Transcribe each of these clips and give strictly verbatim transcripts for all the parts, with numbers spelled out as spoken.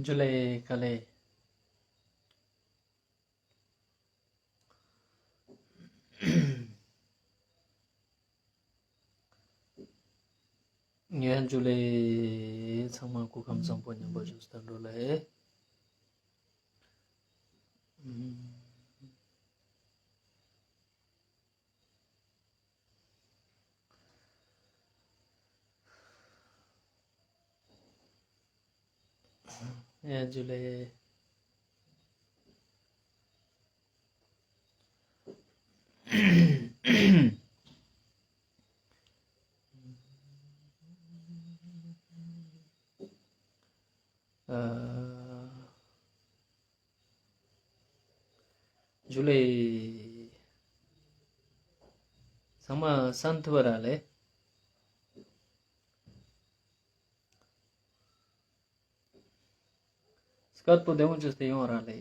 ཇུ་ལེ་ཀ་ལེ། ཡ་ཇུ་ལེ། ཚང་མ་སྐུ་ཁམས་བཟང་པོ་ཉམ་པོ་བཞུགས་སྟེ་འགྲོ་ལེ། ཡ་ཇུ་ལེ། ཨ། ཇུ་ལེ། ཚང་མ་སན་ཐུབ་ར་ལེ། སྐད་པོ་བདེ་མོ་བཅོས་ཏེ་ཡོང་ར་ལེ།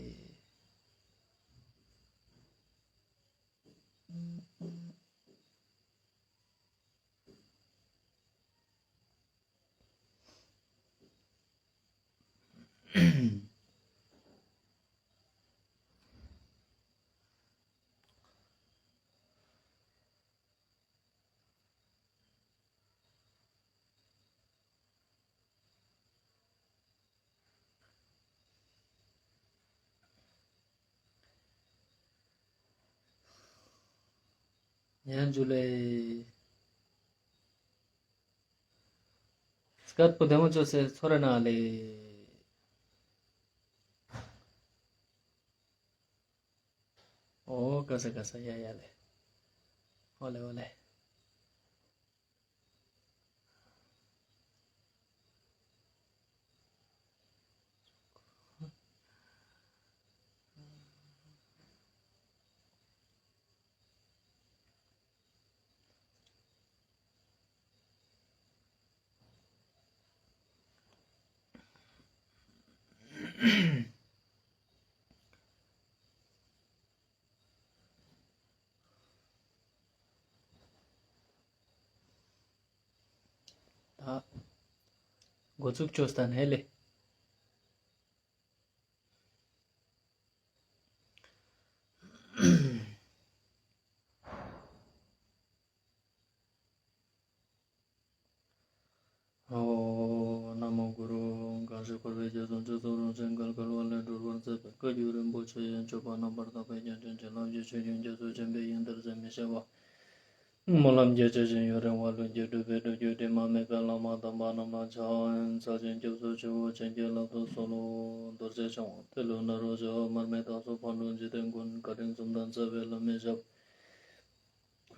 ཡ་ཇུ་ལེ། སྐད་པོ་བདེ་མོ་བཅོས་ཏེ་ཚོར་ར་ན་ལེ། ཨོ་ཀ་ས་ཀ་ས། ཡ་ཡ་ལེ། ཨོ་ལེ་ཨོ་ལེ། ད་འགོ་ཚུགས་ཅོས་ཏེ་ནེ་ལེ། ཨོ། ན་མོ་གུ་རུ། གང་ཞིག་འཁོར་བའི་རྒྱ་མཚོ་འཇིགས་སུ་རུང་ཞིང་བརྒལ་དཀའ་བ་ལས་སྒྲོལ་བར་མཛད་པའི་བཀའ་བརྒྱུད་རིན་པོ་ཆེ་ཡི་སྤྱོད་པ་རྣམ་པར་དག་པའི་རྒྱ་ཆེན་བྱིན་རླབས་ཀྱི་ཆུ་རྒྱུན་རྒྱ་མཚོ་ཆེན་པོའི་དབྱིངས་འདིར་ཟད་མི་ཤེས་པ། སྨོན་ལམ་རྒྱ་ཆེ་ཞིང་ཡུན་རིང་བ་ལྷུན་གྱིས་གྲུབ་པའི་སྒྲུབ་བརྒྱུད་དྲི་མ་མེད་པའི་བླ་མ་དམ་པ་རྣམས་ལ་ཕྱག་འཚལ་ཞིང་སྐྱབས་སུ་མཆིའོ། བྱིན་གྱིས་བརླབ་ཏུ་གསོལ་ལོ། རྡོ་རྗེ་འཆང་དབང་ཏེ་ལོ་ནཱ་རོ་ཞེས་པ་མར་མེ་སྟག་གཟིག་ཕག་གྲུ་འཇིག་རྟེན་མགོན་བཀའ་དྲིན་གསུམ་ལྡན་རྩ་བའི་བླ་མའི་ཞབས།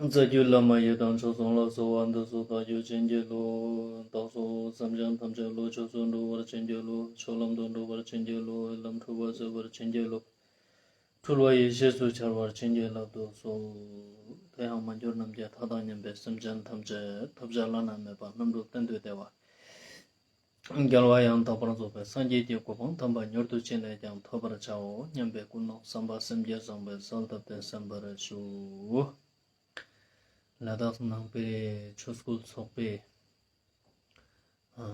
རྩ་བརྒྱུད་བླ་མ་ཡི་དམ་མཆོག་གསུམ་ལ་གསོལ་བ་འདེབས་སོ། བདག་རྒྱུད་བྱིན་གྱིས་རློབས། བདག་སོགས་སེམས་ཅན་ཐམས་ཅད་བློ་ཆོས་སུ་འགྲོ་བར་བྱིན་གྱིས་རློབས། ཆོས་ལམ་དུ་འགྲོ་བར་བྱིན་གྱིས་རློབས། ལམ་འཁྲུལ་པ་སེལ་བར་བྱིན་གྱིས་རློབས། འཁྲུལ་བ་ཡེ་ཤེས་སུ་འཆར་བར་བྱིན་གྱིས་བརླབ་ཏུ་གསོལ། དེ་ཡང་མ་གྱུར་ནམ་མཁའི་མཐའ་དང་མཉམ་པའི་སེམས་ཅན་ཐམས་ཅད་ཐོབ་བྱ་བླ་ན་མེད་པ་རྣམ་གྲོལ་གཏན་དུ་བདེ་བ། རྒྱལ་བ་ཡང་དག་པར་རྫོགས་པའི་སངས་རྒྱས་ཀྱི་གོ་འཕང་དམ་པ་མྱུར་དུ་ཅི་ནས་ཀྱང་ཐོབ་པར་བྱའོ་སྙམ་པའི་ཀུན་སློང་བསམ་པ་སེམས་བསྐྱེད་བཟང་པོས་གསལ་བཏབ་སྟེ་གསན་པར་ཞུ། ལ་དྭགས་ནང་པའི་ཆོས་སྐུལ་ཚོགས་པའི་ཨ་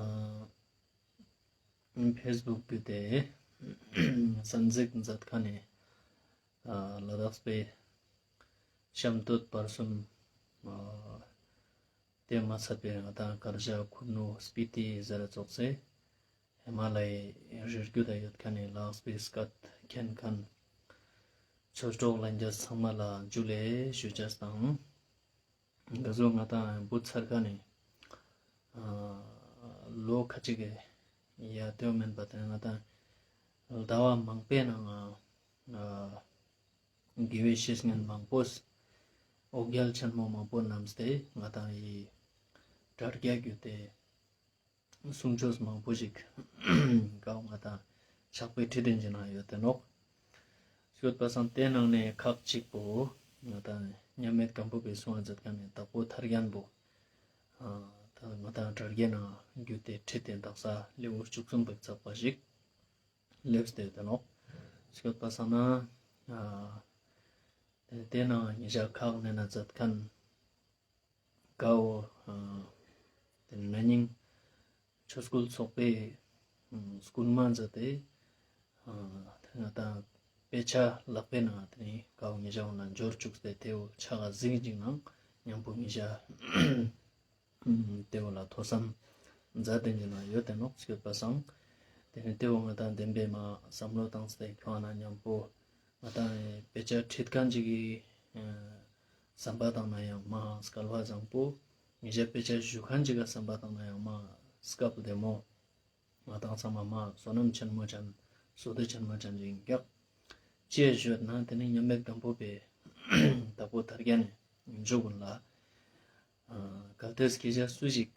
ཕེས་བུག་བརྒྱུད་དེ་གསན་གཟིགས་མཛད་མཁན་ནི་ཨ་ལ་དྭགས་པའི་གཤམ་སྟོད་བར་གསུམ་ཨ་དེ་མ་ཚད་པའི་ང་དང་དཀར་ཇག་ཁུ་ནུ་སྤི་ཏི་ཟེར་ཙོགས་སེ་ཧི་མ་ལ་ཡའི་རི་རྒྱུད་ལ་ཡོད་མཁན་ནི་ལ་དྭགས་པའི་སྐད་མཁྱེན་མཁན་ཆོས་གྲོགས་ལྷན་རྒྱས་ཚང་མ་ལ་ཇུ་ལེ་ཞུ་ཅེས་དང་། འདི་ཚོ་ང་དང་བུ་ཚར་ཁ་ནས་ཨ་ལོ་ཁ་ཅིག་གི་ཡ་དེའོ་མེན་པ་དེ་ང་དང་ཟླ་བ་མང་པོའི་ནང་ང་ཨ་དགེ་བའི་བཤེས་གཉེན་མང་པོས་འོ་བརྒྱལ་ཆེན་མོ་མང་པོ་བསྣམས་ཏེ་ང་དང་ཡི་དྲ་རྒྱ་བརྒྱུད་དེ་གསུང་ཆོས་མང་པོ་ཞིག་གའོ་ང་དང་ཕྱག་དཔེ་ཁྲིད་དེ་འཇིག་ན་ཡོད་དེ་ནོག། ཡོད་པ་སང་དེ་ནང་ནས་ཁག་ཅིག་པོ་ང་དང་མཉམ་མེད་སྒམ་པོ་པའི་གསུང་བ་མཛད་མཁན་ནི་དྭགས་པོ་ཐར་རྒྱན་པོ་ཨ་ད་ང་དང་དྲ་རྒྱའི་ནང་བརྒྱུད་དེ་ཁྲིད་དེ་དག་ས་ལེའུ་བཅུ་གསུམ་པའི་ཚགས་པ་ཞིག་སླེབས་ཏེ་ཡོད་དེ་ནོག། ཡོད་པ་སང་ན་ཨ་དེ་ནང་ཉེ་ཞག་ཁག་ནས་ན་མཛད་མཁན་ཀའོ་ཨ་དེ་ན་ནིང་ཆོས་སྐུལ་ཚོགས་པའི་ཨ་སྐུལ་མ་མཛད་དེ་ཨ་དེ་ང་དང་དཔེ་ཆ་ལག་པའི་ནང་དེ་ནི་ཀའོ་ཉེ་ཞག་འོ་ན་འབྱོར་བཅུག་སྟེ་དེའོ་ཕྱག་ག་གཟིགས་ཅིག་ནང་མཉམ་པོ་ཉེ་ཞག་དེའོ་ལ་ཐོས་བསམ་མཛད་དེ་འཇིག་ན་ཡོད་དེ་ནོག་ཡོད་པ་སང་། དེ་ནི་དེའོ་ང་དང་བདེན་པའི་མ་བསམ་བློ་བཏང་སྟེ་ཁྱོང་ན་མཉམ་པོ་ང་དང་དཔེ་ཆ་ཁྲིད་མཁན་ཅིག་གི་བསམ་པ་བཏང་ན་ཡང་མ་སྐལ་བ་བཟང་པོ། ཉེ་ཞག་དཔེ་ཆ་ཞུ་མཁན་ཅིག་གི་བསམ་པ་བཏང་ན་ཡང་མ་སྐལ་བ་བདེ་མོ། ང་དང་ཚང་མ་མ་བསོད་ནམས་ཆེན་མོ་ཅན་བསོད་བདེ་ཆེན་མོ་ཅན་ཅིག་ཡིན་ཀྱག། ཅི་ཡ་ཞུས་ན་དེ་ནི་མཉམ་མེད་སྒམ་པོ་པའི་དྭགས་པོ་ཐར་རྒྱན་ནི་འཇུག་གུན་ལ་གལ་ཏེ་ཁྱེ་ཞ་སུ་ཞིག་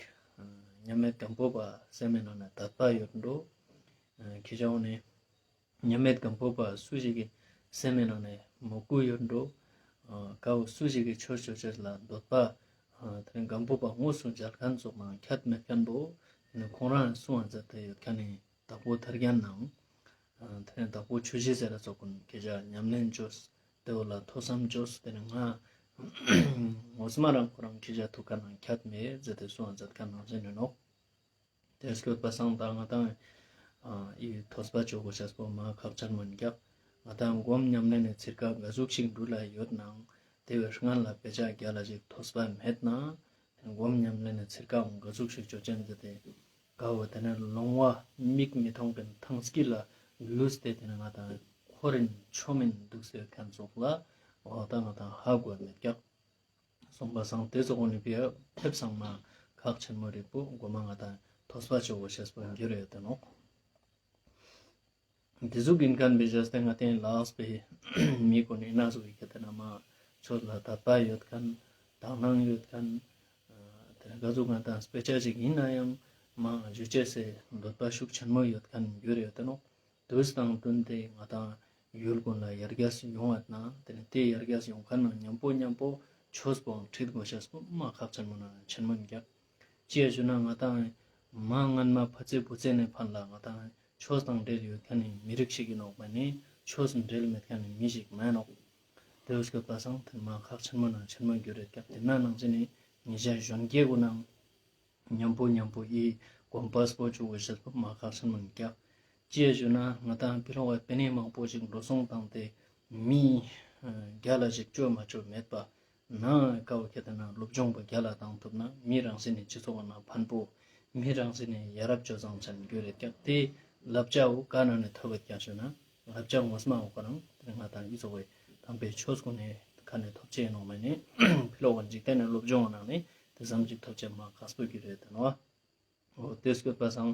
མཉམ་མེད་སྒམ་པོ་པ་སེམས་མའི་ནང་ན་དད་པ་ཡོད་འགྲོ། ཁྱེ་ཞ་འོ་ནི་མཉམ་མེད་སྒམ་པོ་པ་སུ་ཞིག་གི་སེམས་མའི་ནང་ནས་མོས་གུས་ཡོད་འགྲོ། ཨ་ཀའོ་སུ་ཞིག་གི་ཆོས་ཅོ་ཅེས་ལ་འདོད་པ་ཨ་དེ་སྒམ་པོ་པ་དངོས་སུ་མཇལ་མཁན་ཙོགས་ནང་ཁྱད་མེད་མཁན་པོ་ནི་ཁོང་རང་གསུང་བ་མཛད་དེ་ཡོད་མཁན་ནི་དྭགས་པོ་ཐར་རྒྱན་ནང་ཨ་དེ་དྭགས་པོ་ཆོས་རྗེ་ཟེར་ར་ཙོགས་ཀུན་ཁྱེ་ཞ་ཉམས་ལེན་ཅོས་དེའོ་ལ་ཐོས་བསམ་ཅོས་དེ་ནི་ང་ངོ་མ་རང་ཁོ་རང་ཁྱེ་ཞ་ཐུག་མཁན་ནང་ཁྱད་མེད་ཟེར་ཏེ་གསུང་བ་མཛད་མཁན་ནང་བཞིན་ཡིན་ནོག། དེ་སྐྱོད་པ་སང་ད་ང་དང་ཨ་ཨི་ཐོས་པ་ཅོ་དགོས་ཤེས་པོ་མ་ཁག་ཅན་མོ་ཡིན་ཀྱག། ང་དང་སྒོམ་ཉམས་ལེན་ནི་ཚིར་ཀ་ག་ཟུག་ཞིག་འགྲུལ་ལ་ཡོད་ནའང་དེ་བས་སྔན་ལ་དཔེ་ཆ་རྒྱ་ལ་ཞིག་ཐོས་པ་མེད་ན་སྒོམ་ཉམས་ལེན་ནི་ཚིར་ཀའང་ག་ཟུག་ཞིག་ཅོ་ཅན་ཟེར་ཏེ་ཀ་བོ་དེ་ནས་ལོང་བ་མིག་མི་མཐོང་མཁན་ཐང་སྐྱིད་ལ་ལུས་ཏེ་དེ་ནས་ང་དང་འཁོར་རིན་ཆོམ་མིན་འདུག་ཟེར་མཁན་ཙོགས་ལ་འོ་ད་ང་དང་ཧ་གོ་མེད་ཀྱག། སོང་པ་སང་དེ་ཙོགས་ནི་ཕི་ཡ་ཐེབས་སང་མ་ཁག་ཆེན་མོ་རིག་པོ་མགོ་མ་ང་དང་ཐོས་པ་ཅོ་དགོས་ཤེས་པོ་འགྱུར་ཡོད་དེ་ནོག། དེ་ཟུག་ཡིན་མཁན་བེ་ཇ་སྟེ་ང་དེ་ལ་དྭགས་པའི་མི་ཀུན་ནི་ན་ཟུག་ཡི་གེ་དེ་ན་མ་ཆོས་ལ་དད་པ་ཡོད་མཁན་དག་སྣང་ཡོད་མཁན་དེ་ག་ཟུག་ང་དང་དཔེ་ཆ་ཞིག་ཡིན་ན་ཡང་མ་ཞུ་ཅེས་སི་འདོད་པ་ཤུགས་ཆེན་མོ་ཡོད་མཁན་འགྱུར་ཡོད་དེ་ནོག། དུས་དང་བསྟུན་ཏེ་ང་དང་ཡུལ་ཀུན་ལ་ཡར་རྒྱས་ཡོང་བ་དང་དེ་ནས་དེ་ཡར་རྒྱས་ཡོང་མཁན་ནང་མཉམ་པོ་མཉམ་པོ་ཆོས་པོའང་ཁྲིད་དགོས་ཤེས་པོ་མ་ཁག་ཆེན་མོ་ནང་ཆེན་མོ་ཡིན་ཀྱག། ཅི་ཡ་ཞུ་ན་ང་དང་མ་སྔན་མ་ཕ་ཚེ་བུ་ཚེ་ནས་ཕན་ལ་ང་དང་ཆོས་དང་འབྲེལ་ཡོད་མཁན་ནི་མི་རིགས་ཤིག་ཡིན་ནོག་པ་ནི་ཆོས་འབྲེལ་མེད་མཁན་ནི་མི་ཞིག་མེན་ནོག། དེ་བས་སྐྱོད་པ་སང་དེ་མ་ཁག་ཆེན་མོ་ནང་ཆེན་མོ་འགྱུར་ཡོད་ཀྱག། དེ་ན་ནང་བཞིན་ནི་ཉེ་ཞ་གཞོན་སྐྱེས་ཀུན་ནང་མཉམ་པོ་མཉམ་པོ་ཡི་གོམ་པ་སྤོ་བཅུག་དགོས་ཤེས་པོ་མ་ཁག་ཆེན་མོ་ཡིན་ཀྱག། ཅི་ཡ་ཞུ་ན་ང་དང་ཕི་ལོག་པའི་པེ་ནེ་མང་པོ་ཞིག་འགྲོ་སོང་བཏང་སྟེ་མི་རྒྱ་ལ་ཞིག་ཅོ་མ་ཅོ་མེད་པ་ན་ཀ་བོ་ཁྱེད་དེ་ན་སློབ་སྦྱོང་པོ་རྒྱ་ལ་བཏང་ཐུབ་ན་མི་རང་སེ་ནི་སྤྱི་ཚོགས་ན་ཕན་པོ་མི་རང་སེ་ནི་ཡ་རབས་སྤྱོད་བཟང་ཅན་འགྱུར་རེད་ཀྱག། དེ་བསླབ་བྱ་བོ་ཀ་ནང་ནས་ཐོབ་ཡོད་ཀྱག་ཞུ་ན་བསླབ་བྱ་ངོ་མ་བོ་ཁོ་རང་དེ་ང་དང་ཡི་ཚོགས་པའི་དམ་པའི་ཆོས་ཀུན་ནས་ ཁ་ནེ་ཐོབ་ཅེས་ནོག་མེ་ནི་ཕི་ལོག་གི་འཇིག་རྟེན་ནི་སློབ་སྦྱོང་ནང་ནེ་དེ་ཙམ་ཅིག་ཐོབ་ཅེས་མ་ཁག་པོ་གི་རེད་དེ་ནོག་འོ་དེ་སྐྱོད་པ་སང་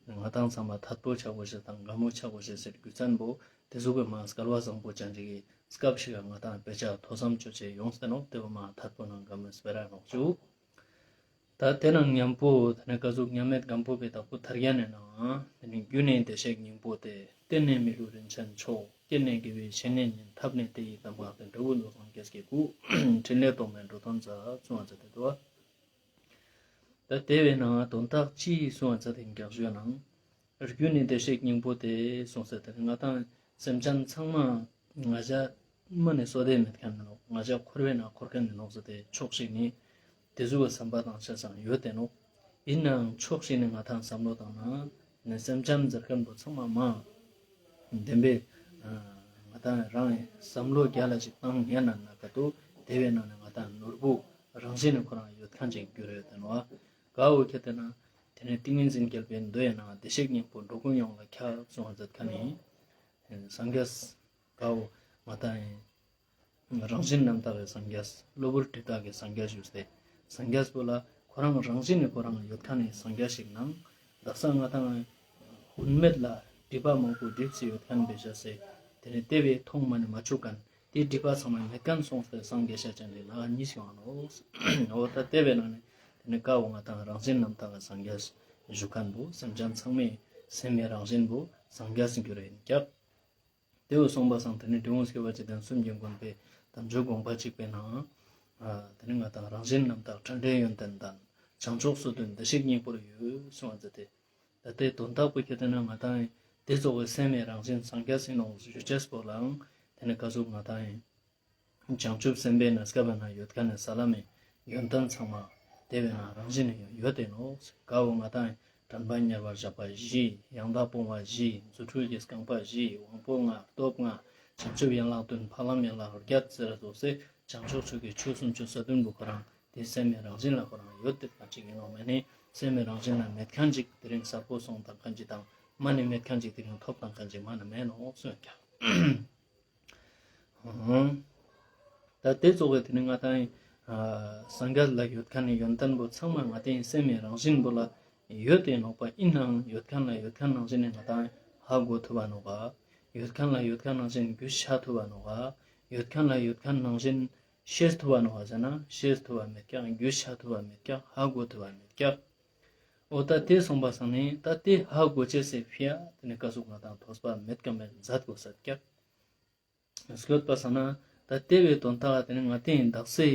ང་དང་ཚང་མ་ཐད་པོ་ཆ་དགོས་ཤེས་དང་དགའ་མོ་ཆ་དགོས་ཤེས་ཟེར་རྒྱུ་མཚན་པོ་དེ་ཟུག་གི་མ་སྐལ་བ་བཟང་པོ་ཅན་ཅིག་གི་སྐབས་ཤིག་ག་ང་དང་དཔེ་ཆ་ཐོས་བསམ་ཅོ་ཅེས་ཡོངས་ཏེ་ནོག་དེ་བོ་མ་ཐད་པོ་ནང་དགའ་མོ་སྤེ་ར་ནོག་ཅུ། ད་དེ་ནང་མཉམ་པོ་དེ་ནི་ཀ་ཟུག་མཉམ་མེད་སྒམ་པོ་པའི་བདག་པོ་ཐར་རྒྱན་ནི་ནང་དེ་ནི་རྒྱུ་ནི་བདེ་གཤེགས་སྙིང་པོ་སྟེ། རྟེན་ནི་མི་ལུས་རིན་ཆེན་མཆོག་རྐྱེན་ནི་དགེ་བའི་བཤེས་གཉེན་ཡིན། ཐབས་ནི་དེ་ཡི་གདམས་ངག་སྟེ། འབྲས་བུ་མདོ་སྔགས་རྒྱལ་གྱི་སྐུ། ཕྲིན་ལས་རྟོག་མེད་འགྲོ་དོན་མཛད། གསུང་བ་མཛད་དེ་འདུག་ད་དེ་བས་ན་དོན་དག་ཅི་གསུང་བ་མཛད་དེ་རྒྱག་ཞུ་ན། རྒྱུ་ནི་བདེ་གཤེགས་སྙིང་པོ་སྟེ་གསུངས་ཏེ་ནི་ང་དང་སེམས་ཅན་ཚང་མ་ང་ཞ་མ་ནི་བསོད་བདེ་མེད་མཁན་ནོག་ང་ཞ་འཁོར་བའི་ནང་འཁོར་མཁན་ནོག་ཟེར་ཏེ་ཕྱོགས་ཤིག་ནི་དེ་ཟུག་གི་བསམ་པ་དང་ཆ་ཚང་ཡོད་དེ་ནོག་ཡིན་ནའང་ཕྱོགས་ཤིག་ནི་ང་དང་བསམ་བློ་བཏང་ན་ནི་སེམས་ཅན་ཟེར་མཁན་པོ་ཚང་མ་མ་བདེན་པའི་ང་དང་རང་བསམ་བློ་རྒྱ་ལ་ཞིག་བཏང་ཉན་ན་ན་ག་ཏོ་དེ་བས་ན་ནི་ང་དང་ནོར་བུ་རང་བཞིན་ནི་ཁོ་རང་ཡོད་མཁན་ཅིག་གྱུར་ཡོད་དེ་ནོག་ག་འོ་ཁྱེད་དེ་ན། དེ་ནས་ཏིང་ངེ་འཛིན་རྒྱལ་པོའི་མདོ་ཡི་ནང་བདེ་གཤེགས་སྙིང་པོ་འགྲོ་ཀུན་ཡོངས་ལ་ཁྱབ་གསུང་བ་མཛད་མཁན་ནི་སངས་རྒྱས་ག་འོ་ང་དང་རང་བཞིན་རྣམ་དག་གི་སངས་རྒྱས། གློ་བུར་དྲི་དག་གི་སངས་རྒྱས་ཞུས་ཏེ་སངས་རྒྱས་པོ་ལ་ཁོ་རང་རང་བཞིན་ནི་ཁོ་རང་ཡོད་མཁན་ནི་སངས་རྒྱས་ཤིག་ནང་དག་ས་ང་དང་ཧུན་མེད་ལ་སྒྲིབ་པ་མང་པོ་སྒྲིབ་སེ་ཡོད་མཁན་བེ་ཤ་སེ་དེ་ནས་དེ་བས་མཐོང་མ་ནི་མ་བཅུག་མཁན། དེ་སྒྲིབ་པ་ཚང་མ་མེད་མཁན་སོང་སྟེ་སངས་རྒྱས་ཤ་ཅན་དེ་ལ་གཉིས་ཡོང་ནོག་འོ་ད་དེ་བས་ན་ནི་དེ་ནི་ཀ་བོ་ང་དང་རང་བཞིན་རྣམ་དག་གི་སངས་རྒྱས་ཞུ་མཁན་པོ་སེམས་ཅན་ཚང་མའི་སེམས་ཀྱི་རང་བཞིན་པོ་སངས་རྒྱས་སུ་གྱུར་ཡིན་ཀྱག་དེ་བོ་གསུངས་པ་སང་དེ་ནི་འབྲི་གུང་སྐྱོབ་པ་འཇིག་རྟེན་གསུམ་གྱི་མགོན་པོའི་དམ་ཆོས་དགོངས་པ་གཅིག་པའི་ནང་དེ་ནི་ང་དང་རང་བཞིན་རྣམ་དག་འཕྲིན་ལས་ཡོན་ཏན་དང་བྱང་ཕྱོགས་སུ་འདུན་བདེ་གཤེགས་སྙིང་པོར་ཡོད་གསུང་བ་མཛད་དེ། ད་ལྟའི་དོན་དག་པོ་ཁྱེད་དེ་ན་ང་དང་ཡིན་དེ་ཙོགས་པའི་སེམས་ཡི་རང་བཞིན་སངས་རྒྱས་ཡིན་ནོག་ཞུ་ཅེས་པོ་ལའང་དེ་ནི་ག་ཟུག་ང་དང་ཡིན་བྱང་ཆུབ་སེམས་དཔའི་གནས་སྐབས་ན་ཡོད་མཁན་ནི་ས་ལམ་མི་ཡོན་ཏན་ཚང་མ་དེ་བས་ན་རང་བཞིན་ཡོད་དེ་ནོག་ག་བོ་ང་དང་ཡིན་དྲན་པ་ཉེ་བར་བཞག་པ་བཞི། ཡང་དག་སྤོང་བ་བཞི། རྫུ་འཕྲུལ་གྱི་རྐང་པ་བཞི། དབང་པོ་ལྔ། སྟོབས་ལྔ། བྱང་ཆུབ་ཡན་ལག་བདུན། འཕགས་ལམ་ཡན་ལག་བརྒྱད་ཟེར་ར་ཙོགས་སེ་བྱང་ཕྱོགས་ཆོས་ཀྱི་ཆོས་སུམ་ཅུ་སོ་བདུན་པོ་ཁོ་རང་དེ་སེམས་ཡི་རང་བཞིན་ལ་ཁོ་རང་ཡོད་དེ་མཁན་ཅིག་ཡིན་ནོག་མེ་ནི་སེམས་ཡི་རང་བཞིན་ལ་མེད་མཁན་ཅིག་དེ་རིང་གསལ་པོ་སོང་དང་མཁན་ཅིག་དང་མ་ནི་མེད་མཁན་ཅིག་དེ་རིང་ཐོབ་དང་མཁན་ཅིག་མ་ནི་མེད་ནོག་གསུངས་ཀྱག་ད་དེ་ཙོགས་པའི་དེ་ནི་ང་དང་ཡིན་སངས་རྒྱས་ལ་ཡོད་མཁན་ནི་ཡོན་ཏན་པོ་ཚང་མ་ང་དང་ཡིན་སེམས་ཡི་རང་བཞིན་པོ་ལ་ཡོད་དེ་ནོག་པ་ཡིན་ནའང་ཡོད་མཁན་ལ་ཡོད་མཁན་རང་བཞིན་ནི་ང་དང་ཡིན་ཧ་གོ་ཐུབ་བ་ནོག་ག་ཡོད་མཁན་ལ་ཡོད་མཁན་རང་བཞིན་རྒྱུས་ཆ་ཐུབ་བ་ནོག་ག་ཡོད་མཁན་ལ་ཡོད་མཁན་རང་བཞིན་ཤེས་ཐུབ་བ་ནོག་ཟེར་ན་ཤེས་ཐུབ་བ་མེད་ཀྱག་རྒྱུས་ཆ་ཐུབ་བ་མེད་ཀྱག་ཧ་གོ་ཐུབ་བ་མེད་ཀྱག་འོ་ད་དེ་སོང་པ་སང་ནི་ད་དེ་ཧ་གོ་ཅེས་སི་ཕི་ཡ་དེ་ནི་ག་ཟུག་ང་དང་ཐོས་པ་མེད་ཀ་མེད་མཛད་དགོས་ས་ཀྱག་སྐྱོད་པ་སང་ན་ད་དེ་བའི་དོན་དག་དེ་ནི་ང་དེ་ཡིན་དག་སེ་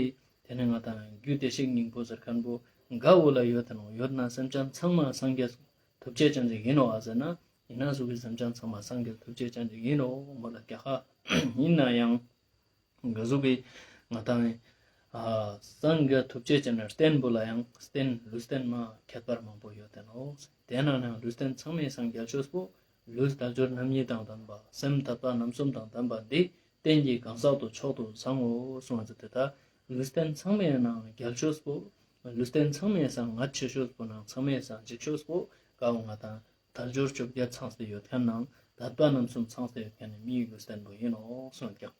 དེ་ནི་ང་དང་རྒྱུ་བདེ་གཤེགས་སྙིང་པོ་ཟེར་མཁན་པོ་ག་འོ་ལ་ཡོད་དེ་ནོག་ཡོད་ན་སེམས་ཅན་ཚང་མ་སངས་རྒྱས་ཐུབ་ཅེས་ཅན་ཅིག་ཡིན་ནོག་ཨ་ཟེར་ན་ཡིན་ན་ཟུག་གི་སེམས་ཅན་ཚང་མ་སངས་རྒྱས་ཐུབ་ཅེས་ཅན་ཅིག་ཡིན་ནོག་མོལ་ལ་ཀྱག་ཧ། ཡིན་ན་ཡང་ག་ཟུག་གི་ང་དང་ཡིན་སངས་རྒྱས་ཐུབ་ཅེས་ཅན་ནི་རྟེན་པོ་ལ་ཡང་རྟེན་ལུས་རྟེན་མ་ཁྱད་པར་མང་པོ་ཡོད་དེ་ནོག་དེ་ནང་ནའང་ལུས་རྟེན་ཚང་མའི་སང་རྒྱལ་ཤོས་པོ་ལུས་དལ་འབྱོར་རྣམ་གཉིས་དང་ལྡན་པ་སེམས་དད་པ་རྣམ་གསུམ་དང་ལྡན་པ་འདི་རྟེན་གྱི་གང་ཟག་ཏུ་མཆོག་ཏུ་བཟང་ངོ་གསུངས་པ་ཟེར་ཏེ་ད་ལུས་རྟེན་ཚང་མའི་ནང་རྒྱལ་ཤོས་པོ་ལུས་རྟེན་ཚང་མའི་སང་ངལ་ཆེ་ཤོས་པོ་ནང་ཚང་མའི་སང་འཇིགས་ཤོས་པོ་ག་འོ་ང་དང་དལ་འབྱོར་བཅོ་བརྒྱད་ཚང་སྟེ་ཡོད་མཁན་ནང་དད་པ་རྣམ་གསུམ་ཚང་སྟེ་ཡོད་མཁན་ནི་མིའི་ལུས་རྟེན་པོ་ཡིན་ནོག་གསུངས་ཀྱག་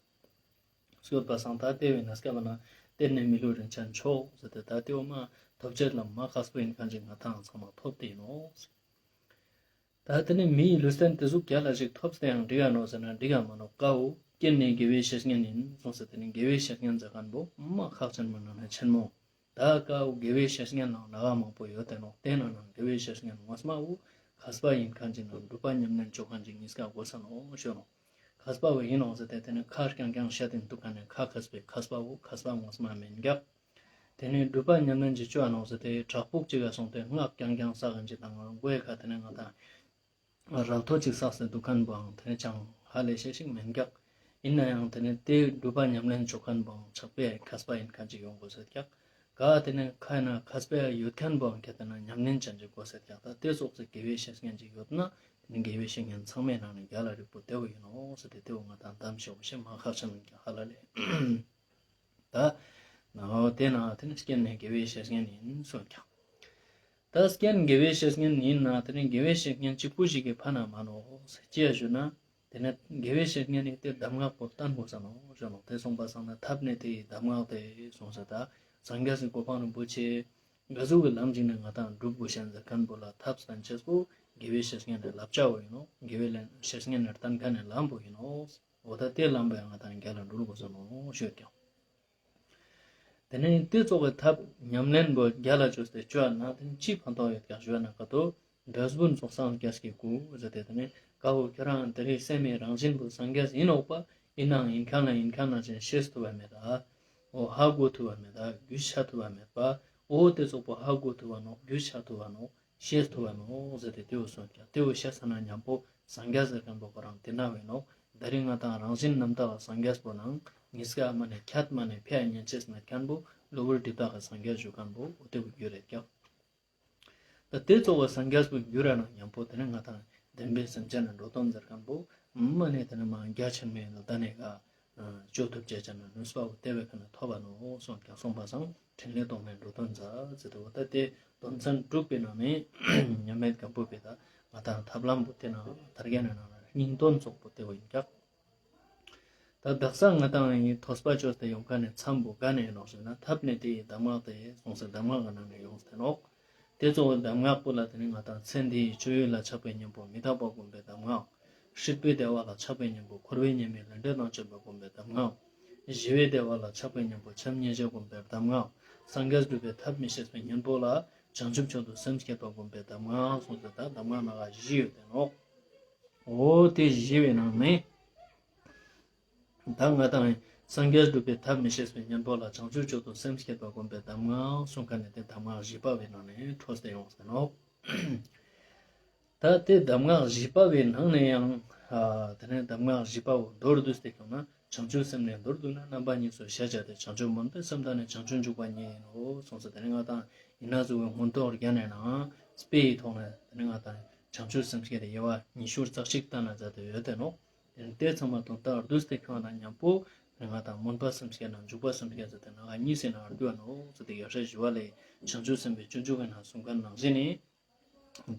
སྐྱོད་པ་སང་ད་དེ་བས་ན་སྐབས་ན་རྟེན་ནི་མི་ལུས་རིན་ཆེན་མཆོག་ཟེར་ཏེ་ད་དེ་འོ་མ་ཐོབ་ཅེས་ལ་མ་ཁག་པོ་ཡིན་མཁན་ཅིག་ང་དང་ཚང་མ་ཐོབ་སྟེ་ཡིན་ནོག་ད་དེ་ནི་མིའི་ལུས་རྟེན་དེ་ཟུག་རྒྱལ་ལ་ཞིག་ཐོབ་སྟེ་ཡང་འགྲིག་ག་ནོག་ཟེར་ན་འགྲིག་ག་མ་ནོག་ག་འོ་རྐྱེན་ནི་དགེ་བའི་བཤེས་གཉེན་ཡིན་གསུངས་ཟེར་དེ་ནི་དགེ་བའི་བཤེས་གཉེན་ཟེར་མཁན་པོ་མ་ཁག་ཆེན་མོ་ནང་ནས་ཆེན་མོ། ད་ཀ་བོ་དགེ་བའི་བཤེས་གཉེན་ནང་ན་ག་མང་པོ་ཡོད་དེ་ནོག་དེ་ནང་ནང་དགེ་བའི་བཤེས་གཉེན་ངོ་མ་བོ་མཁས་པ་ཡིན་མཁན་ཅིག་ནང་སྒྲུབ་པ་ཉམས་ལེན་ཅོ་མཁན་ཅིག་གཉིས་ཀ་དགོས་ས་ནོག་ཞུ་ནོག་མཁས་པ་བོ་ཡིན་ནོག་ཟེར་ཏེ་དེ་ནི་ཁ་རྐྱང་རྐྱང་བཤད་དེ་འདུག་མཁན་ནི་ཁ་མཁས་པའི་མཁས་པ་བོ་མཁས་པ་ངོ་མ་མེན་རྒྱག་དེ་ནི་སྒྲུབ་པ་ཉམས་ལེན་ཅིག་ཅོ་ནོག་ཟེར་ཏེ་བྲག་ཕུག་ཅིག་ག་སོང་སྟེ་སྔགས་རྐྱང་རྐྱང་བསགས་མཁན་ཅིག་དང་མགོའི་ཁ་དེ་ནི་ང་དང་རལ་ཐོ་ཅིག་བསགས་སེ་འདུག་མཁན་པོའང་དེ་ནི་ཅང་ཧ་ལས་ཤེས་ཤིག་མེན་རྒྱག་ཡིན་ན་ཡང་དེ་ནི་དེ་སྒྲུབ་པ་ཉམས་ལེན་ཅོ་མཁན་པོའང་ཕྱག་དཔེ་མཁས་པ་ཡིན་མཁན་ཅིག་ཡོང་དགོས་ཟེར་རྒྱག་ག་དེ་ནི་ཁ་ན་མཁས་པ་ཡོད་མཁན་པོའང་ཁྱེད་དེ་ན་ཉམས་ལེན་ཅན་ཅིག་དགོས་ཟེར་རྒྱག་ད་དེ་ཙོགས་སེ་དགེ་བའི་བཤེས་གཉེན་ཅིག་ཡོད་ན་དེ་ནི་དགེ་བའི་བཤེས་གཉེན་ཚང་མའི་ནང་ནས་རྒྱལ་ལ་རིགས་པོ་དེ་བོ་ཡིན་ནོག་ཟེར་ཏེ་དེ་བོ་ང་དང་གདམས་ཤོག་ཤེས་མ་ཁག་ཆེན་མིན་ཀྱང་ཧ་ལ་ལས། ད་ནའོ་དེ་ན་དེ་ནི་རྐྱེན་ནི་དགེ་བའི་བཤེས་གཉེན་ཡིན་གསུངས་ཀྱང་། ད་རྐྱེན་དགེ་བའི་བཤེས་གཉེན་ཡིན་ན་དེ་ནི་དགེ་བའི་བཤེས་གཉེན་གཅིག་པུ་ཞིག་གི་ཕན་ན་མ་ནོག་ཟེར་ཅི་ཡ་ཞུ་ན། དེ་ནས་དགེ་བའི་བཤེས་གཉེན་ནི་དེ་གདམས་ངག་པོ་བསྟན་དགོས་ས་ནོག་ཞུ་ནོག། དེ་སོང་པ་སང་ན་ཐབས་ནི་དེ་ཡི་གདམས་ངག་སྟེ་གསུངས་ས། ད་སངས་རྒྱས་སི་གོ་འཕང་རིན་པོ་ཆེ་ག་ཟུག་གི་ལམ་ཞིག་ནས་ང་ཏང་སྒྲུབ་དགོས་ཤེས་ཟེར་མཁན་པོ་ལ་ཐབས་བསྟན་ཅེས་པོ་དགེ་བའི་བཤེས་གཉེན་ནི་བསླབ་བྱ་བོ་ཡིན་ནོག། དགེ་བའི་བཤེས་གཉེན་ནི་བསྟན་མཁན་ནི་ལམ་པོ་ཡིན་ནོག། འོ་ད་དེ་ལམ་པོ་ཡང་ང་ཏང་རྒྱལ་ལ་འགྲོ་དགོས་ས་ནོག་ཞུ་ཀྱང་། དེ་ནས་དེ་ཙོགས་ཀྱི་ཐབས་ཉམས་ལེན་པོ་རྒྱལ་ལ་བཅོས་ཏེ་བཅོ་ན་དེ་ནས་ཅི་ཕན་ཐོགས་ཡོད་ཀྱང་ཞུ་ན་ཀ་ཏོ། འབྲས་བུ་རྫོགས་སངས་རྒྱས་ཀྱི་སྐུ་ཟེར་ཏེ་དེ་ནས་ཀ་བོ་ཁྱོད་རང་དེ་རིང་སེམས་མི་རང་བཞིན་པོ་སངས་རྒྱས་ཡིན་ནོག་པ། ཡིན་ནའང་ཡིན་མཁན་ལ་ཡིན་མཁན་ནང་བཞིན་ཤེས་ཐུབ་པ་མེད་ད། འོ་ཧ་གོ་ཐུབ་པ་མེད་ད། རྒྱུས་ཆ་ཐུབ་པ་མེད་པ། འོ་དེ་ཙོགས་པོ་ཧ་གོ་ཐུབ་པ་ནོག། རྒྱུས་ཆ་ཐུབ་པ་ནོག། ཤེས་ཐུབ་པ་ནོག་ཟེར་ཏེ་དེ་བོ་གསུངས་ཀྱང་དེ་བོ་ཤེས་ས་ན་མཉམ་པོ་སངས་རྒྱས་ཟེར་མཁན་པོ་ཁོ་རང་དེ་ན་བས་ནོག། ད་རིང་ང་ཏང་རང་བཞིན་རྣམ་དག་སངས་རྒྱས་པོ་ནང་ཉིས་ཀ་མ་ནས་ཁྱད་མ་ནས་ཕྱེ་ཉན་ཅེས་མེད་མཁན་པོ་གློ་བུར་སྒྲིབ་དག་གི་སངས་རྒྱས་ཞུ་མཁན་པོ་འོ་དེ་བོ་རྒྱུ་རེད་ཀྱང་། ད་དེ་ཙོགས་པ་སངས་རྒྱས་པོ་འགྱུར་ར་ན་མཉམ་པོ་དེ་ནས་ང་ཏང་བདེན་པའི་སེམས་ཅན་ནི་འགྲོ་དོན་ཟེར་མཁན་པོ་མ་ནས་དེ་ནས་མ་རྒྱ་ཆེན་མོའི་ལ་ད་ནས་ག་ཅོ་ཐུབ་ཅེས་ཅན་ནི་ནུས་པ་བོ་དེ་བས་ཁ་ན་ཐོབ་པ་ནོ་གསུངས་ཀྱང་གསུངས་པ་སང་འཕྲིན་ལས་རྟོག་མེད་འགྲོ་དོན་མཛད་ཟེར་ཏེ་འོ་ད་དེ་དོན་ཚན་དྲུག་པའི་ནང་ནས་མཉམ་མེད་སྒམ་པོ་པའི་ད་ང་ཏང་ཐབས་ལམ་པོ་དེ་ནང་ཐར་རྒྱན་ནི་ནང་ན་སྙིང་དོན་ཙོགས་པོ་དེ་བོ་ཡིན་ཀྱང་། ད་དག་ས་ང་ཏང་ཡིན་ཐོས་པ་བཅོས་ཏེ་ཡོང་མཁན་ནི་མཚམས་པོ་ག་ནས་ཡིན་ནོག་ཞུ་ན་ཐབས་ནི་དེ་ཡི་གདམས་ངག་སྟེ་གསུངས་སེ་གདམས་ངག་གི་ནང་ནས་ཡོངས་ཏེ་ནོག། དེ་ཙོགས་པའི་གདམས་ངག་པོ་ལ་དེ་ནི་ང་ཏང་ཚེ་འདིའི་སྤྱོད་ཡུལ་ལ་ཆགས་པའི་གཉེན་པོ་མི་རྟག་པ་བསྒོམ་པའི་གདམས་ངག། སྲིད་པའི་བདེ་བ་ལ་ཆགས་པའི་གཉེན་པོ་འཁོར་བའི་ཉེས་དམིགས་ལས་འབྲས་དང་བཅས་པ་བསྒོམ་པའི་གདམས་ངག། ཞི་བའི་བདེ་བ་ལ་ཆགས་པའི་གཉེན་པོ་བྱམས་སྙིང་རྗེ་བསྒོམ་པའི་གདམས་ངག། སངས་རྒྱས་སྒྲུབ་པའི་ཐབས་མི་ཤེས་པའི་གཉེན་པོ་ལ་བྱང་ཆུབ་མཆོག་ཏུ་སེམས་བསྐྱེད་པ་བསྒོམ་པའི་གདམས་ངག་གསུངས་ཏེ་ད་གདམས་ངག་སྣ་ཁ་བཞི་ཡོད་དེ་ནོག། འོ་དེ་བཞི་བའི་ནང་ནས། ད་ང་ཏང་སངས་རྒྱས་སྒྲུབ་པའི་ཐབས་མི་ཤེས་པའི་གཉེན་པོ་ལ་བྱང་ཆུབ་མཆོག་ཏུ་སེམས་བསྐྱེད་པ་བསྒོམ་པའི་གདམས་ངག་གསུངས་མཁན་ནི་དེ་གདམས་ངག་བཞི་པ་བའི་ནང་ནས་འཕྲོས་ཏེ་ཡོངས་ཏེ་ནོག། ད་དེ་གདམས་ངག་བཞི་པ་བའི་ནང་ནས་ཡང་ཨ་དེ་ནས་གདམས་ངག་བཞི་པ་བོ་མདོར་བསྡུས་ཏེ་ཁྱོང་ན་བྱང་ཆུབ་སེམས་ནི་མདོར་བསྡུ་ན་རྣམ་པ་གཉིས་སུ་ཤེས་བྱ་སྟེ་བྱང་ཆུབ་སྨོན་པའི་སེམས་དང་ནི་བྱང་ཆུབ་འཇུག་པ་གཉིས་ཡིན་ནོ་གསུངས་སོ། དེ་ནས་ང་ཏང་ཡིན་ན་གཟུགས་པོའི་མངོན་རྟོགས་རྒྱན་ནས་ནང་དཔེ་ཡི་ཐོག་ནས་དེ་ནས་ང་ཏང་བྱང་ཆུབ་སེམས་བསྐྱེད་དེ་དབྱེ་བ་ཉི་ཤུ་རྩ་གཅིག་བཏང་ན་མཛད་དེ་ཡོད་དེ་ནོག། དེ་ནས་དེ་ཚང་མ་དོན་དག་བསྡུས་ཏེ་ཁྱོང་ན་མཉམ་པོ་དེ་ནས་ང་ཏང་སྨོན་པ་སེམས་བསྐྱེད་ནང་འཇུག་པ་སེམས་བསྐྱེད་ཟེར་ཏེ་ནང་ག་གཉིས་སེ་ནང་བསྡུ་བ་ནོག་ཟེར་ཏེ་ཡ་ཧྲ་ཞུ་བ་ལས་བྱང་ཆུབ་སེམས་དཔའི་སྤྱོད་འཇུག་གི་ནང་གསུངས་མཁན་ནང་བཞིན་ནི།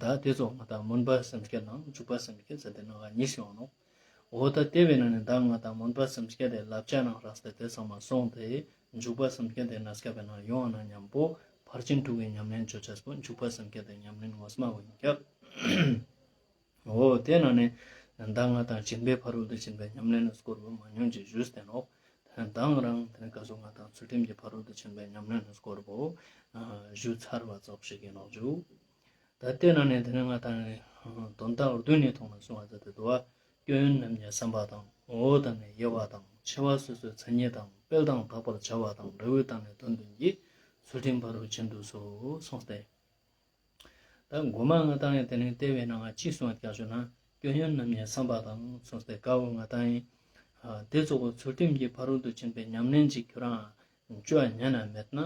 ད་དེ་ཚོ་ང་ཏང་སྨོན་པ་སེམས་བསྐྱེད་དང་འཇུག་པ་སེམས་བསྐྱེད་ཟེར་ཏེ་ནང་ག་གཉིས་ཡོང་ནོག། འོ་ད་དེ་བས་ན་ནི་ད་ང་ཏང་སྨོན་པ་སེམས་བསྐྱེད་དེ་བསླབ་བྱ་ནང་རགས་ཏེ་དེ་ཚང་མ་སོང་སྟེ་འཇུག་པ་སེམས་བསྐྱེད་དེ་ན་སྐབས་ནང་ཡོང་ན་མཉམ་པོ་ཕར་ཕྱིན་དྲུག་གི་ཉམས་ལེན་བཅོ་ཆས་པོ་འཇུག་པ་སེམས་བསྐྱེད་དེ་ཉམས་ལེན་ངོ་མ་བོ་ཡིན་ཀྱག། འོ་དེ་ན་ནི་ད་ང་ཏང་སྦྱིན་པའི་ཕ་རོལ་ཏུ་ཕྱིན་པའི་ཉམས་ལེན་སྐོར་བོ་མ་ཉུང་ཅིག་ཞུས་ཏེ་ནོག། ད་རང་དེ་ནི་ག་ཟུག་ང་ཏང་ཚུལ་ཁྲིམས་ཀྱི་ཕ་རོལ་ཏུ་ཕྱིན་པའི་ཉམས་ལེན་སྐོར་བོ་ཞུ་ཚར་བ་ཙོགས་ཤིག་ཡིན་ནོག་ཞུ། ད་དེ་ན་ནི་དེ་ནི་ང་ཏང་དོན་དག་བསྡུས་ནས་ཐོག་ནས་གསུང་བ་མཛད་དེ་འདུག་བ། སྐྱོན་ཡོན་རྣམ་གཉིས་བསམ་པ་དང་། ངོ་བོ་དང་ནི་དབྱེ་བ་དང་། ཕྱེ་བ་སོ་སོའི་མཚན་ཉིད་དང་། སྤེལ་དང་དག་པར་བྱ་བ་དང་། འབྲས་བུ་དང་ནི་དོན་བདུན་གྱིས། ཚུལ་ཁྲིམས་ཕ་རོལ་ཕྱིན་བསྡུས་སོ་གསུངས་ཏེ། ད་མགོ་མ་ང་ཏང་ཡང་དེ་ནི་དེ་བས་ན་ང་ཅི་གསུང་བ་ཀྱང་ཞུ་ན་སྐྱོན་ཡོན་རྣམ་གཉིས་བསམ་པ་དང་གསུངས་ཏེ་ཀ་བོ་ང་ཏང་ཡིན། དེ་ཚོ་གོ་ཚུལ་ཁྲིམས་ཀྱི་ཕ་རོལ་ཏུ་ཕྱིན་པའི་ཉམས་ལེན་ཅིག་ཁྱོད་རང་བཅོ་ཉན་ན་མེད་ན་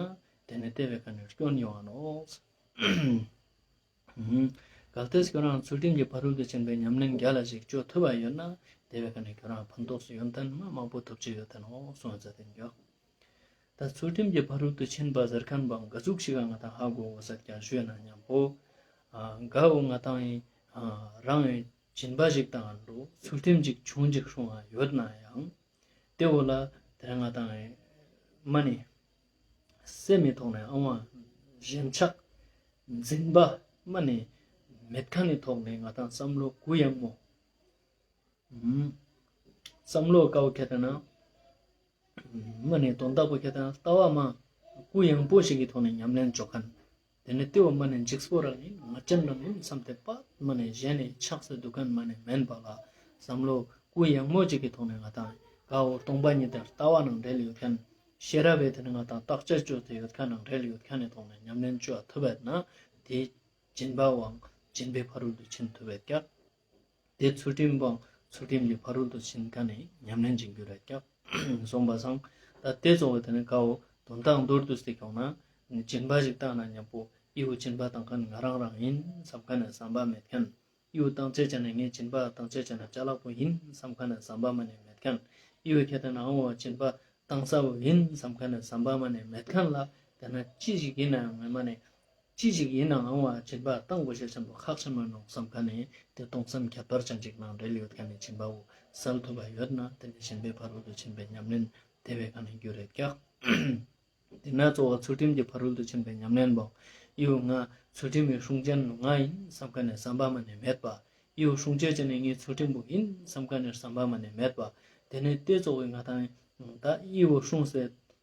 དེ་ནི་དེ་བས་ཀ་ནི་སྐྱོན་ཡོང་བ་ནོག། གལ་ཏེ་ཁྱོད་རང་ཚུལ་ཁྲིམས་ཀྱི་ཕ་རོལ་ཏུ་ཕྱིན་པའི་ཉམས་ལེན་རྒྱལ་ལ་ཞིག་བཅོ་ཐུབ་པ་ཡོད་ན་དེ་བས་ཀ་ནི་ཁྱོད་རང་ཕན་ཐོགས་སུ་ཡོན་ཏན་མ་མང་པོ་ཐོབ་ཅི་ཡོད་དེ་ནོག་གསུངས་ཡོད་ཟེར་ཏེ་འགྱོ། ད་ཚུལ་ཁྲིམས་ཀྱི་ཕ་རོལ་ཏུ་ཕྱིན་པ་ཟེར་མཁན་པོ་ག་ཟུག་ཞིག་ག་ང་ཏང་ཧ་གོ་དགོས་ཟེར་ཀྱང་ཞུས་ན་མཉམ་པོ་ག་བོ་ང་ཏང་ཡིན་རང་ཡིན་སྦྱིན་པ་ཞིག་བཏང་འགྲོ་ཚུལ་ཁྲིམས་ཅིག་ཆུང་ཅིག་སྲུང་བ་ཡོད་ན་ཡང་དེ་བོ་ལ་དེ་ང་ཏང་ཡིན་མ་ནི་སེམས་མི་ཐོག་ནས་ཨང་བ་ཞེན་ཆགས་འཛིན་པ་མ་ནི་མེད་མཁན་ནི་ཐོག་ནས་ང་ཏང་བསམ་བློ་གུ་ཡངས་མོ། བསམ་བློ་དཀར་པོ་ཁྱེར་ཏེ་ན། མ་ནི་དོན་དག་པོ་ཁྱེར་ཏེ་ན་ལྟ་བ་མ་གུ་ཡངས་པོ་ཞིག་གི་ཐོག་ནས་ཉམས་ལེན་བཅོ་མཁན། དེ་ནི་དེ་བོ་མ་ནི་འཇིགས་པོ་རང་ཡིན་ང་ཅན་རང་ཡིན་བསམ་སྟེ་པ་མ་ནི་གཞན་ནི་ཆགས་སེ་འདུག་མཁན་མ་ནི་མེན་པ་ལ་བསམ་བློ་གུ་ཡངས་མོ་ཅིག་གི་ཐོག་ནས་ང་ཏང་ག་བོ་སྟོང་པ་ཉིད་དེ་ལྟ་བ་ནང་འབྲེལ་ཡོད་མཁན་ཤེས་རབ་བས་དེ་ནི་ང་ཏང་བརྟག་དཔྱད་བཅོས་ཏེ་ཡོད་མཁན་ནང་འབྲེལ་ཡོད་མཁན་ནི་ཐོག་ནས་ཉམས་ལེན་བཅོ་ཐུབ་པ་ན་དེ་སྦྱིན་པ་བོའང་སྦྱིན་པའི་ཕ་རོལ་ཏུ་ཕྱིན་ཐུབ་པས་ཀྱང་། དེ་ཚུལ་ཁྲིམས་པོའང་ཚུལ་ཁྲིམས་ཀྱི་ཕ་རོལ་ཏུ་ཕྱིན་མཁན་ནི་ཉམས་ལེན་ཅིག་འགྱུར་ར་ཀྱང་། གསུངས་པ་སང་ད་དེ་ཚོ་བོ་དེ་ནི་ཀ་བོ་དོན་དག་མདོར་བསྡུས་ཏེ་ཁྱོང་ན་སྦྱིན་པ་ཞིག་བཏང་ན་མཉམ་པོ་ཨི་བོ་སྦྱིན་པ་བཏང་མཁན་ང་རང་རང་ཡིན་བསམ་མཁན་ནི་བསམ་པ་མེད་མཁན། ཨི་བོ་བཏང་ཅེས་བྱས་ན་ངས་སྦྱིན་པ་བཏང་ཅེས་བྱས་ན་ཅ་ལག་པོ་ཡིན་བསམ་མཁན་ནི་བསམ་པ་མ་ནི་མེད་མཁན། ཨི་བོ་ཁྱེར་ཏེ་ན་ཨང་བ་སྦྱིན་པ་བཏང་ས་བོ་ཡིན་བསམ་མཁན་ནི་བསམ་པ་མ་ནི་མེད་མཁན་ལ་དེ་ན་ཅི་ཞིག་ཡིན་ནའང་མེད་མ་ནི། ཅི་ཞིག་ཡིན་ནའང་བ་སྦྱིན་པ་བཏང་དགོས་ཤེས་ཆེན་པོ་ཁག་ཆེན་མོ་ནོག་བསམ་མཁན་ནི་དེ་སྟོང་བསམ་ཁྱད་པར་ཅན་ཅིག་ནང་འབྲེལ་ཡོད་མཁན་ནི་སྦྱིན་པ་བོ་ སལ་ཐུབ་པ་ཡོད་ན་དེ་ནི་ཞེན་པའི་ཕ་རོལ་ཏུ་ཕྱིན་པའི་ཉམས་ལེན་དེ་བའི་ཁ་ནས་འགྱུར་རེད་ཀྱག། དེ་ན་གཙོ་བོ་ཚུལ་ཁྲིམས་ཀྱི་ཕ་རོལ་ཏུ་ཕྱིན་པའི་ཉམས་ལེན་པོ་ཡིའུ་ང་ཚུལ་ཁྲིམས་ཀྱི་སྲུང་ཅན་ང་ཡིན་བསམ་མཁན་ནི་བསམ་པ་མ་ནས་མེད་པ། ཡིའུ་སྲུང་བྱེད་ཅན་ནི་ངའི་ཚུལ་ཁྲིམས་པོ་ཡིན་བསམ་མཁན་ནི་བསམ་པ་མ་ནས་མེད་པ། དེ་ནས་དེ་གཙོ་བོའི་ང་དང་ད་ཡིའུ་སྲུང་སེ་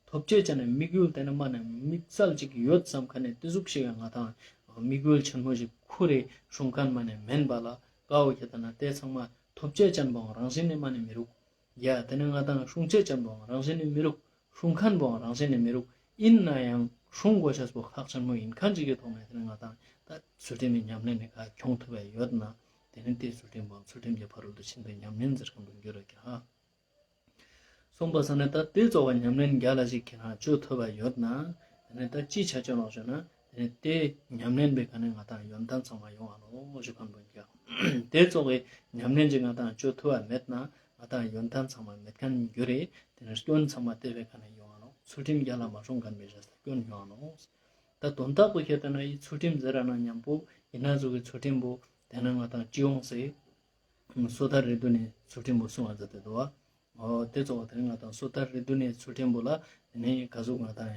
ཐོབ་བྱེད་ཅན་ནི་དམིགས་ཡུལ་དེ་ནི་མ་ནས་དམིགས་བསལ་ཅིག་ཡོད་བསམ་མཁན་ནི་དེ་ཟུག་ཞིག་གི་ང་དང་དམིགས་ཡུལ་ཆེན་མོ་ཞིག་ཁུར་རེ་སྲུང་མཁན་མ་ནས་མེན་པ་ལ་ཀ་བོ་ཁྱེད་ད་ན་དེ་ཚང་མ་ཐོབ་བྱེད་ཅན་པོའང་རང་བཞིན་ནི་མ་ནས་མི་རུག། ཡ་དེ་ནི་ང་དང་སྲུང་བྱེད་ཅན་པོའང་རང་བཞིན་ནི་མི་རུག། སྲུང་མཁན་པོའང་རང་བཞིན་ནི་མི་རུག། ཡིན་ན་ཡང་སྲུང་དགོས་ཤེས་པོ་ཁག་ཆེན་མོ་ཡིན་མཁན་ཅིག་གི་ཐོག་ནས་དེ་ནི་ང་དང་ད་ཚུལ་ཁྲིམས་ཀྱི་ཉམས་ལེན་ནི་ཁ་ཁྱོང་ཐུབ་པ་ཡོད་ན་དེ་ནི་དེ་ཚུལ་ཁྲིམས་པོའང་ཚུལ་ཁྲིམས་ཀྱི་ཕ་རོལ་ཏུ་ཕྱིན་པའི་ཉམས་ལེན་ཟེར་མཁན་པོ་འགྱུར་རེད་ཀྱག། སོང་པ་སང་ནས་ད་དེ་གཙོ་བོ་ཉམས་ལེན་རྒྱལ་ལ་ཞིག་ཁྱེད་རང་བཅོ་ཐུབ་པ་ཡོད་ན་དེ་ནི་ད་ཅི་ཆ་ཆོ་ནོག་ཞུ་ན་དེ་ནི་དེ་ཉམས་ལེན་པའི་ཁ་ནས་ང་དང་ཡོན་ཏན་ཚང་མ་ཡོང་ང་ནོག་ཞུ་མཁན་པོ་ཡིན་ཀྱག། དེ་གཙོ་བོའི་ཉམས་ལེན་ཅིག་ང་དང་བཅོ་ཐུབ་པ་མེད་ན་ང་དང་ཡོན་ཏན་ཚང་མ་མེད་མཁན་འགྱུར་རེ། དེ་ནས་སྐྱོན་ཚང་མ་དེ་བའི་ཁ་ནས་ཡོང་ང་ནོག། ཚུལ་ཁྲིམས་རྒྱལ་ལ་མ་སྲུང་མཁན་པའི་ཞེས་སྐྱོན་ཡོང་ང་ནོག། ད་དོན་དག་པོ་ཁྱེད་ལྟ་ན་ཡི་ཚུལ་ཁྲིམས་ཟེར་ར་ན་མཉམ་པོ་ཡིན་ན་ཟུག་གི་ཚུལ་ཁྲིམས་པོ་དེ་ན་ང་དང་ཅི་ཡོང་སེ། སོ་ཐར་རེ་དུ་ནས་ཚུལ་ཁྲིམས་པོ་གསུང་བ་མཛད་དེ་འདུག་བ། འོ་དེ་གཙོ་བོ་དེ་ང་དང་སོ་ཐར་རེ་དུ་ནས་ཚུལ་ཁྲིམས་པོ་ལ་དེ་ནས་ག་ཟུག་ང་དང་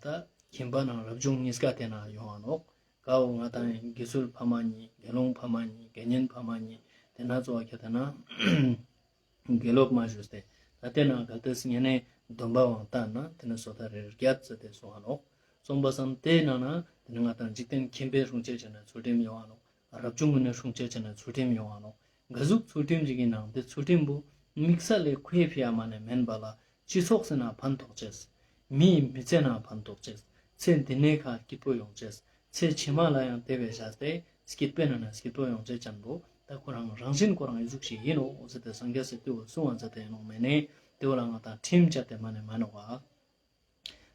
ད་ཁྱིམ་པ་ནང་རབ་བྱུང་གཉིས་ཀ་དེ་ན་ཡོང་ང་ནོག། ཀ་བོ་ང་དང་དགེ་ཚུལ་ཕ་མ་གཉིས་དགེ་སློང་ཕ་མ་གཉིས་དགེ་བསྙེན་ཕ་མ་གཉིས་དེ་ན་གཙོ་བོ་ཁྱེད་ལྟ་ན། དགེ་སློབ་མ་ཞུས་ཏེ། ད་དེ་ན་གལ་ཏེ་ཉེ་གནས་སྡོམ་པ་བང་བཏང་ན་དེ་ནི་སོ་ཐར་རེ་བརྒྱད་ཟེར་ཏེ་གསུང་ང་ནོག། གསུངས་པ་སང་དེ་ནང་ན་དེ་ནི་ང་དང་འཇིག་རྟེན་ཁྱིམ་པའི་སྲུང་བྱེད་བྱས་ན་ཚུལ་ཁྲིམས་ཡོང་ང་ནོག། རབ་བྱུང་ངུན་ནི་སྲུང་བྱེད་བྱས་ན་ཚུལ་ཁྲིམས་ཡོང་ང་ནོག། ག་ཟུག་ཚུལ་ཁྲིམས་ཅིག་ཡིན་ནའང་དེ་ཚུལ་ཁྲིམས་པོ་དམིགས་བསལ་ལས་ཁོའི་ཕི་ཡ་མ་ནས་མེན་པ་ལ་སྤྱི་ཚོགས་ཟེར་ན་ཕན་ཐོགས་ཅེས། མིའི་མི་ཚེ་ན་ཕན་ཐོགས་ཅེས། ཚེ་འདི་ནས་ཁ་སྐྱིད་པོ་ཡོང་ཅེས། ཚེ་ཕྱི་མ་ལ་ཡང་དེ་བས་བཞག་སྟེ་སྐྱིད་པའི་ནང་ན་སྐྱིད་པོ་ཡོང་ཅེས་ཅན་པོ་ད་ཁོ་རང་རང་བཞིན་ཁོ་རང་ཨི་ཟུག་ཞིག་ཡིན་ནོག་ཟེར་ཏེ་སངས་རྒྱས་སི་དེ་བོ་གསུང་བ་མཛད་དེ་ཡིན་ནོག་མེ་ནེ། དེ་བོ་ལ་ང་དང་ཁྲིམས་བཅའ་སྟེ་མ་ནེ་མ་ནོག་བ།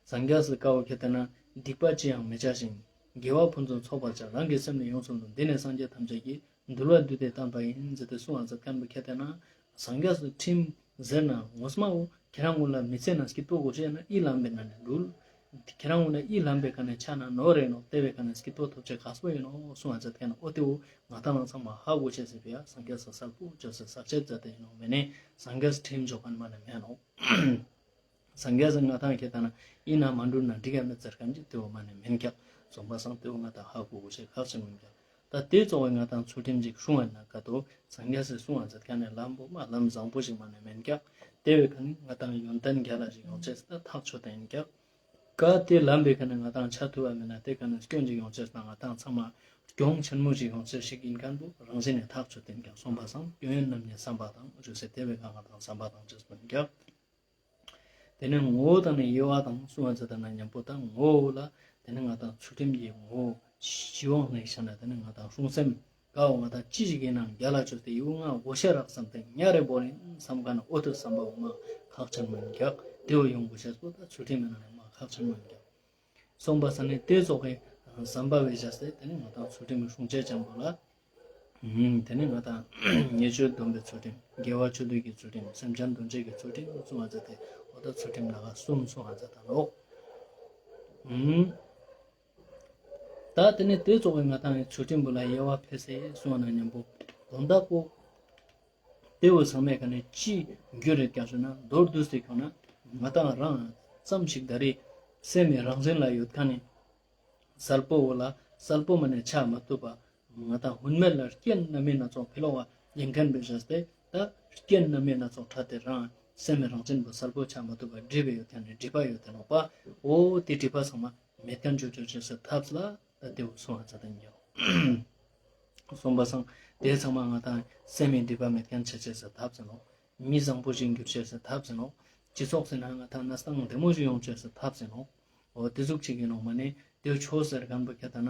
སངས་རྒྱས་སི་བཀའ་བོ་ཁྱེད་ལྟ་ན་སྡིག་པ་ཅི་ཡང་མི་བྱ་ཞིང་། དགེ་བ་ཕུན་སུམ་ཚོགས་པར་བྱ། རང་གི་སེམས་ནི་ཡོངས་སུ་འདུལ། འདི་ནི་སངས་རྒྱས་ཐམས་ཅད་ཀྱི། འདུལ་བ་བསྡུས་ཏེ་བསྟན་པ་ཡིན། ཟེར་ཏེ་གསུང་བ་མཛད་མཁན་པོ་ཁྱེད་ལྟ་ན། སངས་རྒྱས་སི་ཁྲིམས་ཟེར་ན་ངོ་མ་བོ་ཁྱེད་རང་ངོ་ལ་མི་ཚེ་ན་སྐྱིད་པོ་དགོས་ཤེས་ན་ཨི་ལམ་པའི་ནང་ནས་འདུལ། ཁྱེད་རང་ངོ་ན་ཨི་ལམ་པའི་ཁ་ནས་ཆ་ན་ནོར་རེ་ནོག། དེ་བའི་ཁ་ནས་སྐྱིད་པོ་ཐོབ་ཅེས་ཁག་པོ་ཡིན་ནོག་གསུང་བ་མཛད་མཁན་ཨོ་དེ་བོ་ང་དང་ཚང་མ་ཧ་གོ་ཤེས་སི་ཕི་ཡ་སངས་རྒྱས་སི་གསལ་པོ་བཅོས་སེ་གསལ་བཅད་མཛད་དེ་ཡིན་ནོག་མེ་ནེ། སངས་རྒྱས་སི་ཁྲིམས་འཇོག་མཁན་མ་ནེ་མེན་ནོག། སངས་རྒྱས་སི་ང་དང་ཁྱེད་ལྟ་ན་ཨི་ན་མ་འགྲུལ་ན་འགྲིག་ག་མེད་ཟེར་མཁན་ཅིག་དེ་བོ་མ་ནེ་མེན་ཀྱག། གསུངས་པ་སང་དེ་བོ་ང་དང་ཧ་གོ་དགོས་ཤེས་ཁག་ཆེན་མོ་ཡིན་ཀྱག། ད་དེ་གཙོ་བོ་ང་དང་ཚུལ་ཁྲིམས་ཅིག་སྲུང་བ་ན་ཀ་ཏོ་སངས་རྒྱས་སི་གསུང་བ་མཛད་མཁན་ནི་ལམ་པོ་མ་ལམ་བཟང་པོ་ཞིག་མ་ནེ་མེན་ཀྱག། དེ་བའི་ཁ་ནས་ང་དང་ཡོན་ཏན་རྒྱལ་ལ་ཞིག་ཡོང་ཅེས་ད་ཐག་ཆོད་དེ་ཡིན་ཀྱག། ཀ་དེ་ལམ་པའི་ཁ་ནས་ང་དང་ཆ་ཐུབ་བ་མེད་ན་དེ་ཁ་ནས་སྐྱོན་ཅིག་ཡོང་ཅེས་ན་ང་དང་ཚང་མ་གྱོང་ཆེན་མོ་ཞིག་ཡོང་ཅེས་ཞིག་ཡིན་མཁན་པོ་རང་བཞིན་ནས་ཐག་ཆོད་དེ་ཡིན་ཀྱག། གསུངས་པ་སང་སྐྱོན་ཡོན་རྣམས་ནི་བསམ་པ་དང་ཞུ་སེ་དེ་བའི་ཁ་ང་དང་བསམ་པ་དང་བཅས་པ་ཡིན་ཀྱག། དེ་ནས་ངོ་བོ་དང་ནི་དབྱེ་བ་དང་གསུང་བ་མཛད་ད་ན་མཉམ་པོ་དང་ངོ་བོ་ལ་དེ་ནས་ང་དང་ཚུལ་ཁྲིམས་ཀྱི་ངོ་བོ་ཞི་བོ་ནས་བཤད་ན་དེ་ནས་ང་དང་སྲུང་སེམས་ཀ་བོ་ང་དང་ཅི་ཞིག་ཡིན་ནའང་རྒྱལ་ལ་བཅོས་ཏེ་ཡིའུ་ང་གོ་ཤེས་རག་བསམ་སྟེ་ཉ་རེ་བོ་རེ་བསམ་མཁན་ཨོ་དེ་བསམ་པ་འོ་མ་ཁག་ཆེན་མོ་ཡིན་ཀྱག། དེ་བོ་ཡོང་དགོས་ཤེས་པོ་ད་ཚུལ་ཁྲིམས་ཡིན་ན་མ་ཁག་ཆེན་མོ་ཡིན་ཀྱག། གསུངས་པ་སང་ནི་དེ་ཙོགས་སི་བསམ་པ་བས་བཞག་སྟེ་དེ་ནི་ང་དང་ཚུལ་ཁྲིམས་སྲུང་བྱེད་ཅན་པོ་ལ། དེ་ནི་ང་དང་ཉེས་སྤྱོད་སྡོམ་པའི་ཚུལ་ཁྲིམས། དགེ་བ་ཆོས་སྡུད་ཀྱི་ཚུལ་ཁྲིམས། སེམས་ཅན་དོན་བྱེད་ཀྱི་ཚུལ་ཁྲིམས་གསུང་བ་མཛད་དེ་འོ་ད་ཚུལ་ཁྲིམས་ལ་ག་གསུམ་གསུང་བ་མཛད་ད་ནོག། ད་དེ་ནི་དེ་ཙོགས་སི་ང་དང་ཚུལ་ཁྲིམས་པོ་ལ་དབྱེ་བ་ཕེ་སེ་གསུང་བ་ན་མཉམ་པོ་དོན་དག་པོ། དེ་བོ་ཚང་མའི་ཁ་ནས་ཅི་འགྱུར་རེད་ཀྱག་ཞུ་ན་མདོར་བསྡུས་ཏེ་ཁྱོང་ན་ང་དང་རང་ཙམ་ཞིག་ད་རེས་སེམས་མི་རང་བཞིན་ལ་ཡོད་མཁན་ནི་གསལ་པོ་བོ་ལ་གསལ་པོ་མ་ནས་ཆ་མ་ཐུབ་པ། ང་དང་ཧུན་མེད་ལ་རྐྱེན་སྣ་མིན་སྣ་ཚོགས་ཕི་ལོག་པ་ཡིན་མཁན་བས་བཞག་སྟེ་ད་རྐྱེན་སྣ་མིན་སྣ་ཚོགས་ཕྲད་དེ་རང་སེམས་མི་རང་བཞིན་པོ་གསལ་པོ་ཆ་མ་ཐུབ་པ་སྒྲིབ་པ་ཡོད་མཁན་ནི་སྒྲིབ་པ་ཡོད་དེ་ནོག་པ། འོ་དེ་སྒྲིབ་པ་ཚང་མ་མེད་མཁན་ཅོ་ཅོ་ཅེས་སི་ཐབས་ལ་ད་དེ་བོ་གསུང་བ་མཛད་དེ་ཡིན་ཀྱག། གསུངས་པ་སང་དེ་ཚང་མ་ང་དང་སེམས་མི་སྒྲིབ་པ་མེད་མཁན་ཆ་ཅེས་སི་ཐབས་ཟེར་ནོག། མི་བཟང་པོ་ཞིག་འགྱུར་ཅེས་སི་ཐབས་ཟེར་ནོག། སྤྱི་ཚོགས་ཟེར་ན་ང་དང་གནས་སྟངས་བདེ་མོ་ཞིག་ཡོང་ཅེས་སི་ཐབས་ཟེར་ནོག། འོ་དེ་ཟུག་ཅིག་ཡིན་ནོག། མ་ནེ་དེ་ཆོས་ཟེར་མཁན་པོ་ཁྱེད་ལྟ་ན་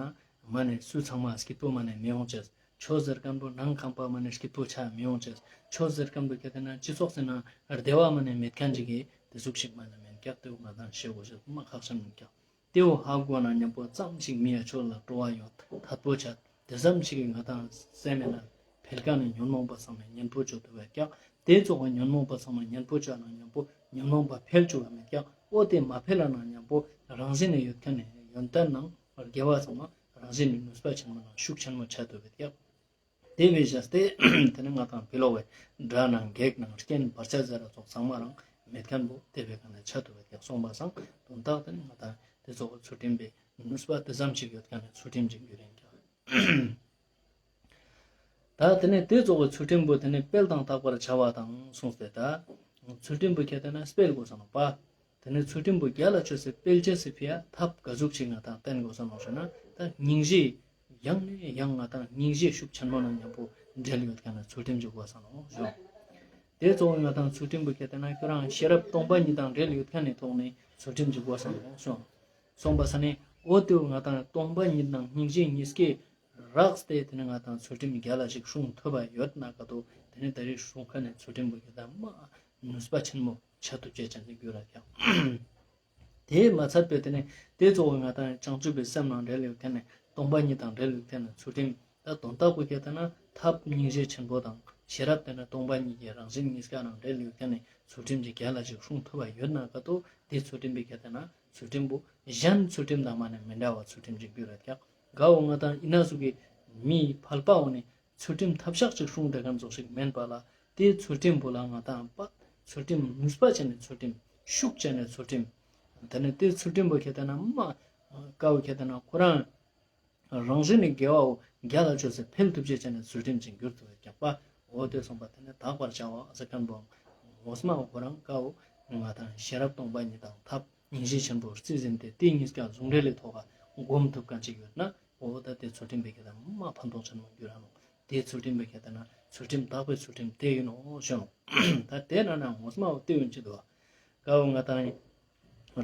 མ་ནེ་སུ་ཚང་མ་སྐྱིད་པོ་མ་ནེ་མི་ཡོང་ཅེས། ཆོས་ཟེར་མཁན་པོ་ནང་ཁང་པ་མ་ནེ་སྐྱིད་པོ་ཆ་མི་ཡོང་ཅེས། ཆོས་ཟེར་མཁན་པོ་ཁྱེད་ལྟ་ན་སྤྱི་ཚོགས་ཟེར་ན་བདེ་བ་མ་ནེ་མེད་མཁན་ཅིག་གི་དེ་ཟུག་ཅིག་མ་ནེ་མེན་ཀྱག། དེ་བོ་ང་དང་ཤེས་དགོས་ཤེས་མ་ཁག་ཆེན་མིན་ཀྱག། དེ་བོ་ཧ་གོ་ན་མཉམ་པོ་ཙམ་ཞིག་མི་ཡ་ཆོས་ལ་སྤྲོ་བ་ཡོང་ཐད་པོ་ཆ། དེ་ཙམ་ཞིག་གི་ང་དང་སེམས་མེད་ན་འཕེལ་མཁན་ནི་ཉོན་མོངས་པ་ཚང་མ་གཉེན་པོ་བཅོ་ཐུབ་པ་ཀྱག། དེ་ཙོགས་ཀྱི་ཉོན་མོངས་པ་ཚང་མ་གཉེན་པོ་བཅོ་ན་མཉམ་པོ་ཉོན་མོངས་པ་འཕེལ་བཅུག་པ་མེད་ཀྱག། འོ་དེ་མ་འཕེལ་ན་མཉམ་པོ་རང་བཞིན་ནས་ཡོད་མཁན་ནི་ཡོན་ཏན་ནང་དགེ་བ་ཚང་མ་རང་བཞིན་ནས་ནུས་པ་ཆེན་མོ་ནང་ཤུགས་ཆེན་མོ་ཆ་ཐུབ་པ་ཀྱག། དེ་བས་བྱས་ཏེ་དེ་ནི་ང་དང་ཕི་ལོགས་པའི་དགྲ་ནང་བགེགས་ནང་རྐྱེན་བར་ཆད་ཟེར་ར་ཙོགས་ཚང་མ་རང་མེད་མཁན་པོ་དེ་བས་ག་ནས་ཆ་ཐུབ་པའི་ཀྱང་སོང་པ་སང་དོན་དག་དེ་ནི་ང་དང་དེ་ཙོགས་ཚུལ་ཁྲིམས་པའི་ནུས་པ་དེ་ཙམ་ཞིག་ཡོད་མཁན་ནི་ཚུལ་ཁྲིམས་ཅིག་ཡོད་རེད་ཀྱང་། ད་དེ་ནས་དེ་ཙོགས་པའི་ཚུལ་ཁྲིམས་པོ་དེ་ནས་སྤེལ་དང་དག་པར་བྱ་བ་དང་གསུངས་ཏེ། ད་ཚུལ་ཁྲིམས་པོ་ཁྱེད་དེ་ན་སྤེལ་དགོས་ས་ནོག་པ། དེ་ནས་ཚུལ་ཁྲིམས་པོ་རྒྱལ་ལ་ཆོས་སེ་སྤེལ་ཅེས་སི་ཕི་ཡ་ཐབས་ག་ཟུག་ཅིག་ང་དང་བསྟེན་དགོས་ས་ནོག་ཞུ་ན། ད་སྙིང་རྗེ་ཡང་ནས་ཡང་ང་དང་སྙིང་རྗེ་ཤུགས་ཆེན་མོ་ནང་མཉམ་པོ་འབྲེལ་ཡོད་མཁན་ནི་ཚུལ་ཁྲིམས་ཅིག་དགོས་ས་ནོག་ཞུ། དེ་ཙོགས་ང་དང་ཚུལ་ཁྲིམས་པོ་ཁྱེད་དེ་ན་ཁྱོད་རང་ཤེས་རབ་སྟོང་པ་ཉིད་དང་འབྲེལ་ཡོད་མཁན་ནི་ཐོག་ནས་ཚུལ་ཁྲིམས་ཅིག་དགོས་ས་ནོག་ཞུ། སོང་པ་ས་ནས་འོ་དེ་བོ་ང་དང་སྟོང་པ་ཉིད་དང་སྙིང་རྗེ་གཉིས་ཀའི་རགས་ཏེ་དེ་ནི་ང་དང་ཚུལ་ཁྲིམས་རྒྱལ་ལ་ཞིག་སྲུང་ཐུབ་པ་ཡོད་ན་ག་དོ། དེ་ནི་ད་རེས་སྲུང་མཁན་ནི་ཚུལ་ཁྲིམས་པོ་ཁྱེད་དེ་ན་མ་ནུས་པ་ཆེན་མོ་ཆ་ཐུབ་ཅེས་ཅན་ཞིག་གྱུར་ར་ཀྱང་། དེ་མ་ཚད་པའི་དེ་ནི་དེ་ཙོགས་ང་དང་བྱང་ཆུབ་པའི་སེམས་ནང་འབྲེལ་ཡོད་མཁན་ནི་སྟོང་པ་ཉིད་དང་འབྲེལ་ཡོད་མཁན་ནི་ཚུལ་ཁྲིམས། ད་དོན་དག་པོ་ཁྱེད་དེ་ན་ཐབས་སྙིང་རྗེ་ཆེན་པོ་དང་ཤེས་རབ་དེ་ནི་སྟོང་པ་ཉིད་ཀྱི་རང་བཞིན་གཉིས་ཀ་ནང་འབྲེལ་ཡོད་མཁན་ནི་ཚུལ་ཁྲིམས་ཀྱི་རྒྱལ་ལ་ཞིག་སྲུང་ཐུབ་པ་ཡོད་ན་ག་དོ། དེ་ཚུལ་ཁྲིམས་པོ་ཁྱེད་དེ་ན་ཚུལ་ཁྲིམས་པོ་གཞན་ཚུལ་ཁྲིམས་དང་མ་ནི་མི་འདྲ་བ་ཚུལ་ཁྲིམས་ཅིག་གྱུར་ར་ཀྱག། ག་བོ་ང་དང་ཨི་ན་ཟུག་གི་མི་ཕལ་པ་བོ་ནི་ཚུལ་ཁྲིམས་ཐབས་ཤག་ཅིག་སྲུང་བསྡད་མཁན་ཙོགས་ཤིག་མེན་པ་ལ། དེ་ཚུལ་ཁྲིམས་པོ་ལ་ང་དང་པ་ཚུལ་ཁྲིམས་ནུས་པ་ཅན་ནི་ཚུལ་ཁྲིམས་ཤུགས་ཅན་ནི་ཚུལ་ཁྲིམས། དེ་ནི་དེ་ཚུལ་ཁྲིམས་པོ་ཁྱེད་དེ་ན་མ་ག་བོ་ཁྱེད་དེ་ན་ཁོ་རང་རང་བཞིན་ནི་དགེ་བའོ་རྒྱལ་ལ་ཆོས་སེ་འཕེལ་ཐུབ་ཅེས་ཅན་ནི་ཚུལ་ཁྲིམས་ཅིག་གྱུར་ཐུབ་པའི་ཀྱག་པ། འོ་དེ་སོང་པ་དེ་ནི་དག་པར་བྱ་བ་ཟེར་མཁན་པོ་འོ་སྨྲ་བོ་ཁོ་རང་ཀ་བོ་ང་དང་ཤེས་རབ་སྟོང་པ་ཉིད་དང་ཐབས་སྙིང་རྗེ་ཆེན་པོ་རྩིས་ཟིན་ཏེ་དེ་གཉིས་ཀ་ཟུང་འབྲེལ་ལི་ཐོག་ག་སྒོམ་ཐུབ་མཁན་ཅིག་ཡོད་ན། འོ་ད་དེ་ཚུལ་ཁྲིམས་པོ་ཁྱེད་དེ་ན་མ་ཕན་ཐོགས་ཆེན་མོ་གྱུར་ར་ནོག། དེ་ཚུལ་ཁྲིམས་པོ་ཁྱེད་དེ་ན་ཚུལ་ཁྲིམས་དག་པའི་ཚུལ་ཁྲིམས་དེ་ཡིན་ནོག་ཞུ་ནོག། ད་དེ་ན་ན་འོ་སྨྲ་བོ་དེ་ཡོང་ཅི་འདུག་ག། ཀ་བོ་ང་དང་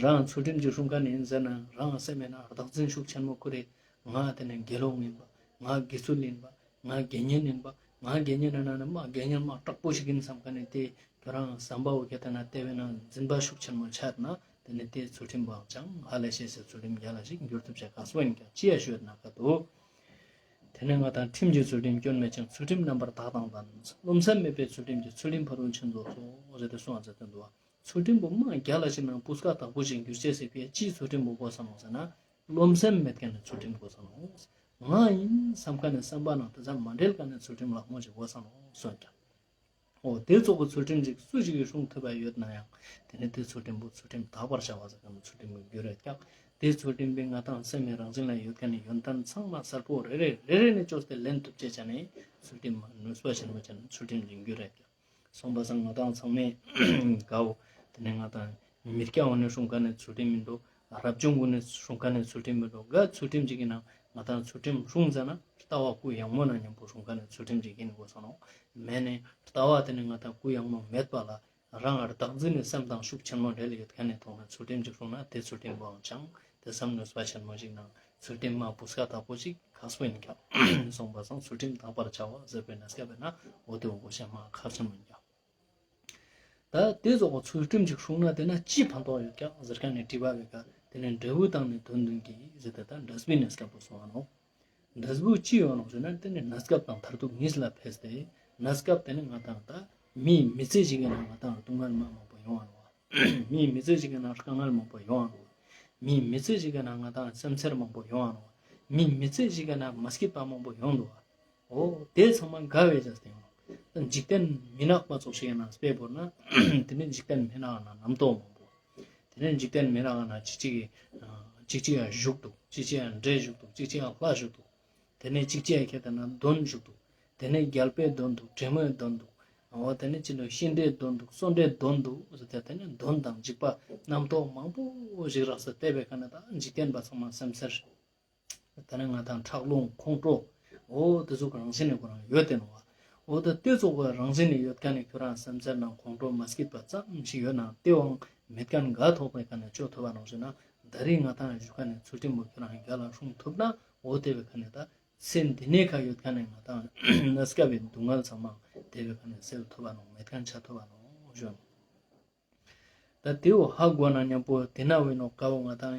རང་ཚུལ་ཁྲིམས་ཅིག་སྲུང་མཁན་ཡིན་ཟེར་ན་རང་སེམས་ཡིན་ན་བདག་འཛིན་ཤུགས་ཆེན་མོ་ཁུར་རེ། ང་དེ་ནི་དགེ་སློང་ཡིན་པ། ང་དགེ་ཚུལ་ཡིན་པ། ང་དགེ་བསྙེན་ཡིན་པ། ང་དགེ་བསྙེན་ཡིན་ན་ནི་མ་དགེ་བསྙེན་མ་དྲག་པོ་ཞིག་ཡིན་བསམ་མཁན་ནི་དེ་ཁྱོད་རང་བསམ་པ་བོ་ཁྱེད་དེ་ན་དེ་བས་ན་འཛིན་པ་ཤུགས་ཆེན་མོ་ཆགས་ན་དེ་ནི་དེ་ཚུལ་ཁྲིམས་པོའང་ཅང་ཧ་ལས་ཤེས་སེ་ཚུལ་ཁྲིམས་རྒྱལ་ལ་ཞིག་འགྱུར་ཐུབ་ཅེས་ཁག་པོ་ཡིན་ཀྱག། ཅི་ཡ་ཞུ་ན་ག་དོ། དེ་ནི་ང་དང་ཁྲིམས་ཀྱི་ཚུལ་ཁྲིམས་སྐྱོན་མེད་ཅིང་། ཚུལ་ཁྲིམས་རྣམ་པར་དག་དང་ལྡན། རློམ་སེམས་མེད་པའི་ཚུལ་ཁྲིམས་ཀྱིས། ཚུལ་ཁྲིམས་ཕ་རོལ་ཕྱིན་རྫོགས་སོ། ཟེར་ཏེ་གསུངས་ཟེར་ཏེ་འདུག་བ། ཚུལ་ཁྲིམས་པོ་མ་རྒྱལ་ལ་ཞིག་ནང་སྤུས་ཀ་དག་པོ་ཞིག་འགྱུར་ཅེས་སི་ཕི་ཡ་ཅིའི་ཚུལ་ཁྲིམས་པོ་དགོས་ས་ནོག་ཟེར་ན། རློམ་སེམས་མེད་མཁན་ནི་ཚུལ་ཁྲིམས་དགོས་ས་ནོག། ང་ཡིན་བསམ་མཁན་ནི་བསམ་པ་ནང་དེ་ཙམ་མ་འབྲེལ་མཁན་ནི་ཚུལ་ཁྲིམས་ལག་མོ་ཞིག་དགོས་ས་ནོག་གསུངས་ཀྱག། འོ་དེ་ཙོགས་ཀྱི་ཚུལ་ཁྲིམས་ཅིག་སུ་ཞིག་གིས་སྲུང་ཐུབ་པ་ཡོད་ན་ཡང་དེ་ནི་དེ་ཚུལ་ཁྲིམས་པོ་ཚུལ་ཁྲིམས་དག་པར་བྱ་བ་ཟེར་མཁན་ནི་ཚུལ་ཁྲིམས་ཀྱི་རྒྱུ་རེད་ཀྱག། དེ་ཚུལ་ཁྲིམས་པོ་ང་དང་སེམས་ཀྱི་རང་བཞིན་ལ་ཡོད་མཁན་ནི་ཡོན་ཏན་ཚང་མ་གསལ་པོ་རེ་རེ་རེ་རེ་ནས་བཅོས་ཏེ་ལེན་ཐུབ་ཅེས་ཅན་ནི་ཚུལ་ཁྲིམས་ནུས་པ་ཆེན་པོ་ཅན་ཚུལ་ཁྲིམས་ཀྱི་རྒྱུ་རེད་ཀྱག། སོང་པ་སང་ང་དང་ཚང་མས་ག་བོ་དེ་ནི་ང་དང་མི་སྐྱ་བོ་ནས་སྲུང་མཁན་ནི་ཚུལ་ཁྲིམས་མི་འདུག། རབ་བྱུང་ཀུན་ནས་སྲུང་མཁན་ནི་ཚུལ་ཁྲིམས་མི་འདུག། ག་ཚུལ་ཁྲིམས་ཅིག་ཡིན་ན་ང་དང་ཚུལ་ཁྲིམས་སྲུང་ཟ་ན་ལྟ་བ་སྐུ་ཡངས་མོ་ནང་མཉམ་པོ་སྲུང་མཁན་ནི་ཚུལ་ཁྲིམས་ཅིག་ཡིན་དགོས་ས་ནོག། མེད་ནི་ལྟ་བ་དེ་ནི་ང་དང་སྐུ་ཡངས་མོ་མེད་པ་ལ་རང་བདག་འཛིན་ནི་སེམས་དང་ཤུགས་ཆེན་མོ་འབྲེལ་ཡོད་མཁན་ནི་ཐོག་ནས་ཚུལ་ཁྲིམས་ཅིག་སྲུང་ན་དེ་ཚུལ་ཁྲིམས་པོའང་ཅང་དེ་ཙམ་ནུས་པ་ཆེན་མོ་ཞིག་ནང་ཚུལ་ཁྲིམས་མ་སྤུས་ཀ་དག་པོ་ཞིག་ཁག་པོ་ཡིན་ཀྱག། སོང་པ་སང་ཚུལ་ཁྲིམས་དག་པར་བྱ་བ་ཟེར་བའི་གནས་སྐབས་ན་འོ་དེ་འོ་གོ་ཤེས་མ་ཁག་ཆེན་མོ་ཡིན་ཀྱག། ད་དེ་ཙོགས་ཚུལ་ཁྲིམས་ཅིག་སྲུང་ན་དེ་ན་ཅི་ཕན་ཐོགས་ཡོད་ཀྱག་ཟེར་མཁན་ནི་དྲི་བ་བོའི་ཀ་དེ་ནི་འབྲས་བུ་དང་ནི་དོན་བདུན་གྱི་ཟེར་ཏེ་ད་འབྲས་བུའི་གནས་སྐབས་པོ་སོང་བ་ནོག། འབྲས་བུ་ཅི་ཡོང་ནོག་ཟེར་ན་དེ་ནི་གནས་སྐབས་དང་མཐར་ཐུག་གཉིས་ལ་ཕེས་ཏེ། གནས་སྐབས་དེ་ནི་ང་དང་ད་མིའི་མི་ཚེ་ཞིག་གི་ནང་ང་དང་སྡུག་བསྔལ་མ་མང་པོ་ཡོང་བ་ནོག། མིའི་མི་ཚེ་ཞིག་གི་ནང་དཀའ་ངལ་མང་པོ་ཡོང་བ་ནོག། མིའི་མི་ཚེ་ཞིག་གི་ནང་ང་དང་སེམས་ཚེར་མང་པོ་ཡོང་བ་ནོག། མིའི་མི་ཚེ་ཞིག་གི་ནང་མ་སྐྱིད་པ་མང་པོ་ཡོང་འདུག་བ། འོ་དེ་ཚང་མ་དགའ་བའི་བྱས་ཏེ་ཡོང་། འཇིག་རྟེན་མི་ནག་པ་ཙོགས་ཤིག་ཡིན་ན་དཔེ་བོར་ན་དེ་ནི་འཇིག་རྟེན་མི་ནག་ན་རྣམ་རྟོག་མང་པོ། དེ་ནས་འཇིག་རྟེན་མི་ནག་ན་ཅིག་ཅིག་གི་ཅིག་ཅིག་ཡང་བཞུགས་འདུག། ཅིག་ཅིག་ཡང་འདྲེ་བཞུགས་འདུག། ཅིག་ཅིག་ཡང་ལྷ་བཞུགས་འདུག། དེ་ནས་ཅིག་ཅིག་ཡང་ཁྱེད་ལྟ་ན་གདོན་བཞུགས་འདུག། དེ་ནས་རྒྱལ་པོའི་གདོན་འདུག། བྲན་མོའི་གདོན་འདུག། འོ་དེ་ནས་ཅི་ལོ་ཤིང་འདྲེའི་གདོན་འདུག། གསོན་འདྲེའི་གདོན་འདུག་ཟེར་ཏེ་དེ་ནས་གདོན་དང་འཇིགས་པ་རྣམ་རྟོག་མང་པོ་ཞིག་རགས་སེ་བལྟས་པའི་ཁ་ནས་ད་འཇིག་རྟེན་པ་ཚང་མ་སེམས་ཚེར། ད་ནི་ང་དང་ཁྲག་རླུང་ཁོང་ཁྲོ། འོ་དེ་ཚོ་གི་རང་བཞིན་ནི་ཁོ་རང་ཡོད་དེ་ནོག་བ། འོ་ད་དེ་ཚོ་གི་རང་བཞིན་ནི་ཡོད་མཁན་ནི་ཁྱོད་རང་སེམས་ཚེར་ནང་ཁོང་ཁྲོ་མ་སྐྱིད་པ་ཙམ་ཞིག་ཡོད་ན་དེའང་མེད་མཁན་ག་ཐོག་པའི་ཁ་ནས་ཅོ་ཐུབ་བ་ནོག་ཞུ་ན། ད་རེས་ང་དང་ཞུ་མཁན་ནི་ཚུལ་ཁྲིམས་པོ་ཁྱོད་རང་རྒྱལ་ལ་སྲུང་ཐུབ་ན་འོ་དེ་བའི་ཁ་ནས་ད་ཚེ་འདི་ནས་ཁ་ཡོད་མཁན་ནི་ང་དང་གནས་སྐབས་པའི་སྡུག་བསྔལ་ཚང་མ་དེ་བའི་ཁ་ནས་སེལ་ཐུབ་བ་ནོག། མེད་མཁན་ཆ་ཐུབ་བ་ནོག་ཞུ་ནོག། ད་དེའོ་ཧ་གོ་ན་མཉམ་པོ་དེ་ན་བས་ནོག་ཀ་བོ་ང་དང་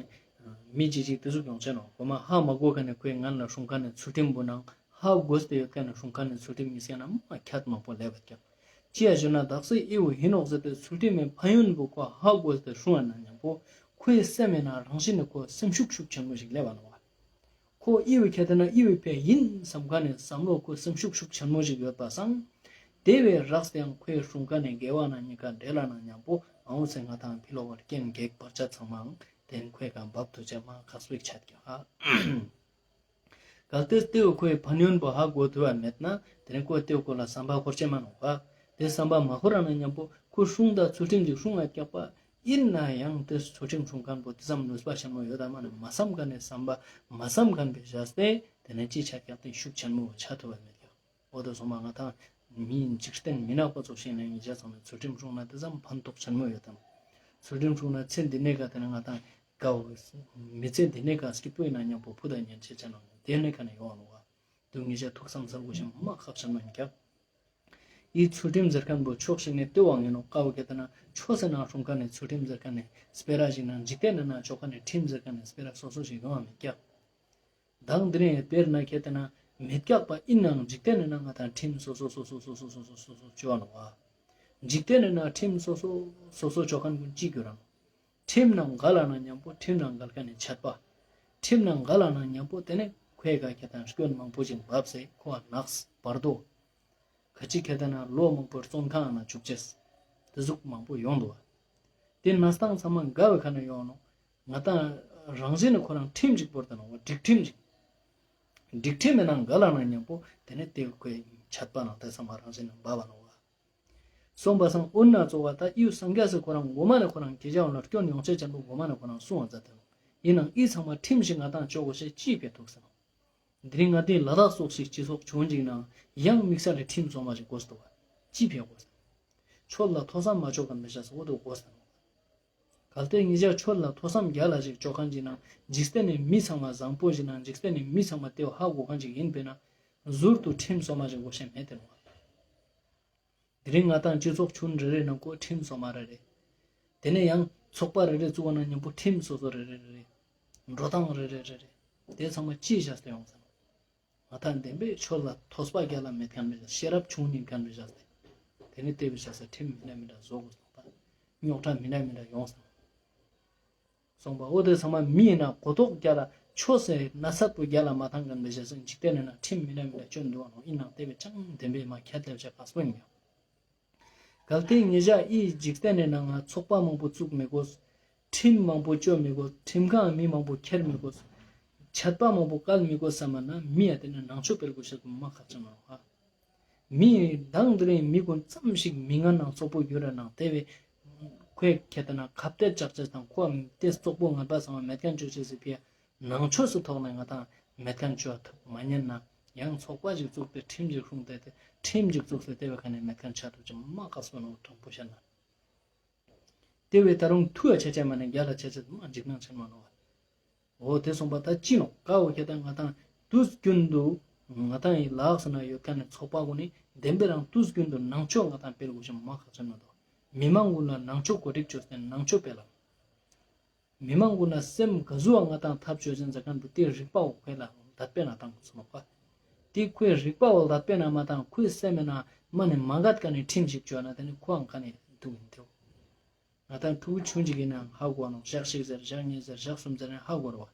མི་ཅིག་ཅིག་དེ་ཟུག་ཡོང་ཆེ་ནོག། གོ་མ་ཧ་མ་གོ་མཁན་ནི་ཁོའི་ངན་ལ་སྲུང་མཁན་ནི་ཚུལ་ཁྲིམས་པོ་ནང་ཧ་གོ་སྟེ་ཡོད་མཁན་ནི་སྲུང་མཁན་ནི་ཚུལ་ཁྲིམས་ཉིས་ཀ་ན་མ་ཁྱད་མང་པོ་ལས་པ་ཀྱང་། ཅི་ཡ་ཞུ་ན་བདག་སྲིད་ཨི་བོ་ཡིན་ནོག་ཟེར་ཏེ་ཚུལ་ཁྲིམས་མི་ཕན་ཡོན་པོ་ཁོ་ཧ་གོ་སྟེ་སྲུང་བ་ན་མཉམ་པོ་ཁོའི་སེམས་མེད་ན་རང་བཞིན་ནི་ཁོ་སེམས་ཤུགས་ཤུགས་ཆེན་པོ་ཞིག་ལས་པ་ནོག་བ། ཁོ་ཨི་བོ་ཁྱད་དེ་ན་ཨི་བོ་ཕེ་ཡིན་བསམ་ཁན་ནི་བསམ་བློ་ཁོ་སེམས་ཤུགས་ཤུགས་ཆེན་མོ་ཞིག་ཡོད་པ་སང་། དེ་བས་རགས་ཏེ་ཡང་ཁོའི་སྲུང་ཁན་ནི་དགེ་བ་ན་གཉིས་ཀ་འབྲེལ་ལ་ན་མཉམ་པོ་ཨའོ་སེ་ང་དང་ཕི་ལོག་པར་རྐྱེན་གེགས་བར་ཆད་ཚང་མའང་དེ་ནི་ཁོའི་ཀ་འབབ་ཐུབ་ཅེས་མ་ཁག་སྤེག་ཆད་ཀྱང་ཧ། གལ་ཏེ་དེ་བོ་ཁོའི་ཕན་ཡོན་པོ་ཧ་གོ་ཐུབ་པ་མེད་ན་དེ་ནི་ཁོ་དེ་བོ་ཁོ་ལ་བསམ་པ་འཁོར་ཅེས་མ་ནོག་པ། དེ་བསམ་པ་མ་འཁོར་ར་ན་མཉམ་པོ་ཁོ་སྲུང་དང་ཚུལ་ཁྲིམས་ཅིག་སྲུང་ང་རྒྱག་པ། ཡིན་ན་ཡང་དེ་ཚུལ་ཁྲིམས་སྲུང་ཁན་པོ་དེ་ཙམ་ནུས་པ་ཆེན་མོ་ཡོད་དམ་མ་ནི་མ་བསམ་ཁན་ནི་བསམ་པ་མ་བསམ་ཁན་པའི་བཞག་སྟེ་དེ་ནི་ཅི་ཆ་ཀྱག་དེ་ཤུགས་ཆེན་མོ་ཆ་ཐུབ་པ་མེད་ཀྱག་འོ་དེ་སོང་པ་ང་དང་མི་འཇིག་རྟེན་མི་ནག་པ་ཚོགས་ཤིག་ནས་ངེད་ཅག་ཚང་མས་ཚུལ་ཁྲིམས་སྲུང་ན་དེ་ཙམ་ཕན་ཐོགས་ཆེན་མོ་ཡོད་དམ། ཚུལ་ཁྲིམས་སྲུང་ན་ཚེ་འདི་ནས་ཀ་དེ་ནི་ང་དང་དགའ་བོ་མི་ཚེ་འདི་ནས་ཀ་སྐྱིད་པོ་ཡིན་ན་མཉམ་པོ་བུ་དང་གཉེན་ཆེ་ཆ་ན་དེ་ནས་ཀ་ནས་ཡོང་ནོག་པ། དུ་ངེད་ཅག་ཐུགས་བསམ་གསལ་པོ་ཞིག་མ་ཁག་ཆེན་མོ་ཡིན་ཀྱག་ཨི་ཚུལ་ཁྲིམས་ཟེར་ཁན་པོ་ཕྱོགས་ཤིག་ནས་ལྟོས་པ་ཡིན་ནོག་ཀ་བོ་ཁྱད་དེ་ན་ཆོས་སི་ནང་སྲུང་ཁན་ནི་ཚུལ་ཁྲིམས་ཟེར་ཁན་ནི་སྤེ་ར་ཞིག་ན་འཇིག་རྟེན་ནི་ནང་ཆོ་ཁན་ནི་ཁྲིམས་ཟེར་ཁན་ནི་སྤེ་ར་སོ་སོ་ཞིག་ཡོང་བ་མེད་ཀྱག་མདང་དེ་རིང་དཔེར་ན་ཁྱད་དེ་ན་མེད་ཀྱག་པ་ཡིན་ནའང་འཇིག་རྟེན་ནི་ནང་ང་དང་ཁྲིམས་སོ་སོ་སོ་སོ་ཅོ་ནོག་པ། འཇིག་རྟེན་ནི་ནང་ཁྲིམས་སོ་སོ་སོ་སོ་ཅོ་ཁན་ཀུན་ཅི་གྱུར་རང་། ཁྲིམས་ནང་འགལ་ལ་ན་མཉམ་པོ་ཁྲིམས་ནང་འགལ་ཁན་ནི་ཆད་པ། ཁྲིམས་ནང་འགལ་ལ་ན་མཉམ་པོ་དེ་ནི་ཁོའི་ཀ་ཁྱད་དེ་ན་སྐྱོན་མང་པོ་ཞིག་བབས་སེ་ཁོ་ནགས་བར་དོ། ཁ་ཅིག་ཁྱད་དེ་ན་ལོ་མང་པོ་བཙོན་ཁང་ན་བཅུག་ཅེས། དེ་ཟུག་མང་པོ་ཡོང་འདུག་པ། དེ་ན་སྟངས་ཚང་མ་འགལ་བའི་ཁ་ནས་ཡོང་ནོག་ང་དང་རང་བཞིན་ནི་ཁོ་རང་ཁྲིམས་ཤིག་བོར་ཏེ་ནོག་པ། སྒྲིག་ཁྲིམས་ཤིག་སྒྲིག་ཁྲིམས་མེད་ན་འགལ་ལ་ན་མཉམ་པོ་དེ་ནི་དེ་ཁོའི་ཆད་པ་ནང་དེ་ཚང་མ་རང་བཞིན་ནི་འབབ་པ་ནོག་པ། སོང་པ་སང་འོ་ན་གཙོ་བོ་ད་ཨི་བོ་སངས་རྒྱས་སི་ཁོ་རང་གོ་མ་ནས་ཁོ་རང་ཁྱེད་ཅག་ལ་སྐྱོན་ཡོང་ཆེད་ཅན་པོ་གོ་མ་ནས་ཁོ་རང་གསུང་བ་མཛད་དེ་ནོག་ཡིན་ནའང་ཨི་ཚང་མ་ཁྲིམས་ཤིག་ང་དང་ཅོ་གོ་ཤེས་ཅི་ཕེ་ཐུག་ཟེར་ནོག་དེ་རིང་ང་དེ་ལ་དྭགས་སོགས་ཤིག་སྤྱི་ཚོགས་བྱུང་ཅིག་ན་ཡང་དམིགས་བསལ་ལ་ཁྲིམས་སོ་མ་ཞིག་དགོས་འདུག་པ། ཅི་ཕེ་དགོས། ཆོས་ལ་ཐོས་བསམ་མ་ཅོ་ཁན་མི་ཤ་སོ་འོ་དུ་དགོས། གལ་ཏེ་ངེད་ཅག་ཆོས་ལ་ཐོས་བསམ་རྒྱ་ལ་ཞིག་ཅོ་ཁན་ཅིག་ན་འཇིག་རྟེན་ནི་མི་ཚང་མ་བཟང་པོ་ཞིག་ན་འཇིག་རྟེན་ནི་མི་ཚང་མ་དེ་བོ་ཧ་གོ་ཁན་ཅིག་ཡིན་པས་ན་ཟུར་དུ་ཁྲིམས་སོ་མ་ཞིག་དགོས་ཤེས་མེད་དེ་ནོག་དེ་རིང་ང་དང་སྤྱི་ཚོགས་ཆུང་རེ་རེ་ནང་ཁོ་ཁྲིམས་སོ་མ་རེ་རེ། དེ་ནས་ཡང་ཚོགས་པ་རེ་རེ་བཙུགས་པ་ན་མཉམ་པོ་ཁྲིམས་སོ་སོ་རེ་རེ་རེ་རེ། འགྲོ་སྟངས་རེ་རེ་རེ་རེ། དེ་ཚང་མ་ཅི་བྱས་ཏེ་ཡོང་ཟེར་ན། ང་དང་བདེན་པའི་ཆོས་ལ་ཐོས་པ་རྒྱ་ལ་མེད་ཁན་རེ་ཤེས་རབ་ཆུང་ཉུང་ཁན་རེ་བྱས་ཏེ། དེ་ནས་དེ་བས་བྱས་ཏེ་ཁྲིམས་མི་འདྲ་མི་འདྲ་བཟོ་དགོས་སོང་པ། རྙོག་དྲ་མི་འདྲ་མི་འདྲ་ཡོང་སོང་། སོང་པ་འོ་དེ་ཚང་མ་མི་ཡིན་ན་གོ་རྟོགས་རྒྱ་ལ་ཆོས་སེ་ན་ཚད་པོ་རྒྱ་ལ་མ་ཐང་ཁན་རེ་བྱས་ཏེ་འཇིག་རྟེན་ནི་ནང་ཁྲིམས་མི་འདྲ་མི་འདྲ་སྐྱོན་འདུག་ཨ་ནོ་ཡིན་ནའང་དེ་བས་ཅང་བདེན་པའི་མ་ཁྱད་ལེབ་བྱས་ཁག་སོང་ཡིན་ཡང་། གལ་ཏེ་ངེད་ཅག་ཨི་འཇིག་རྟེན་ནི་ནང་ང་ཚོགས་པ་མང་པོ་བཙུགས་མི་དགོས། ཁྲིམས་མང་པོ་གཅོད་མི་དགོས། ཁྲིམས་ཁང་མི་མང་པོ་ཁྱེར་མི་དགོས། ཆད་པ་མང་པོ་བཀལ་མི་དགོས་བསམ་པ་ན་མི་ཡ་དེ་ནི་ནང་ཆོས་སྤེལ་དགོས་ཤེས་མ་ཁག་ཆེན་མོ་ཧ། མི་མདང་དེ་རིང་མི་ཀུན་ཙམ་ཞིག་མི་ངན་ནང་ཚོགས་པོ་གྱུར་ར་ནང་དེ་བས་ཁོས་ཁྱེད་ལྟ་ན་ཁ་གཏད་བཅག་ཅེས་དང་ཁོ་དེ་ཚོགས་པོ་ངན་པ་ཚང་མ་མེད་ཁན་བཅོ་ཅེས་སི་ཕི་ཡ། ནང་ཆོས་སི་ཐོག་ནས་ང་དང་མེད་ཁན་བཅོ་ཐུབ་མ་ཉན་ན་ཡང་ཚོགས་པ་ཞིག་བཙུགས་ཏེ་ཁྲིམས་ཞིག་སྲུང་སྟེ་ཁྲིམས་ཞིག་བཙུགས་ཏེ་དེ་བས་ཁ་ནས་མེད་ཁན་ཆ་ཐུབ་ཅེས་མ་ཁག་སོ་ནོ་དྲང་པོ་བཤད་ན། དེ་བས་ད་རུང་ཐུ་ཡ་ཆ་ཆ་མ་ནས་རྒྱ་ལ་ཆ་ཆ་མ་འཇིགས་སྣང་ཆེན་མོ་ནོ། འོ་དེ་སོང་པ་ད་ཅི་ནོ་ཀ་འོ་ཁྱེད་ད་ང་དང་དུས་རྒྱུན་དུ་ང་དང་ཡི་ལག་ས་ན་ཡོད་ཁན་ནི་ཚོགས་པ་གུན་ནི་བདེན་པའི་རང་དུས་རྒྱུན་དུ་ནང་ཆོས་ང་དང་སྤེལ་དགོས་ཤེས་མ་ཁག་ཆེན་མོ་དོ། མི་མང་གུན་ལ་ནང་ཆོས་གོ་སྒྲིག་བཅོས་ཏེ་ནང་ཆོས་སྤེལ་ལ། མི་མང་གུན་ལ་སེམས་ག་ཟུག་ང་དང་ཐབས་བཅོས་ཅན་ཟེར་ཁན་བོ་དེ་རིག་པ་འོ་ཁོས་ལ་དད་པའི་ན་དང་གུན་སོང་ནོ་ཀ། དེ་ཁོའི་རིག་པ་འོ་དད་པའི་ན་མ་དང་ཁོའི་སེམས་མེད་ན་མ་ནི་མ་གད་ཀ་ནི་ཁྲིམས་ཤིག་བཅོས་ན་དེ་ནི་ཁོའང་ཀ་ནི་འདུག་ཡིན་ཐེའོ། ང་དང་ཕྲུ་གུ་ཆུང་ཅིག་ཡིན་ན་ཧ་གོ་ནོ། ཞག་ཞིག་ཟེར་ཞག་ཉིས་ཟེར་ཞག་སུམ་ཟེར་ན་ཧ་གོ་ར་བ།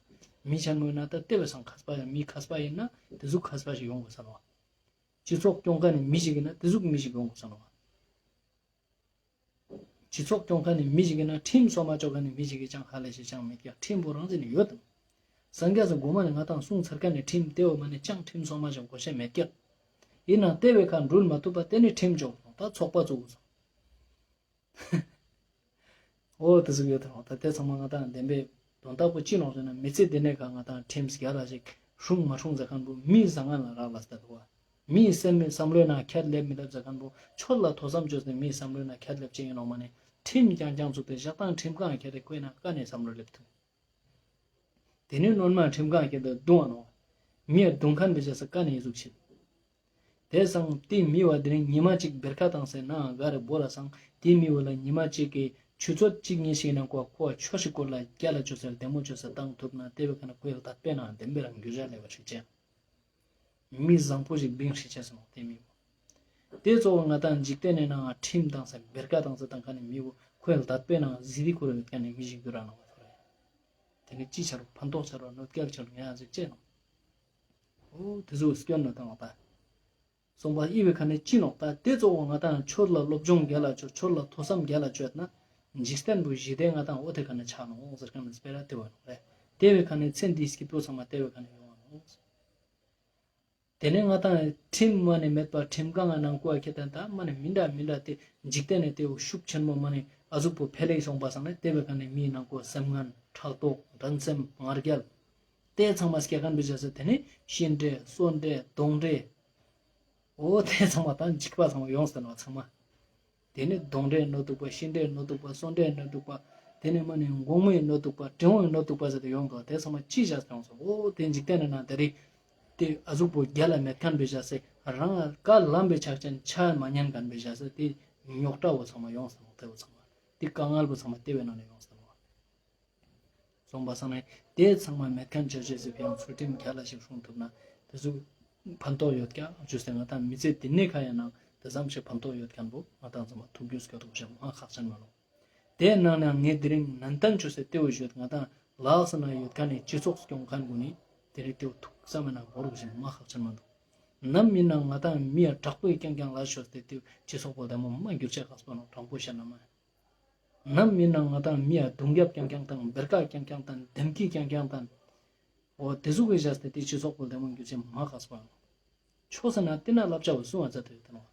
མི་ཆེན་མོ་ཡིན་ན་ད་དེ་བས་སང་མཁས་པ་ཡིན་མི་མཁས་པ་ཡིན་ན་དེ་ཟུག་མཁས་པ་ཞིག་ཡོང་དགོས་ས་ནོ། སྤྱི་ཚོགས་སྐྱོང་མཁན་ནི་མི་ཞིག་ཡིན་ན་དེ་ཟུག་མི་ཞིག་ཡོང་དགོས་ས་ནོ། སྤྱི་ཚོགས་སྐྱོང་མཁན་ནི་མི་ཞིག་ཡིན་ན་ཁྲིམས་སོ་མ་ཅོ་མཁན་ནི་མི་ཞིག་གི་ཅང་ཧ་ལས་ཤེས་ཅང་མེད་ཀྱང་ཁྲིམས་པོ་རང་བཞིན་ནི་ཡོད་དམ། སངས་རྒྱས་སི་གོ་མ་ནི་ང་དང་གསུང་ཚར་མཁན་ནི་ཁྲིམས་དེ་བོ་མ་ནི་ཅང་ཁྲིམས་སོ་མ་ཅོ་དགོས་ཤེས་མེད་ཀྱང་། ཡིན་ནའང་དེ་བས་ཁ་འགྲུལ་མ་ཐུབ་པ་དེ་ནི་ཁྲིམས་ཅོ་དགོས་སོང་ད་ཚོགས་པ་བཙུགས་དགོས་སོང་། འོ་དེ་ཟུག་ཡོད་དང་ད་དེ་ཚང་མ་ང་དང་བདེན་པའི་དོན་དག་པོ་ཅི་ནོག་ཟེར་ན་མི་ཚེ་འདི་ནས་ཀ་ང་དང་ཁྲིམས་རྒྱ་ལ་ཞིག་སྲུང་མ་སྲུང་ཟེར་མཁན་པོ་མིའི་བཟང་ངན་ལ་རག་ལས་ཏེ་འདུག་བ། མིའི་སེམས་མི་བསམ་བློའི་ནང་ཁྱད་ལེབ་མི་ལེབ་ཟེར་མཁན་པོ་ཆོས་ལ་ཐོས་བསམ་བཅོས་ཏེ་མིའི་བསམ་བློའི་ནང་ཁྱད་ལེབ་ཅིག་ཡིན་ནོག་མ་ནི་ཁྲིམས་རྐྱང་རྐྱང་བཙུགས་ཏེ་བཞག་སྟངས་ཁྲིམས་ཁང་ཁྱེར་ཏེ་ཁོའི་ནང་ཀ་ནས་བསམ་བློ་ལེབ་ཐུབ། དེ་ནས་སྣོན་མ་ཁྲིམས་ཁང་ཁྱེར་ཏེ་བརྡུང་བ་ནོག་མི་ཡ་བརྡུང་མཁན་པའི་རྗེས་སུ་ཀ་ནས་ཡི་ཟུག་ཕྱིན། དེ་སང་དེ་མི་བ་དེ་རིང་ཉི་མ་གཅིག་བེར་ཀ་བཏང་སེ་ནའང་ག་རེ་བོ་ལ་སང་དེ་མི་བ་ལ་ཉི་མ་གཅིག་གི་ཆུ་ཚོད་གཅིག་གཉིས་ཤིག་ནང་ཁོ་ཆོས་ཤིག་སྐོར་ལ་རྒྱ་ལ་བཅོས་སེ་བདེ་མོ་བཅོས་སེ་བཏང་ཐུབ་ན་དེ་བས་ཁ་ན་ཁོའི་ལ་དད་པའི་ནང་བདེན་པའི་རང་རྒྱུ་ཆ་ལེབ་བ་ཞིག་བྱས། མི་བཟང་པོ་ཞིག་བིང་ཧྲི་ཆེ་སོང་དེ་མི་བོ། དེ་གཙོ་བོ་ང་དང་འཇིག་རྟེན་ནི་ནང་ཁྲིམས་བཏང་སེ་བེར་ཀ་བཏང་སེ་བཏང་མཁན་ནི་མི་བོ་ཁོའི་ལ་དད་པའི་ནང་ཟི་དི་ཁོ་ར་ཡོད་མཁན་ནི་མི་ཞིག་འགྱུར་ར་ནོག་བ་ཐོ་རེ། དེ་ནི་ཅི་ཆ་རུ་ཕན་ཐོགས་ཆ་རུ་གནོད་སྐྱེལ་ཆ་རུ་ངས་ཨ་ཟིག་བྱས་ནོག་འོ་དེ་ཟུག་སྐྱོན་ནོག་ད་ང་ད། སོང་པ་ཨི་བོའི་ཁ་ནེ་ཅི་ནོག་ད། དེ་གཙོ་བོ་ང་ཏང་ཆོས་ལ་སློབ་སྦྱོང་རྒྱལ་ལ་ཆོས། ཆོས་ལ་ཐོས་བསམ་རྒྱལ་ལ་ཆོས་ན་འཇིག་རྟེན་པོ་ཞི་བདེ་ང་ཏང་འོ་དེ་ཁ་ནེ་ཆ་ནོག་ཟེར་ཁན་ནི་སྤེ་ར་དེ་བོ་ནོག་རེ། དེ་བོའི་ཁ་ནེ་ཚེ་འདིའི་སྐྱིད་པོ་ཚང་མ་དེ་བོའི་ཁ་ནེ་ཡོང་ང་ནོག། དེ་ནེ་ང་ཏང་ཁྲིམས་མ་ནེ་མེད་པ་ཁྲིམས་གང་ང་ནང་ཁུལ་ཁྱེར་ཏེ་ད་མ་ནེ་མི་འདྲ་མི་འདྲ་དེ་འཇིག་རྟེན་ནི་དེ་བོ་ཤུགས་ཆེན་མོ་མ་ནེ་ཨ་ཟུག་པོ་འཕེལ་ལེ་སོང་པ་སང་ནེ་དེ་བོའི་ཁ་ནེ་མིའི་ནང་ཁུལ་སེམས་ངན་ཕྲག་དོག་འགྲན་སེམས་ང་རྒྱལ་དེ་ཚང་མ་སྐྱེ་ཁན་བོའི་ཆ་སེ་དེ་ནེ་ཤི་འདྲེ་གསོན་འདྲེ་གདོན་འདྲེ། འོ་དེ་ཚང་མ་ད་འཇིགས་པ་ཚང་མ་ཡོངས་ཏེ་ནོག་ཚང་མ། དེ་ནེ་གདོན་འདྲེ་ནོ་དུག་པ། ཤི་འདྲེ་ནོ་དུག་པ། གསོན་འདྲེ་ནོ་དུག་པ། དེ་ནེ་མ་ནེ་འགོག་མེད་ནོ་དུག་པ། བྲན་གཡོག་ནོ་དུག་པ་ཟེར་ཏེ་ཡོང་དོ། དེ་ཚང་མ་ཅི་བྱས་ཏེ་ཡོངས་སོ། འོ་དེ་འཇིག་རྟེན་ནི་ནང་དེ་རིང་དེ་ཨ་ཟུག་པོ་རྒྱལ་ལ་མེད་ཁན་བོའི་ཆ་སེ་རང་ང་བཀའ་ལམ་པའི་ཆ་ཅན་ཆ་མ་ཉན་ཁན་བོའི་ཆ་སེ་དེ་རྙོག་དྲ་བོ་ཚང་མ་ཡོངས་ཏེ་ནོག། དེ་བོ་ཚང་མ་དེ་དཀའ་ངལ་བོ་ཚང་མ་དེ་བོའི་ནང་ནེ་ཡོངས་ཏེ་ནོག། སོང་པ་སང་ནེ་དེ་ཚང་མ་མེད་ཁན་ཆ་ཅེས་སི་ཕི་ཡང་ཚུལ་ཁྲིམས་རྒྱལ་ལ་ཞིག་སྲུང་ཐུབ་ན་དེ་ཟུག་ཕན་ཐོགས་ཡོད་ཀྱག་ཞུས་ཏེ་ང་ཏང་མི་ཚེ་འདི་ནེ་ཁ་ཡང་ན་དེ་ཙམ་ཞིག་ཕན་ཐོགས་ཡོད་ཁན་བོ་ང་ཏང་ཚང་མ་ཐུགས་རྒྱུས་སྐྱོད་དགོས་ཤེས་མ་ཁག་ཅན་མ་ནོག། དེ་ནང་ནེ་ངས་དེ་རིང་ནན་ཏན་ཅོས་ཏེ་དེ་བོ་ཞུས་ཏེ་ང་ཏང་ལགས་ན་ཡོད་ཁན་ནི་སྤྱི་ཚོགས་སྐྱོང་ཁན་གུན་ནི་དེ་རིང་དེ་བོ་ཐུགས་བསམ་མེད་ན་འགོར་དགོས་ཤེས་མ་ཁག་ཅན་མ་འདུག། ནམ་ཡིན་ན་ང་ཏང་མི་ཡ་དྲག་པོའི་རྐྱང་རྐྱང་ལ་ཞོགས་ཏེ་དེ་བོ་སྤྱི་ཚོགས་པོ་བདེ་མོ་མ་འགྱུར་ཅེས་ཁག་པོ་ནོག། དྲང་པོ་བཤད་ན་མ། ནམ་ཡིན་ན་ང་ཏང་མི་ཡ་རྡུང་རྒྱབ་རྐྱང་རྐྱང་དང་བེར་ཀ་རྐྱང་རྐྱང་དང་དེམ་ཀི་རྐྱང་རྐྱང་དང་། འོ་དེ་ཟུག་གི་བཞག་སྟེ་དེ་སྤྱི་ཚོགས་པོ་བདེ་མོ་འགྱུར་ཅེས་མ་ཁག་པོ་ཡོང་། ཆོས་ཟེར་ན་དེ་ན་བསླབ་བྱ་བོ་སྲུང་བ་མཛད་དེ་ཡོད་དེ་ནོག།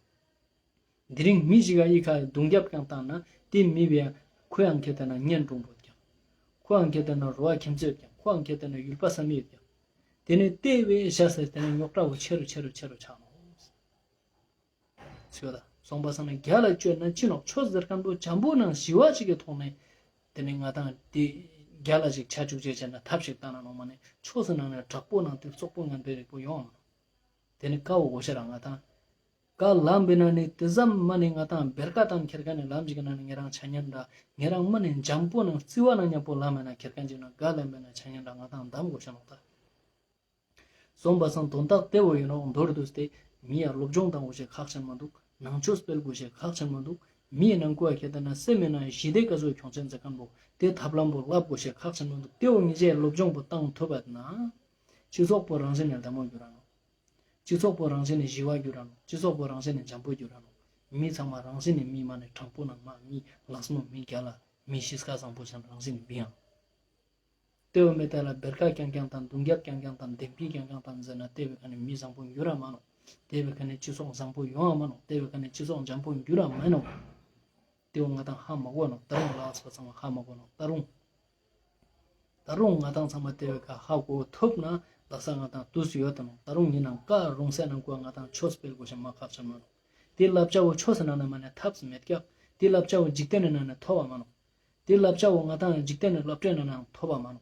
དེ་རིང་མི་ཞིག་ག་ཨི་ཁ་རྡུང་རྒྱབ་རྐྱང་བཏང་ན་དེ་མི་བས་ཁོ་ཡང་ཁྱེར་ཏེ་ན་གཉེན་དྲུང་པོ་ཡོད་ཀྱག། ཁོ་ཡང་ཁྱེར་ཏེ་ན་རོགས་ཁྱིམ་མཚེས་ཡོད་ཀྱག། ཁོ་ཡང་ཁྱེར་ཏེ་ན་ཡུལ་པ་བསམ་མི་ཡོད་ཀྱག། དེ་ནི་དེ་བས་བཞག་སྟེ་དེ་ནི་རྙོག་དྲ་བོ་ཆེ་རུ་ཆེ་རུ་ཆེ་རུ་ཆགས་ནོག། ཚོད་ལ་སོང་པ་སང་ནི་རྒྱལ་ལ་བཅོས་ན་ཅི་ནོག། ཆོས་ཟེར་ཁན་བོ་འཇམ་པོ་ནང་ཞི་བ་ཅིག་གི་ཐོག་ནེ་དེ་ནི་ང་ཏང་དེ་རྒྱལ་ལ་ཞིག་ཆ་བཅུག་ཅེས་བྱས་ན་ཐབས་ཤིག་བཏང་ན་ནོག་མ་ནེ་ཆོས་ཟེར་ན་ནི་དྲག་པོ་ནང་དེ་བཙོག་པོ་ངན་པའི་རིགས་པོ་ཡོང་ང་ནོག། དེ་ནི་ཀ་བོ་གོ་ཤེས་ར་ང་ཏང་ཀ་ལམ་པའི་ནང་ནི་དེ་ཙམ་མ་ནེ་ང་ཏང་བེར་ཀ་བཏང་ཁྱེར་ཁན་ནི་ལམ་ཞིག་གི་ནང་ནེ་ཉེ་རང་ཆ་ཉན་ར་ཉེ་རང་མ་ནེ་འཇམ་པོ་ནང་རྩི་བ་ནང་མཉམ་པོ་ལམ་མེད་ན་ཁྱེར་ཁན་ཅིག་ན་ཀ་ལམ་པའི་ནང་ཆ་ཉན་ར་ང་ཏང་གདམ་གོ་ཤེས་ནོག་ད། སོང་པ་སང་དོན་དག་དེ་བོ་ཡིན་ནོག། མདོར་བསྡུས་ཏེ་མི་ཡ་སློབ་སྦྱོང་བཏང་དགོས་ཤེས་ཁག་ཆེན་མ་འདུག། ནང་ཆོས་སྤེལ་དགོས་ཤེས་ཁག་ཆེན་མ་འདུག། མི་ཡི་ནང་ཁུལ་ཁྱེར་ཏེ་ན་སེམས་མེད་ན་ཞི་བདེ་ཀ་ཟུག་ཁྱོང་ཅེས་མཛད་ཁན་བོ་དེ་ཐབས་ལམ་བོ་བསླབ་དགོས་ཤེས་ཁག་ཆེན་མ་འདུག། དེ་བོ་ངེས་ཅན་སློབ་སྦྱོང་བོ་བཏང་ཐུབ་པ་ན་སྤྱི་ཚོགས་པོ་རང་བཞིན་ནས་བདེ་མོ་འགྱུར་ར་ནོག། སྤྱི་ཚོགས་པོ་རང་བཞིན་ནས་ཞི་བ་འགྱུར་ར་ནོག། སྤྱི་ཚོགས་པོ་རང་བཞིན་ནས་འཇམ་པོ་འགྱུར་ར་ནོག། མི་ཚང་མ་རང་བཞིན་ནས་མི་མ་ནེ་དྲང་པོ་ནང་མ་མི་ལགས་མོ་མི་རྒྱལ་ལ་མི་གཤིས་ཀ་བཟང་པོ་ཅན་རང་བཞིན་ནས་བི་ཡང་། དེ་བོ་མེད་ད་ལ་བེར་ཀ་རྐྱང་རྐྱང་དང་རྡུང་རྒྱབ་རྐྱང་རྐྱང་དང་དེམ་ཀི་རྐྱང་རྐྱང་དང་ཟེར་ན་དེ་བོའི་ཁ་ནེ་མི་བཟང་པོ་འགྱུར་ར་མ་ནོག། དེ་བོའི་ཁ་ནེ་སྤྱི་ཚོགས་བཟང་པོ་ཡོང་བ་མ་ནོག། དེ་བོའི་ཁ་ནེ་སྤྱི་ཚོགས་འཇམ་པོ་འགྱུར་ར་མ་ནོག། དེ་བོ་ང་ཏང་ཧ་མ་གོ་ནོག། ད་རུང་ལགས་པ་ཚང་མ་ཧ་མ་གོ་ནོག། ད་རུང་ད་རུང་ང་ཏང་ཚང་མ་དེ་བོའི་ཁ་ཧ་གོ་ཐུབ་ན་ལགས་ས་ང་ཏང་དུས་སུ་ཡོད་དེ་ནོག། ད་རུང་ཡིན་ནའང་ཀ་རུང་སེ་ནང་ཁུལ་ང་ཏང་ཆོས་སྤེལ་དགོས་ཤེས་མ་ཁག་ཆེན་མ་ནོག། དེ་བསླབ་བྱ་བོ་ཆོས་སི་ནང་ནེ་མ་ནེ་ཐབས་སུ་མེད་ཀྱག། དེ་བསླབ་བྱ་བོ་འཇིག་རྟེན་ནི་ནང་ནེ་ཐོབ་བ་མ་ནོག། དེ་བསླབ་བྱ་བོ་ང་ཏང་འཇིག་རྟེན་ནི་སློབ་གྲྭའི་ནང་ནའང་ཐོབ་བ་མ་ནོག།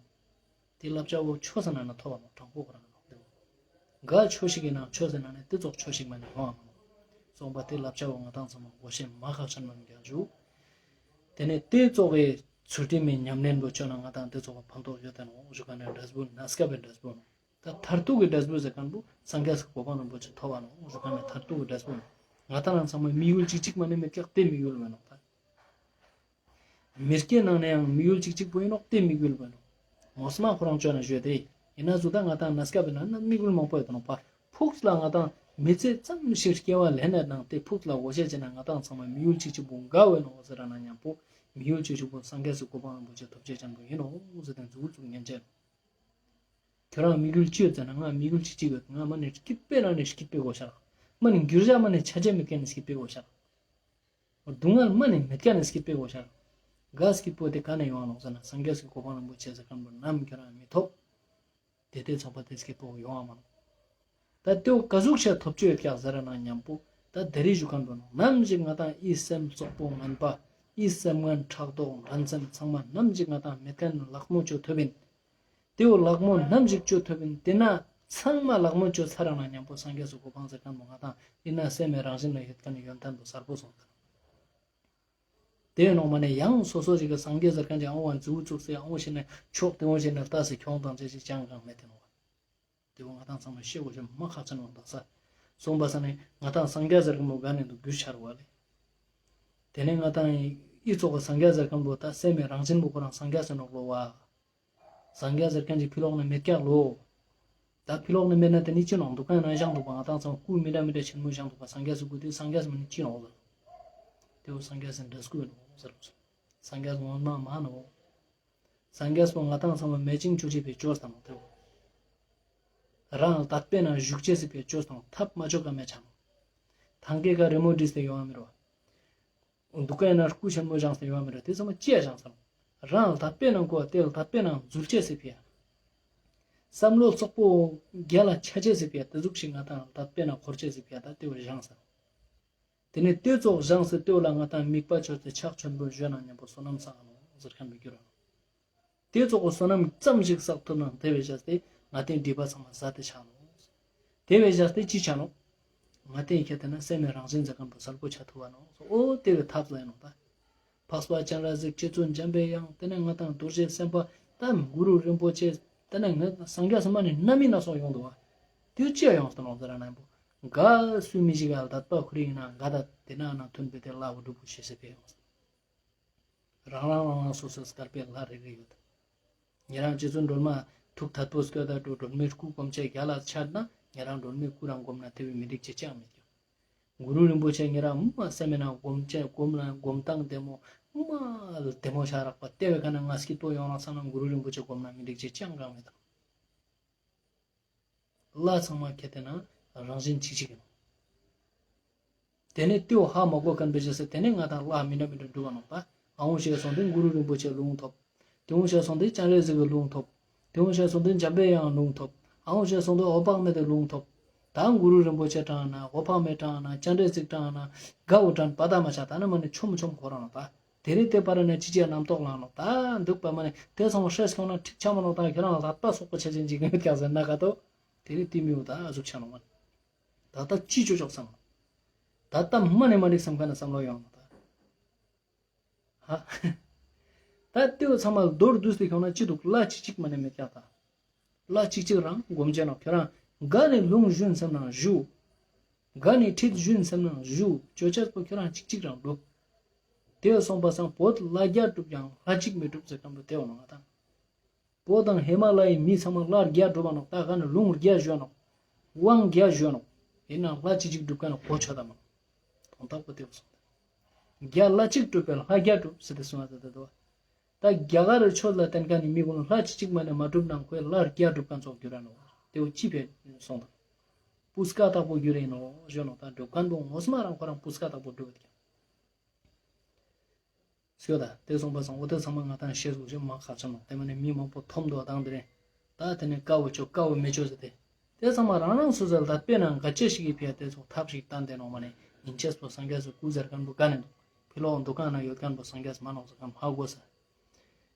དེ་བསླབ་བྱ་བོ་ཆོས་སི་ནང་ནེ་ཐོབ་བ་ནོག། དྲང་པོ་ཁོ་རང་ནོག། དེ་བོ་ག་ཆོས་ཤིག་གི་ནང་ཆོས་སི་ནང་ནེ་དེ་ཙོགས་ཆོས་ཤིག་མ་ནེ་ཡོང་བ་མ་ནོག། སོང་པ་དེ་བསླབ་བྱ་བོ་ང་ཏང་ཚང་མ་གོ་ཤེས་མ་ཁག་ཆེན་མ་ནོག་ཀྱང་ཞུ། དེ་ནེ་དེ་ཙོགས་སི་ཚུལ་ཁྲིམས་མི་ཉམས་ལེན་བོ་ཅོས་ན་ང་ཏང་དེ་ཙོགས་ཕན་ཐོགས་ཡོད་དེ་ནོག་ཞུ་ཁན་ནི་འབྲས་བུ་གནས་སྐབས་སི་འབྲས་བུ་ནོག། ད་མཐར་ཐུག་གི་འབྲས་བུ་ཟེར་ཁན་བོ་སངས་རྒྱས་སི་གོ་འཕང་རིན་པོ་ཆེ་ཐོབ་བ་ནོག་ཞུ་ཁན་ནི་མཐར་ཐུག་གི་འབྲས་བུ་ནོག། ང་ཏང་རང་ཚང་མ་དམིགས་ཡུལ་གཅིག་གཅིག་མ་ནེ་མེད་ཀྱག། དེ་དམིགས་ཡུལ་མེན་ནོག་ད། མི་སྐྱེ་ནང་ནེ་ཡང་དམིགས་ཡུལ་གཅིག་གཅིག་པོ་ཡིན་ནོག། དེ་དམིགས་ཡུལ་མེན་ནོག། ངོ་མ་ཁོ་རང་ཅོས་ན་ཞུས་ཏེ་ཡིན་ན་ཟུག་ད་ང་ཏང་གནས་སྐབས་ནང་ན་དམིགས་ཡུལ་མང་པོ་ཡོད་དེ་ནོག་པ། ཕུགས་ལ་ང་ཏང་མི་ཚེ་ཙམ་ཞིག་སྐྱེ་བ་ལེན་ན་ནང་དེ་ཕུགས་ལ་གོ་ཤེས་ཅན་ན་ང་ཏང་ཚང་མ་དམིགས་ཡུལ་གཅིག་གཅིག་པོ་ག་བོ་ཡིན་ནོག་ཟེར་ན་མཉམ་པོ་དམིགས་ཡུལ་གཅིག་གཅིག་པོ་སངས་རྒྱས་སི་གོ་འཕང་རིན་པོ་ཆེ་ཐོབ་ཅེས་ཅན་པོ་ཡིན་ནོག་ཟེར་ཏེ་མཛུ་གུ་བཙུགས་ཉན་ཅེས། ཁྱོད་རང་དམིགས་ཡུལ་ཅི་ཡོད་ཟེར་ན་ང་དམིགས་ཡུལ་གཅིག་གཅིག་ཡོད། ང་མ་ནེ་སྐྱིད་པའི་ནང་ནེ་སྐྱིད་པའི་གོ་ཤ་རག། མ་ནེ་འགྱུར་བ་མ་ནེ་ཆ་ཅེས་མེད་ཁན་ནི་སྐྱིད་པའི་གོ་ཤ་རག། སྡུག་བསྔལ་མ་ནེ་མེད་ཁན་ནི་སྐྱིད་པའི་གོ་ཤ་རག། ག་སྐྱིད་པོ་དེ་ག་ནེ་ཡོང་ང་ནོག་ཟེར་ན་སངས་རྒྱས་སི་གོ་འཕང་རིན་པོ་ཆེ་ཟེར་ཁན་པོ་ནམ་ཁྱོད་རང་མི་ཐོབ། དེ་དེ་ཚོགས་པ་དེ་སྐྱིད་པོ་ཡོང་ང་མ་ནོག། ད་དེ་བོ་ག་ཟུག་ཤ་ཐོབ་ཅེས་ཡོད་ཀྱག་ཟེར་ན་མཉམ་པོ་ད་དེ་རིང་ཞུ་ཁན་པོ་ནོག། ནམ་ཞིག་ང་ཏང་ཨི་སེམས་བཙོག་པོ་ངན་པ་ཨི་སེམས་ངན་ཕྲག་དོག་འགྲན་སེམས་ཚང་མ་ནམ་ཞིག་ང་ཏང་མེད་ཁན་ནི་ལག་མོ་ཅོ་ཐུབ་ཡིན། དེ་བོ་ལག་མོ་ནམ་ཞིག་ཅོ་ཐུབ་ཡིན། དེ་ན་ཚང་མ་ལག་མོ་ཅོ་ཚར་ར་ན་མཉམ་པོ་སངས་རྒྱས་སི་གོ་འཕང་ཟེར་ཁན་པོ་ང་ཏང་ཨི་ན་སེམས་མེད་རང་བཞིན་ལ་ཡོད་ཁན་ནི་ཡོན་ཏན་པོ་གསལ་པོ་སོང་ད། དེ་ནོག་མ་ནེ་ཡང་སོ་སོ་ཞིག་གི་སངས་རྒྱས་ཟེར་ཁན་ཅིག་ཨང་བ་མཛུ་གུ་བཙུགས་སེ་ཨང་བ་ཞིག་ནེ་ཕྱོགས་དེ་བོ་ཞིག་ནེ་ལྟ་སེ་ཁྱོང་དང་ཅེས་ཅིག་ཅང་གང་མེད་དེ་ནོག། དེ་བོ་ང་ཏང་ཚང་མ་ཤེས་དགོས་ཤེས་མ་ཁག་ཆེན་ནོག་ད་ས། སོང་པ་སང་ནེ་ང་ཏང་སངས་རྒྱས་ཟེར་ཁན་པོ་ག་ནེ་འདུག་རྒྱུ་ཆ་རུ་བ་ལེ། དེ་ནེ་ང་ཏང་ཨི་ཙོགས་སི་སངས་རྒྱས་ཟེར་ཁན་པོ་ད་སེམས་མེད་རང་བཞིན་པོ་ཁོ་རང་སངས་རྒྱས་ཟེར་ནོག་ལོ་བ། སངས་རྒྱས་ཟེར་ཁན་ཅིག་ཕི་ལོགས་ནེ་མེད་ཀྱག་ལོ། ད་ཕི་ལོག་ནེ་མེད་ན་དེ་ནི་ཅི་ནོག། འདུ་ཁང་ནང་བཞེངས་འདུག་པ་ང་ཏང་ཚང་སྐུ་མི་འདྲ་མི་འདྲ་ཆེན་མོ་བཞེངས་འདུག་པ་སངས་རྒྱས་སི་སྐུ་དེ་སངས་རྒྱས་མ་ནི་ཅི་ནོག་ཟེར། དེ་བོ་སངས་རྒྱས་སི་འདྲ་སྐུ་ནོག་ཟེར། སངས་རྒྱས་ངོ་མ་མ་ནོག། སངས་རྒྱས་པོ་ང་ཏང་ཚང་མ་མེད་ཅིང་ཆོག་ཅེས་པའི་ཅོས་དང་དེ་བོ། རང་དད་པའི་ནང་བཞུགས་ཅེས་སི་ཕིའ་ཅོས་དང་ཐབས་མ་ཆོག་ག་མེད་ཆ་ནོག། ཐང་ཀའི་ཀ་རི་མོ་བྲིས་ཏེ་ཡོང་བ་མི་རུང་བ། འདུ་ཁང་ནང་སྐུ་ཆེན་མོ་བཞེངས་ཏེ་ཡོང་བ་མི་རུང་། དེ་ཚང་མ་ཅི་ཡ་བཞེངས་སམ། རང་དད་པའི་ནང་གོ་དེ་དད་པའི་ནང་འཛུལ་ཅེས་སི་ཕིའ། བསམ་བློ་རྩོག་པོ་རྒྱལ་ལ་ཆ་ཅེས་སི་ཕིའ་དེ་ཟུག་ཞིག་ང་ཏང་དད་པའི་ནང་འཁོར་ཅེས་སི་ཕིའ་ད་དེ་བོ་བཞེངས་སམ། དེ་ནེ་དེ་ཙོགས་བཞེངས་སེ་དེ་བོ་ལ་ང་ཏང་དམིགས་པ་ཅོས་ཏེ་ཕྱག་མཆོད་པོ་ཞུ་ན་མཉམ་པོ་བསོད་ནམས་བསགས་ནོག་ཟེར་མཁན་པོ་འགྱུར་ར་ནོག། དེ་ཙོགས་པོ་བསོད་ནམས་ཙམ་ཞིག་བསགས་ཐུབ་ན་དེ་བས་བཞག་སྟེ་ང་ཏང་སྒྲིབ་པ་ཚང་མ་ཟད་དེ་ཆ་ནོག། དེ་བས་བཞག་སྟེ་ཅི་ཆ་ནོག། ང་ཏང་ཁྱེད་དེ་ན་སེམས་ནི་རང་བཞིན་ཟེར་མཁན་པོ་གསལ་པོ་ཆ་ཐུབ་བ་ནོག། འོ་དེ་བས་ཐབས་ལ་ཡིན་ནོག་ད། འཕགས་པ་སྤྱན་རས་གཟིགས་རྗེ་བཙུན་འཇམ་པའི་དབྱངས་དེ་ནེ་ང་ཏང་རྡོ་རྗེ་སེམས་དཔའ་ད་གུ་རུ་རིན་པོ་ཆེ་དེ་ནེ་ང་སངས་རྒྱས་སི་མ་ནི་སྣ་མིན་སྣ་ཚོགས་ཡོང་འདུག་བ། དེ་ཅི་ཡ་ཡོང་སྟེ་ནོག་ཟེར་ན་ཡིན་པོ། ག་སུ་མི་ཞིག་ག་དད་པ་ཁུར་ཡིན་ན་ག་ད་དེ་ན་ན་མཐུན་པའི་དེ་ལ་བུ་སྒྲུབ་པོ་ཤེས་སེ་ཕེ་ཡོང་། རང་རང་རང་རང་སོ་སོའི་སྐལ་པའི་ལྷ་རེ་རེ་ཡོད། ཉེ་རང་རྗེ་བཙུན་སྒྲོལ་མ་ཐུགས་ཐད་པོ་སྐྱོད་ད་འགྲོ་སྒྲོལ་མའི་སྐུ་སྒོམ་ཆེ་རྒྱ་ལ་ཆད་ན་ཉེ་རང་སྒྲོལ་མའི་སྐུ་རང་སྒོམ་ན་དེ་བས་མི་འགྲིག་ཅེས་ཅང་མེད་ཀྱང་། གུ་རུ་རིན་པོ་ཆེ་ཉེ་རང་མ་སེམས་མེད་ན་སྒོམ་ཆེ་སྒོམ་ན་སྒོམ་སྟངས་བདེ་མོ་མ་བདེ་མོ་ཆ་རག་པ་དེ་བས་ཁ་ན་ང་སྐྱིད་པོ་ཡོང་རང་ས་ན་གུ་རུ་རིན་པོ་ཆེ་སྒོམ་ན་མི་འགྲིག་ཅེས་ཅང་གང་མེད་དང་། ལྷ་ཚང་མ་ཁྱེད་དེ་ན་རང་བཞིན་གཅིག་གཅིག་ཡིན། དེ་ནེ་དེའོ་ཧ་མ་གོ་མཁན་པེ་ཅེས་སེ་དེ་ནེ་ང་ཏང་ལྷ་མི་འདྲ་མི་འདྲ་འགྲུབ་བ་ནོག་པ། ཨ་འོ་ཞེས་སོང་དེ་གུ་རུ་རིན་པོ་ཆེ་ལུང་ཐོབ། དེ་འོ་ཞེས་སོང་དེ་སྤྱན་རས་གཟིགས་ཀྱི་ལུང་ཐོབ། དེ་འོ་ཞེས་སོང་དེ་འཇམ་པའི་དབྱངས་ལུང་ཐོབ། ཨ་འོ་ཞེས་སོང་དེ་འོད་དཔག་མེད་དེ་ལུང་ཐོབ། ད་གུ་རུ་རིན་པོ་ཆེ་དྲངས་ན་འོད་དཔག་མེད་དྲངས་ན་སྤྱན་རས་གཟིགས་དྲངས་ན་ག་བོ་དྲངས་པ་ད་མ་ཆ་ད་ནི་མ་ནི་ཆོམ་ཆོམ་ཁོ་རང་ལ་ད། དེ་རིང་དེ་པར་ནས་ཅི་བྱས་རྣམ་རྟོག་ལངས་ནོག་ད་འདུག་པ་མ་ནི་དེ་ཚང་མ་ཧྲེས་ཁྱོང་ན་འགྲིག་ཆ་མ་ནོག་ད་ཁྱོད་རང་ལ་དད་པ་སོག་པོ་ཆ་ཅན་ཅིག་ཡོད་ཀྱག་ཟེར་ན་ག་ཏོ། དེ་རིང་དེ་མི་འོ་ད་ཨ་ཟུག་ཆ་ནོག་མ། ད་ལྟ་ཅི་ཅོ་ཅོག་བསམ། ད་ལྟ་མ་ནི་མ་འགྲིག་བསམ་མཁན་ན་བསམ་བློ་ཡོང་ནོག་ད། ཧ། ད་དེ་བོ་ཚང་མ་མདོར་བསྡུས་ཏེ་ཁྱོང་ན་ཅི་འདུག་ལྷ་གཅིག་གཅིག་མ་ནི་མེད་ཀྱག་ད། ལྷ་གཅིག་གཅིག་རང་སྒོམ་བྱས་ནོག་ཁྱོད་རང་ག་ནི་ལུང་ཞུན་སེམས་ནང་ཞུ། ག་ནི་ཁྲིད་ཞུན་སེམས་ནང་ཞུ་ཅོ་ཅེས་པོ་ཁྱོད་རང་གཅིག་གཅིག་རང་འགྲུབ། དེ་སོང་པ་སང་བོད་ལྷ་བརྒྱ་གྲུབ་ཀྱང་ལྷ་གཅིག་མི་གྲུབ་ཟེར་མཁན་པོ་དེ་འོ་ནོག་ང་ཏང་། བོད་དང་ཧི་མ་ལ་ཡའི་མི་ཚང་མ་ལྷ་བརྒྱ་གྲུབ་པ་ནོག་ད་ག་ནི་ལུང་བརྒྱ་ཞུ་ནོག་དབང་བརྒྱ་ཞུ་ནོག་ཡིན་ནའང་ལྷ་གཅིག་གཅིག་གྲུབ་མཁན་ནི་གོ་ཆོད་ད་མ་ནོག་དོན་དག་པོ་དེ་འོ་སོང་། བརྒྱ་ལྷ་གཅིག་གྲུབ་པས་ལྷ་བརྒྱ་གྲུབ་ཟེར་ཏེ་གསུངས་ཏེ་དེ་དོ། ད་རྒྱ་གར་རི་ཆོས་ལ་བརྟེན་མཁན་ནི་མི་ཀུན་ལྷ་གཅིག་གཅིག་མ་ནི་མ་གྲུབ་ནའང་ཁོའི་ལྷ་བརྒྱ་གྲུབ་མཁན་ཙོགས་འགྱུར་ར་ནོག་དེ་བོ་ཅི་ཕེ་སོང་དང་། སྤུས་ཀ་དག་པོ་འགྱུར་ཡིན་ནོག་ཞུ་ནོག་ད་སྒྲུབ་མཁན་པོ་ངོ་མ་རང་ཁོ་རང་སྤུས་ཀ་དག་པོ་སྒྲུབ་ཀྱང་། སྐྱོ་ད་དེ་སོང་པ་སང་འོ་དེ་ཚང་མ་ང་ཏང་ཤེས་དགོས་ཤེས་མ་ཁག་ཆེན་ནོག་དེ་མ་ནི་མི་མང་པོ་མཐོང་འདུག་དང་དེ་རིང་། ད་དེ་ནི་དཀའ་བོ་ཅོ་དཀའ་བོ་མི་ཅོ་ཟེར་ཏེ། དེ་ཚང་མ་རང་རང་སོ་སོའི་ལ་དཔེ་ནང་ག་ཅེ་ཞིག་གི་ཕི་ཡ་དེ་ཚོ་ཐབས་ཤིག་བསྟན་ཏེ་ནོག་མ་ནི་ཉིན་ཅེས་པོ་སངས་རྒྱས་སི་སྐུ་ཟེར་མཁན་པོ་ག་ནི་འདུག་ཕི་ལོག་འདུ་ཁང་ནང་ཡོད་མཁན་པོ་སངས་རྒྱས་མ་ནོག་ཟེར་མཁན་ཧ་གོ་ས།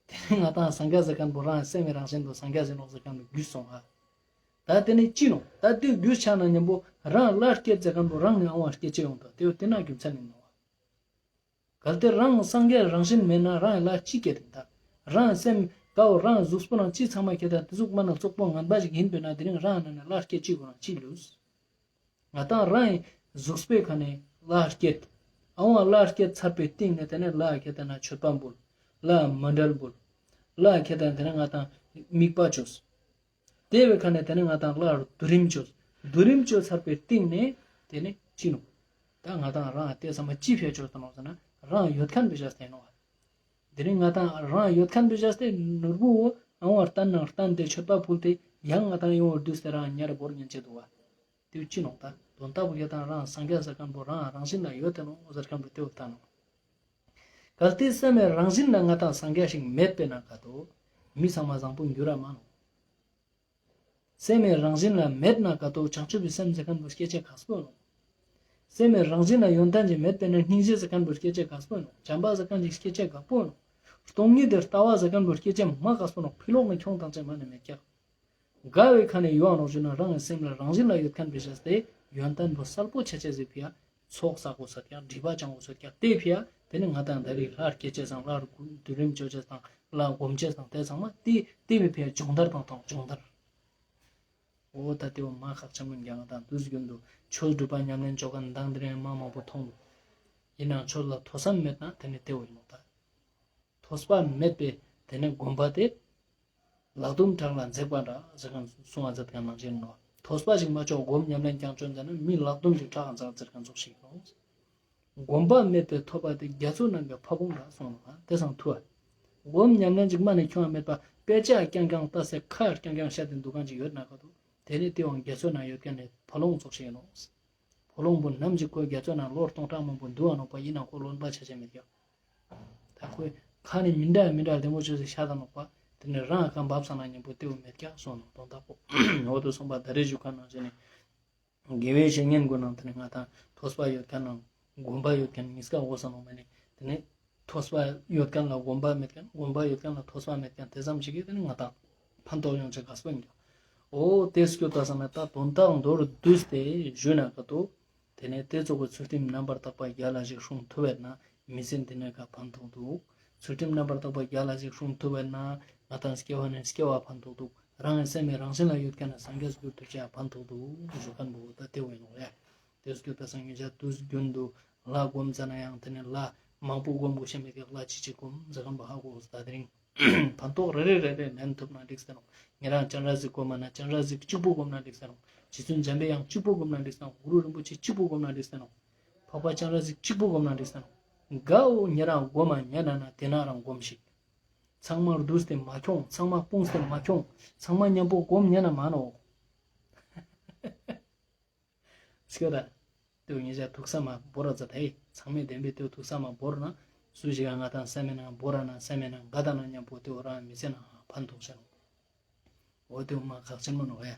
དེ་ནི་ང་ཏང་སངས་རྒྱས་ཟེར་མཁན་པོ་རང་སེམས་ཀྱི་རང་བཞིན་དུ་སངས་རྒྱས་ཟེར་ནོག་ཟེར་མཁན་པོ་རྒྱུས་སོང་ཧ། ད་དེ་ནི་ཅི་ནོག་ད་དེ་རྒྱུས་ཆ་ན་མཉམ་པོ་རང་ལྷ་སྐྱེད་ཟེར་མཁན་པོ་རང་ནི་ཨང་བ་སྐྱེད་ཅེས་ཡོང་ད་དེ་བོ་དེ་ན་རྒྱུ་མཚན་ཡིན་ནོག་གལ་ཏེ་རང་སངས་རྒྱས་རང་བཞིན་མེད་ན་རང་ལ་ཅི་སྐྱེད་ཡིན་ད། རང་སེམས་ཀའོ་རང་གཟུགས་པོ་ནང་ཅི་ཚང་མ་ཁྱེད་ད་དེ་གཟུགས་མ་ནང་བཙོག་པོ་ངན་པ་ཞིག་ཡིན་པས་ན་དེ་རིང་རང་ནང་ནས་ལྷ་སྐྱེད་ཅི་དགོས་རང་ཅི་ལུས། ང་ཏང་རང་གཟུགས་པོའི་ཁ་ནས་ལྷ་སྐྱེད། ཨ་བ་ལྷ་སྐྱེད་ཚར་པའི་སྟེང་ནས་དེ་ནས་ལྷ་ཁྱེད་ད་ན་མཆོད་པ་འབུལ། ལྷ་མཎྜལ་འབུལ། ལྷ་ཁྱེད་ད་དེ་ནས་ང་ཏང་དམིགས་པ་བཅོས། དེ་བའི་ཁ་ནས་དེ་ནས་ང་ཏང་ལྷར་བསྡུ་རིམ་བཅོས། བསྡུ་རིམ་བཅོས་ཚར་པའི་སྟེང་ནས་དེ་ནས་ཅི་ནོག་ད་ང་ཏང་རང་དེ་ཚང་མ་ཅི་ཕི་ཡ་བཅོས་ཏེ་ནོག་ཟེར་ན་རང་ཡོད་མཁན་པེ་བཞག་སྟེ་ནོག་དེ་ནས་ང་ཏང་རང་ཡོད་མཁན་པེ་བཞག་སྟེ་ནོར་བུ་བོ་ཨང་བར་བསྟན་ནང་བསྟན་ཏེ་མཆོད་པ་ཕུལ་ཏེ་ཡང་ང་ཏང་ཡོང་བར་དུས་ཏེ་རང་ཉར་བོར་ཉན་ཅེས་འདུག་བ། དེ་བོ་ཅི་ནོག་ད་དོན་དག་པོ་ཁྱེད་ད་རང་སངས་རྒྱས་ཟེར་མཁན་པོ་རང་རང་བཞིན་ལ་ཡོད་དེ་ནོག་ཟེར་མཁན་པོ་དེ་བོ་ལྟ་ནོག་གལ་ཏེ་སེམས་མེད་རང་བཞིན་ལ་ང་ཏང་སངས་རྒྱས་ཤིག་མེད་པས་ན་ག་ཏོ། མི་ཚང་མ་བཟང་པོ་འགྱུར་ར་མ་ནོག་སེམས་མེད་རང་བཞིན་ལ་མེད་ན་ག་ཏོ་བྱང་ཆུབ་པའི་སེམས་ཟེར་མཁན་པོ་སྐྱེ་ཅེས་ག་སྤོ་ནོག་སེམས་མེད་རང་བཞིན་ལ་ཡོན་ཏན་ཅིག་མེད་པས་ན་སྙིང་རྗེ་ཟེར་མཁན་པོ་སྐྱེ་ཅེས་ག་སྤོ་ནོག་བྱམས་པ་ཟེར་མཁན་ཅིག་སྐྱེ་ཅེས་ག་སྤོ་ནོག་སྟོང་ཉིད་དེ་ལྟ་བ་ཟེར་མཁན་པོ་སྐྱེ་ཅེས་མ་ག་སྤོ་ནོག་ཕི་ལོག་ནས་ཁྱོང་བཏང་ཅེས་མ་ནི་མེད་ཀྱག་ག་བའི་ཁ་ནས་ཡོང་ནོག་ཞུ་ན་རང་གི་སེམས་ལ་རང་བཞིན་ལ་ཡོད་མཁན་པེ་བཞག་སྟེ་ཡོན་ཏན་པོ་གསལ་པོ་ཆ་ཅེས་ཟེར་ཕི་ཡ། ཚོགས་བསགས་དགོས་ས་ཀྱག་སྒྲིབ་པ་སྦྱང་དགོས་ས་ཀྱག་དེ་ཕི་ཡ་དེ་ནི་ང་ཏང་ད་རེས་ལྷར་སྐྱེད་ཅེས་དང་ལྷར་བསྡུ་རིམ་བཅོ་ཅེས་དང་ལྷ་སྒོམ་ཅེས་དང་དེ་ཚང་མ་དེ་དེ་བའི་ཕི་ཡ་སྦྱོང་བརྡར་དང་དང་སྦྱོང་བརྡར། འོ་ད་དེ་བོ་མ་ཁག་ཆེན་མོ་ཡིན་ཀྱང་ང་ཏང་དུས་རྒྱུན་དུ་ཆོས་སྒྲུབ་པ་ཉམས་ལེན་བཅོ་མཁན་དང་དེ་རིང་མ་མང་པོ་མཐོང་འདུག་ཡིན་ནའང་ཆོས་ལ་ཐོས་བསམ་མེད་ན་དེ་ནི་དེ་བོ་ཡིན་ནོག་ད། ཐོས་པ་མེད་པའི་དེ་ནས་སྒོམ་པ་དེ། ལག་རྡུམ་བྲག་ལ་འཛེགས་པ་འདྲ་ཟེར་ཁན་གསུང་བ་མཛད་ཁན་ནང་བཞིན་ནོག། ཐོས་པ་ཞིག་མ་ཆོག་སྒོམ་ཉམས་ལེན་རྐྱང་ཆོག་ཟེར་ན་མི་ལག་རྡུམ་ཞིག་བྲག་ག་འཛེགས་ཁན་ཙོགས་ཤིག་ནོག། སྒོམ་པ་མེད་པའི་ཐོས་པ་དེ་རྒྱ་མཚོ་ནང་གི་ཕ་བོང་འདྲ་གསུངས་ནོག། དེ་སང་ཐུ་བ། སྒོམ་ཉམས་ལེན་ཅིག་མ་ནེ་ཁྱོང་བ་མེད་པ་དཔེ་ཆ་རྐྱང་རྐྱང་ལྟ་སའི་ཁ་རྐྱང་རྐྱང་བཤད་དེ་འདུག་ཁན་ཅིག་ཡོད་ན་ག་དུ། དེ་ནི་དེ་བོ་རྒྱ་མཚོ་ནང་ཡོད་ཁན་ནི་ཕ་ལོང་ཙོགས་ཤིག་ནོག། ཕ་ལོང་པོ་ནམ་ཞིག་ཁོ་རྒྱ་མཚོ་ནང་ལོ་སྟོང་ཕྲག་མང་པོ་འདུག་བ་ནོག་པ་ཡིན་ན་ཁོ་རློན་པ་ཆ་ཆ་མེད་ཀྱག། ད་ཁོའི་ཁ་ནི་མི་འདྲ་མི་འདྲ་ལྡེ་མོ་ཅོས་སེ་ཤ་ད་ནོག་པ། དེ་ནི་རང་ཁ་འབབ་ས་ན་མཉམ་པོ་དེ་བོ་མེད་ཀྱག་གསུངས་ནོག་དོན་དག་པོ། འོ་དོ་གསུངས་པ་ད་རེས་ཞུ་ཁན་ནང་བཞིན་ནི། དགེ་བའི་བཤེས་གཉེན་གུན་ནང་དེ་ནི་ང་དང་ཐོས་པ་ཡོད་ཁན་ནང་སྒོམ་པ་ཡོད་ཁན་གཉིས་ཀ་འོ་ས་ནོག་མ་ནི་དེ་ནི་ཐོས་པ་ཡོད་ཁན་ལ་སྒོམ་པ་མེད་ཁན་སྒོམ་པ་ཡོད་ཁན་ལ་ཐོས་པ་མེད་ཁན་དེ་ཙམ་ཞིག་གིས་དེ་ནི་ང་དང་ཕན་ཐོགས་ཡོང་ཆེ་ག་སྤོ་ཡིན་ཀྱག། འོ་དེ་སྐྱོད་པ་སང་ན་ད་དོན་དག་མདོར་བསྡུས་ཏེ་ཞུས་ན་ག་དུ། དེ་ནས་དེ་ཙོགས་པའི་ཚུལ་ཁྲིམས་རྣམ་པར་དག་པ་རྒྱལ་ལ་ཞིག་སྲུང་ཐུབ་པས་ན་མི་ཚེ་འདི་ནས་ཀ་ཕན་ཐོགས་འདུག། ཚུལ་ཁྲིམས་རྣམ་པར་དག་པ་རྒྱལ་ལ་ཞིག་སྲུང་ཐུབ་པས་ན་ང་དང་སྐྱེ་བ་ནས་སྐྱེ་བ་ཕན་ཐོགས་འདུག། རང་གི་སེམས་ནི་རང་བཞིན་ལ་ཡོད་ཁན་ནི་སངས་རྒྱས་སུ་གྱུར་ཐུབ་ཅེས་ཕན་ཐོགས་འདུག་ཞུ་ཁན་བོ་ད་དེ་བོ་ཡིན་ནོག་ལེ། དེ་སྐྱོད་པ་སང་ཉེ་ཞ་དུས་རྒྱུན་དུ་ལྷ་སྒོམ་ཙ་ན་ཡང་དེ་ནས་ལྷ་མང་པོ་སྒོམ་དགོས་ཤེས་མེད་ཀྱག། ལྷ་གཅིག་གཅིག་སྒོམ་ཟེར་ཁན་བོ་ཧ་གོ་ད་དེ་རིང་ཕན་ཐོགས་རེ་རེ་རེ་རེ་ལེན་ཐུབ་ན་འགྲིག་ཟེར་ནོག། ཉེ་རང་སྤྱན་རས་གཟིགས་སྒོམ་མ་ན་སྤྱན་རས་གཟིགས་གཅིག་པོ་སྒོམ་ན་འགྲིག་ཟེར་ནོག། རྗེ་བཙུན་འཇམ་པའི་དབྱངས་གཅིག་པོ་སྒོམ་ན་འགྲིག་ཟེར་ནོག། གུ་རུ་རིན་པོ་ཆེ་གཅིག་པོ་སྒོམ་ན་འགྲིག་ཟེར་ནོག། འཕགས་པ་སྤྱན་རས་གཟིགས་གཅིག་པོ་སྒོམ་ན་འགྲིག་ཟེར་ནོག། ག་འོ་ཉེ་རང་སྒོམ་མ་ཉན་ན་ན་དེ་ན་རང་སྒོམ་ཞིག། ཚང་མ་བསྡུས་ཏེ་མ་ཁྱོང་། ཚང་མ་སྤུངས་ཏེ་མ་ཁྱོང་། ཚང་མ་མཉམ་པོ་སྒོམ་ཉན་ན་མ་ནོག། སྐྱོ་ད། དེ་བོ་ཉེ་ཞ་ཐུགས་ས་མ་བོར་ར་ཛད་ཧེ། ཚང་མས་བདེན་པའི་དེ་བོ་ཐུགས་ས་མ་བོར་ན་སུ་ཞིག་ག་ང་དང་སེམས་ནང་བོར་ར་ན་སེམས་ནང་ག་ད་ན་མཉམ་པོ་དེ་བོ་རང་མི་ཚེ་ནང་ཕན་ཐོགས་ཤེས་ནོག། འོ་དེ་བོ་མ་ཁག་ཆེན་མོ་ནོག་ཡ།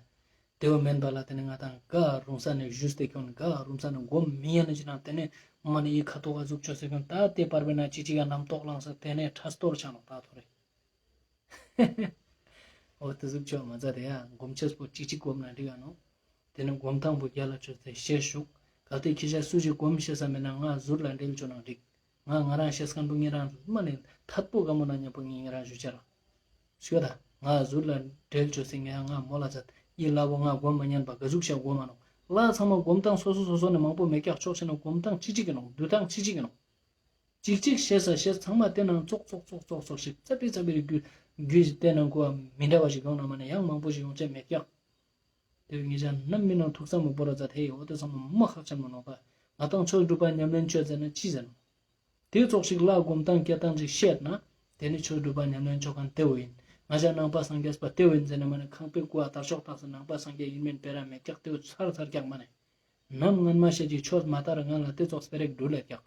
དེ་བོ་མེན་པ་ལ་དེ་ནི་ང་དང་ག་རུང་ས་ནས་ཞུས་ཏེ་ཁྱོང་ག་རུང་ས་ནས་སྒོམ་མི་ཉན་ནི་ཅི་ན་དེ་ནི་མ་ནི་ཡི་ཁ་ཐོག་ག་ཟུག་ཆོས་སེ་ཁྱོང་ད་དེ་བར་བའི་ན་ཅི་ཅི་ག་རྣམ་རྟོག་ལངས་ས་དེ་ནས་ཁྲ་སྟོར་ཆ་ནོག་ད་ཐོ་རེ། འོ་དེ་ཟུག་ཆོ་མ་ཛད་དེ་ཡ་སྒོམ་ཆེས་པོ་ཅིག་ཅིག་སྒོམ་ན་འགྲིག་ག་ནོག། དེ་ནི་སྒོམ་ཐང་པོ་རྒྱལ་ལ་ཆོས་ཏེ་ཤེས་ཞུགས། གལ་ཏེ་ཁྱེ་ཞ་སུ་ཞིག་སྒོམ་ཤེས་ས་མེད་ན་ང་ཟུར་ལ་འབྲེལ་ཆོ་ན་འགྲིག། ང་ང་རང་ཤེས་ཁན་པོ་ཉེ་རང་མ་ནི་ཐད་པོ་ག་མོ་ན་མཉམ་པོ་ངེ་ཉེ་རང་ཞུ་ཆ་ར། ཤོད་ད། ང་ཟུར་ལ་འབྲེལ་ཆོ་སེ་ངེ་ང་མོལ་ལ་ཛད། ཡི་ལ་བོ་ང་སྒོམ་མ་ཉན་པ་ག་ཟུག་ཤ་སྒོམ་མ་ནོག། ལ་ཚང་མ་སྒོམ་ཐང་སོ་སོ་སོ་སོ་ནི་མང་པོ་མེད་ཀྱག་ཆོག་ཤེས་ན་སྒོམ་ཐང་ཅིག་ཅིག་གི་ནོག། འདུ་ཐང་ཅིག་ཅིག་གི་ནོག། ཅིག་ཅིག་ཤེས་ས་ཤེས་ཚང་མ་དེ་ནང་ཙོག་ཙོག་ཙོག་ཙོག་ཙོག་ཞིག་ཙ་པི་ཙ་པི་རི་རྒྱུ་རྒྱུ་ཞིག་དེ་ནང་གོ་མི་འདྲ་བ་ཞིག་ཡོང་ན་མ་ནི་ཡང་མང་པོ་ཞིག་ཡོང་ཆ་མེད་ཀྱག། དེ་བས་ངེ་ཞ་ནམ་མི་ནང་ཐུགས་ས་མ་བོར་ར་ཛད་ཧེ། འོ་དེ་ཚང་མ་མ་ཁག་ཆེན་མོ་ནོག་པ། ང་དང་ཆོས་སྒྲུབ་པ་ཉམས་ལེན་ཆོས་ཟེར་ན་ཅི་ཟེར་ནོག། དེ་ཙོགས་ཤིག་ལ་སྒོམ་ཐང་སྐྱེ་ཐང་ཅིག་ཤེས་ན་དེ་ནི་ཆོས་སྒྲུབ་པ་ཉམས་ལེན་ཆོ་ཁན་དེ་བོ་ཡིན། ང་ཞ་ནང་པ་སངས་རྒྱས་པ་དེ་བོ་ཡིན་ཟེར་ན་མ་ནི་ཁང་པའི་སྒོ་ཨ་དར་ལྕོག་བཏགས་སེ་ནང་པ་སངས་རྒྱས་ཡིན་མིན་སྤེ་ར་མེད་ཀྱག། དེ་བོ་ཚར་ཚར་ཀྱག་མ་ནི། ནམ་སྔན་མ་ཤེས་ཀྱི་ཆོས་མ་དར་སྔན་ལ་དེ་ཙོགས་སྤེ་ར་འགྲུལ་ལེ་ཀྱག།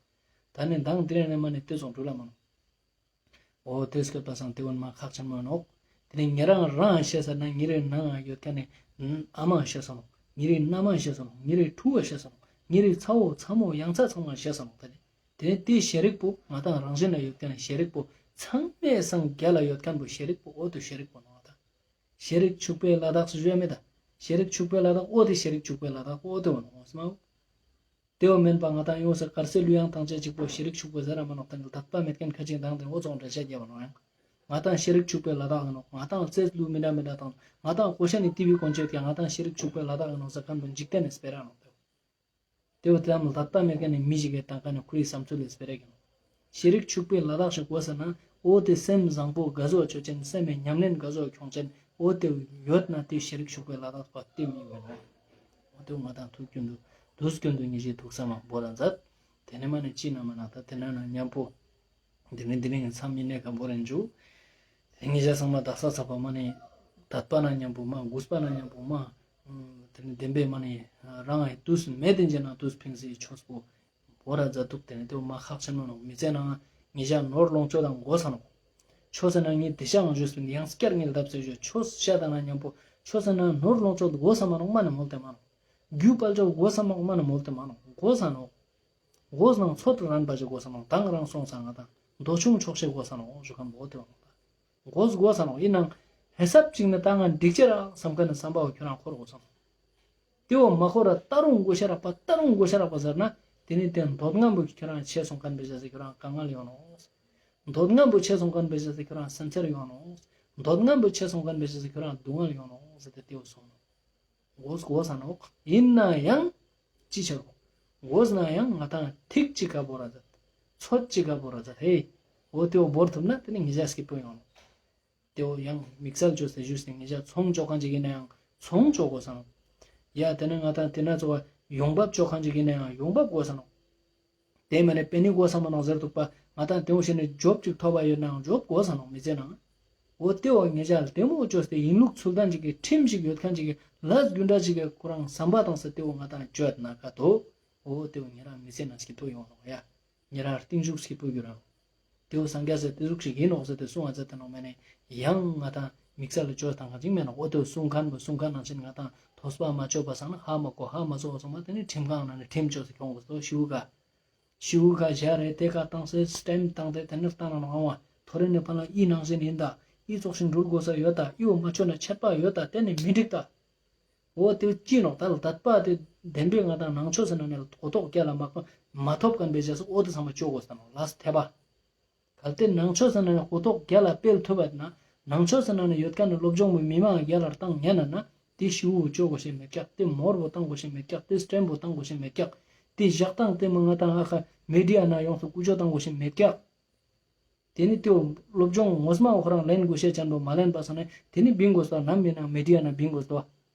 ད་ནི་མདང་དེ་རིང་ནས་མ་ནི་དེ་ཙོགས་འགྲུལ་ལ་མ་ནོག། འོ་དེ་སྐྱོད་པ་སང་དེ་བོ་མ་ཁག་ཆེན་མོ་ནོག། དེ་ནས་ཉེ་རང་རང་ཤེས་ས་ན་ཉེ་རེ་ནང་ཡོད་ཁན་ནི་ཨ་མ་ཤེས་ས་ནོག། ཉེ་རེ་མནའ་མ་ཤེས་ས་ནོག། ཉེ་རེ་ཕྲུ་གུ་ཤེས་ས་ནོག། ཉེ་རེ་ཚ་བོ་ཚ་མོ་ཡང་ཚ་ཚང་མ་ཤེས་ས་ནོག། དེ་ནི་དེ་ནི་དེ་ཤེས་རིག་པོ་ང་དང་རང་བཞིན་ལ་ཡོད་ཁན་ནི་ཤེས་རིག་པོ་ཚང་མའི་སང་རྒྱལ་ལ་ཡོད་ཁན་བོ་ཤེས་རིག་པོ་འོ་དེ་ཤེས་རིག་པོ་ནོག་ད། ཤེས་རིག་ཕྱུག་པོའི་ལ་དྭགས་སུ་བཞོན་མེད་ད། ཤེས་རིག་ཕྱུག་པོའི་ལ་དྭགས་འོ་དེ་ཤེས་རིག་ཕྱུག་པོའི་ལ་དྭགས་འོ་དེ་བོ་ནོག་སྨོ། དེ་བོ་མེན་པ་ང་དང་ཡོངས་སུ་དཀར་གསལ་གླུ་དབྱངས་དང་བཅས་གཅིག་པོ་ཤེས་རིག་ཕྱུག་པོ་ཟེར་ར་མ་ནོག། དེ་ནི་དད་པ་མེད་ཁན་ཁ་ཅིག་དང་དེ་འོ་ཙོགས་འདྲ་ཆ་རྒྱབ་བ་ནོག་ཡང་། ང་དང་ཤེས་རིག་ཕྱུག་པོའི་ལ་དྭགས་ནོག། ང་དང་རྩེས་གླུ་མི་འདྲ་མི་འདྲ་དང་ང་དང་གོ་ཤ་ནི་ཏི་བི་ཀོན་ཅེ་ཀྱང་ང་དང་ཤེས་རིག་ཕྱུག་པོའི་ལ་དྭགས་ནོག་ཟེར་ཁན་བོ་འཇིག་རྟེན་ནི་སྤེ་ར་ནོག། དེ་བོ་དེ་ལ་དད་པ་མེད་ཁན་ནི་མི་ཞིག་གི་དང་ཁ་ནི་ཁོ་རའི་བསམ་ཚུལ་ལ་སྤེ་ར་གི་ནོག། ཤེས་རིག་ཕྱུག་པོའི་ལ་དྭགས་ཤིག་དགོས་ས་ན་འོ་དེ་སེམས་བཟང་པོ་ག་ཟུག་ཆོ་ཅན་སེམས་མི་ཉམས་ལེན་ག་ཟུག་ཁྱོང་ཅན་འོ་དེ་ཡོད་ན་དེ་ཤེས་རིག་ཕྱུག་པོའི་ལ་དྭགས་པ་དེ་མི་ཡོད་ནོག། འོ་དེ་ང་དང་ཐུགས་རྒྱུན་དུ་དུས་རྒྱུན་དུ་ཉེ་ཞའི་ཐུགས་ས་མ་བོར་ར་མཛད། དེ་ནས་མ་ནི་ཅི་ན་མ་ན་ད་དེ་ན་ན་མཉམ་པོ། དེ་ནས་དེ་རིང་མཚམས་མི་ནས་ཀ་བོར་རན་འཇུག། དེ་ཉེ་ཞ་ཚང་མ་དག་ས་ཚ་པ་མ་ནི་དད་པ་ན་མཉམ་པོ་མ་གུས་པ་ན་མཉམ་པོ་མ། དེ་ནས་བདེན་པའི་མ་ནི་རང་ཨེ་དུས་མེད་དེ་འཇེ་ན་དུས་ཕིང་སི་ཆོས་པོ་བོར་ར་མཛད་འདུག། དེ་ནས་དེ་བོ་མ་ཁག་ཆེན་མོ་ནོག། མི་ཚེ་ནང་ཉེ་ཞ་ནོར་ལོངས་སྤྱོད་དང་དགོས་ས་ནོག། ཆོས་ཟེར་ན་ངས་དེ་ཤ་ངང་ཞུས་པིན་ཡང་སྐྱར་ངས་ལབ་ཟེར་ཞུ་ཆོས་ཤ་དང་ན་མཉམ་པོ་ཆོས་ཟེར་ན་ནོར་ལོངས་སྤྱོད་དགོས་ས་མ་ནོག། མ་ནི་མོལ་ཏེ་མ་ནོག། རྒྱུ་དཔལ་འབྱོར་དགོས་ས་མ་ནོག། མ་ནི་མོལ་ཏེ་མ་ནོག། དགོས་ས་ནོག། དགོས་ནང་ཚོད་རན་པ་ཞིག་དགོས་ས་ནོག། དང་རང་སོང་ས་ང་དང་འདོད་ཆུང་ཆོག་ཤེས་དགོས་ས་ནོག་ཞུ་ཁན་བོ་དེ་བ་ནོག། དགོས་དགོས་ས་ནོག། ཡིན་ནང་ཧེ་སབ་ཅིག་ནི་ད་ང་འགྲིག་ཅེ་ར་བསམ་ཁན་ནི་བསམ་པ་བོ་ཁྱོད་རང་འཁོར་དགོས་ས་ནོག། དེ་བོ་མ་འཁོར་ར་ད་རུང་དགོས་ཤ་རག་པ་ད་རུང་དགོས་ཤ་རག་པ་ཟེར་ན་དེ་ནི་དེ་འདོད་རྔམ་བོ་ཁྱོད་རང་ཆེ་སོང་ཁན་བེ་ཞག་སེ་ཁྱོད་རང་དཀའ་ངལ་ཡོང་ནོག། འདོད་རྔམ་བོ་ཆེ་སོང་ཁན་བེ་ཞག་སེ་ཁྱོད་རང་སེམས་འཚེར་ཡོང་ནོག། འདོད་རྔམ་བོ་ཆེ་སོང་ཁན་བེ་ཞག་སེ་ཁྱོད་རང་སྡུག་བསྔལ་ཡོང་ནོག་ཟེར་ཏེ་དེ་བོ་སོང་ནོག། དགོས་དགོས་ས་ནོག། ཡིན་ན་ཡང་ཅི་ཆ་རུག། དགོས་ན་ཡང་ང་དང་ཐིག་ཅིག་ག་བོར་ར་མཛད། ཚོད་ཅིག་ག་བོར་ར་མཛད། ཧེ། འོ་དེ་བོ་བོར་ཐུབ་ན་དེ་ནི་ཉེ་ཞ་སྐྱིད་པོ་ཡོང་ནོག། ཏེ་བོ་ཡང་དམིགས་བསལ་ཅོས་ཏེ་ཞུས་ཏེ་ང་ཞ་ཚོང་ཅོ་ཁན་ཅིག་ཨིན་ན་ཡང་ཚོང་ཅོ་གོས་ས་ནོག། ཡ་ཏེ་ནེ་ང་དང་ཏེ་ན་ཚོ་ཡོང་འབབ་ཅོ་ཁན་ཅིག་ཨིན་ན་ཡང་ཡོང་འབབ་གོས་ས་ནོག། ཏེ་མ་ནེ་པེ་ནེ་གོས་ས་མ་ནོག་ཟེར་དུག་པ། ང་དང་ཏེ་བོ་ཤེས་ནེ་ཇོབ་ཅིག་ཐོབ་པ་ཡོད་ནའང་ཇོབ་གོས་ས་ནོག་མི་ཚེ་ནང་། འོ་ཏེ་བོ་ང་ཞ་ལྟད་མོ་ཅོས་ཏེ་ཡིན་ལུགས་ཚུལ་ལྡན་ཅིག་གི་ཁྲིམས་ཤིག་ཡོད་ཁན་ཅིག་གི་ལས་རྒྱུ་འབྲས་ཅིག་གི་ཁོ་རང་བསམ་པ་བཏང་སྟེ་ཏེ་བོ་ང་དང་ཅོས་ན་ཀ་ཏོ། འོ་ཏེ་བོ་ཉེ་རང་མི་ཚེ་ནང་སྐྱིད་པོ་ཡོང་ནོག་ཡ། ཉེ་རང་རྟིང་ཞུགས་སྐྱིད་པོ་གྱུར་ར་ནོག། ཏེ་བོ་སངས་རྒྱས་སི་ཏེ་ཟུག་ཅིག་ཨིན་ནོག་ཟེར་ཏེ་གསུང་བ་མཛད་དེ་ནོག་མ་ནེ་ཡང་ང་དང་དམིགས་བསལ་ལ་ཅོས་བཏང་ཁན་ཅིག་མེད་ནོག། འོ་ཏེ་བོ་གསུང་ཁན་བོ་གསུང་ཁན་ནང་བཞིན་ང་དང་ཐོས་པ་མ་ཅོས་པ་སང་ན་ཧ་མ་གོ་ཧ་མ་གོ་སོང་པ་ཏེ་ནེ་ཁྲིམས་ཁང་ནང་ནེ་ཁྲིམས་ཅོས་ཏེ་ཁྱོང་གོས་སོ་ཤིའུ་ཀ། ཤིའུ་ཀ་ཞག་རེ་ཏེ་ཀ་བཏང་སེ་སི་ཊེམ་བཏང་སྟེ་ཏེ་ནེ་བཏང་ན་ནོག་ཨང་བ། ཐོ་རེ་ནེ་ཕན་ལ་འི་ནང་བཞིན་ཨིན་ད། འི་ཙོགས་ཤིག་འགྲུལ་གོས་ས་ཡོད་ད། འི་བོ་མ་ཅོས་ན་ཆད་པ་ཡོད་ད། ཏེ་ནེ་མི་འགྲིག་ད། འོ་ཏེ་ཅི་ནོག་ད་ལ་དད་པ་ཏེ་བདེན་པའི་ང་དང་ནང་ཆོས་སི་ནང་ནེ་གོ་རྟོགས་རྒྱལ་ལ་མ་མ་ཐོབ་ཁན་པེ་ཅོས་སེ་འོ་ཏེ་ཚང་མ་ཅོ་གོས་ས་ནོག་ལས་ཐེབས་པ། གལ་ཏེ་ནང་ཆོས་སི་ནང་ནེ་གོ་རྟོགས་རྒྱལ་ལ་སྤེལ་ཐུབ་པ་ན་ནང་ཆོས་སི་ནང་ནེ་ཡོད་ཁན་ནི་སློབ་སྦྱོང་བོ་མི་མང་རྒྱལ་ལ་བཏང་ཉན་ན་ན་ཏེ་ཤིའུ་ཅོ་གོས་ཤེས་མེད་ཀྱག། ཏེ་མོར་བོ་བཏང་གོས་ཤེས་མེད་ཀྱག། ཏེ་སི་ཊེམ་བོ་བཏང་གོས་ཤེས་མེད་ཀྱག། ཏེ་ཞག་དང་ཏེ་མ་ང་དང་ཨ་ཁ་མི་ཌི་ཡ་ནང་ཡོངས་སུ་ཀུ་ཅོ་བཏང་གོས་ཤེས་མེད་ཀྱག། ཏེ་ནེ་ཏེ་བོ་སློབ་སྦྱོང་ངོ་མ་ཁོ་རང་ལེན་གོས་ཤེས་ཅན་པོ་མ་ལེན་པ་སང་ན་ཏེ་ནེ་བིང་གོས་སོ། ནམ་ཡིན་ན་མི་ཌི་ཡ་ནང་བིང་གོས་སོ།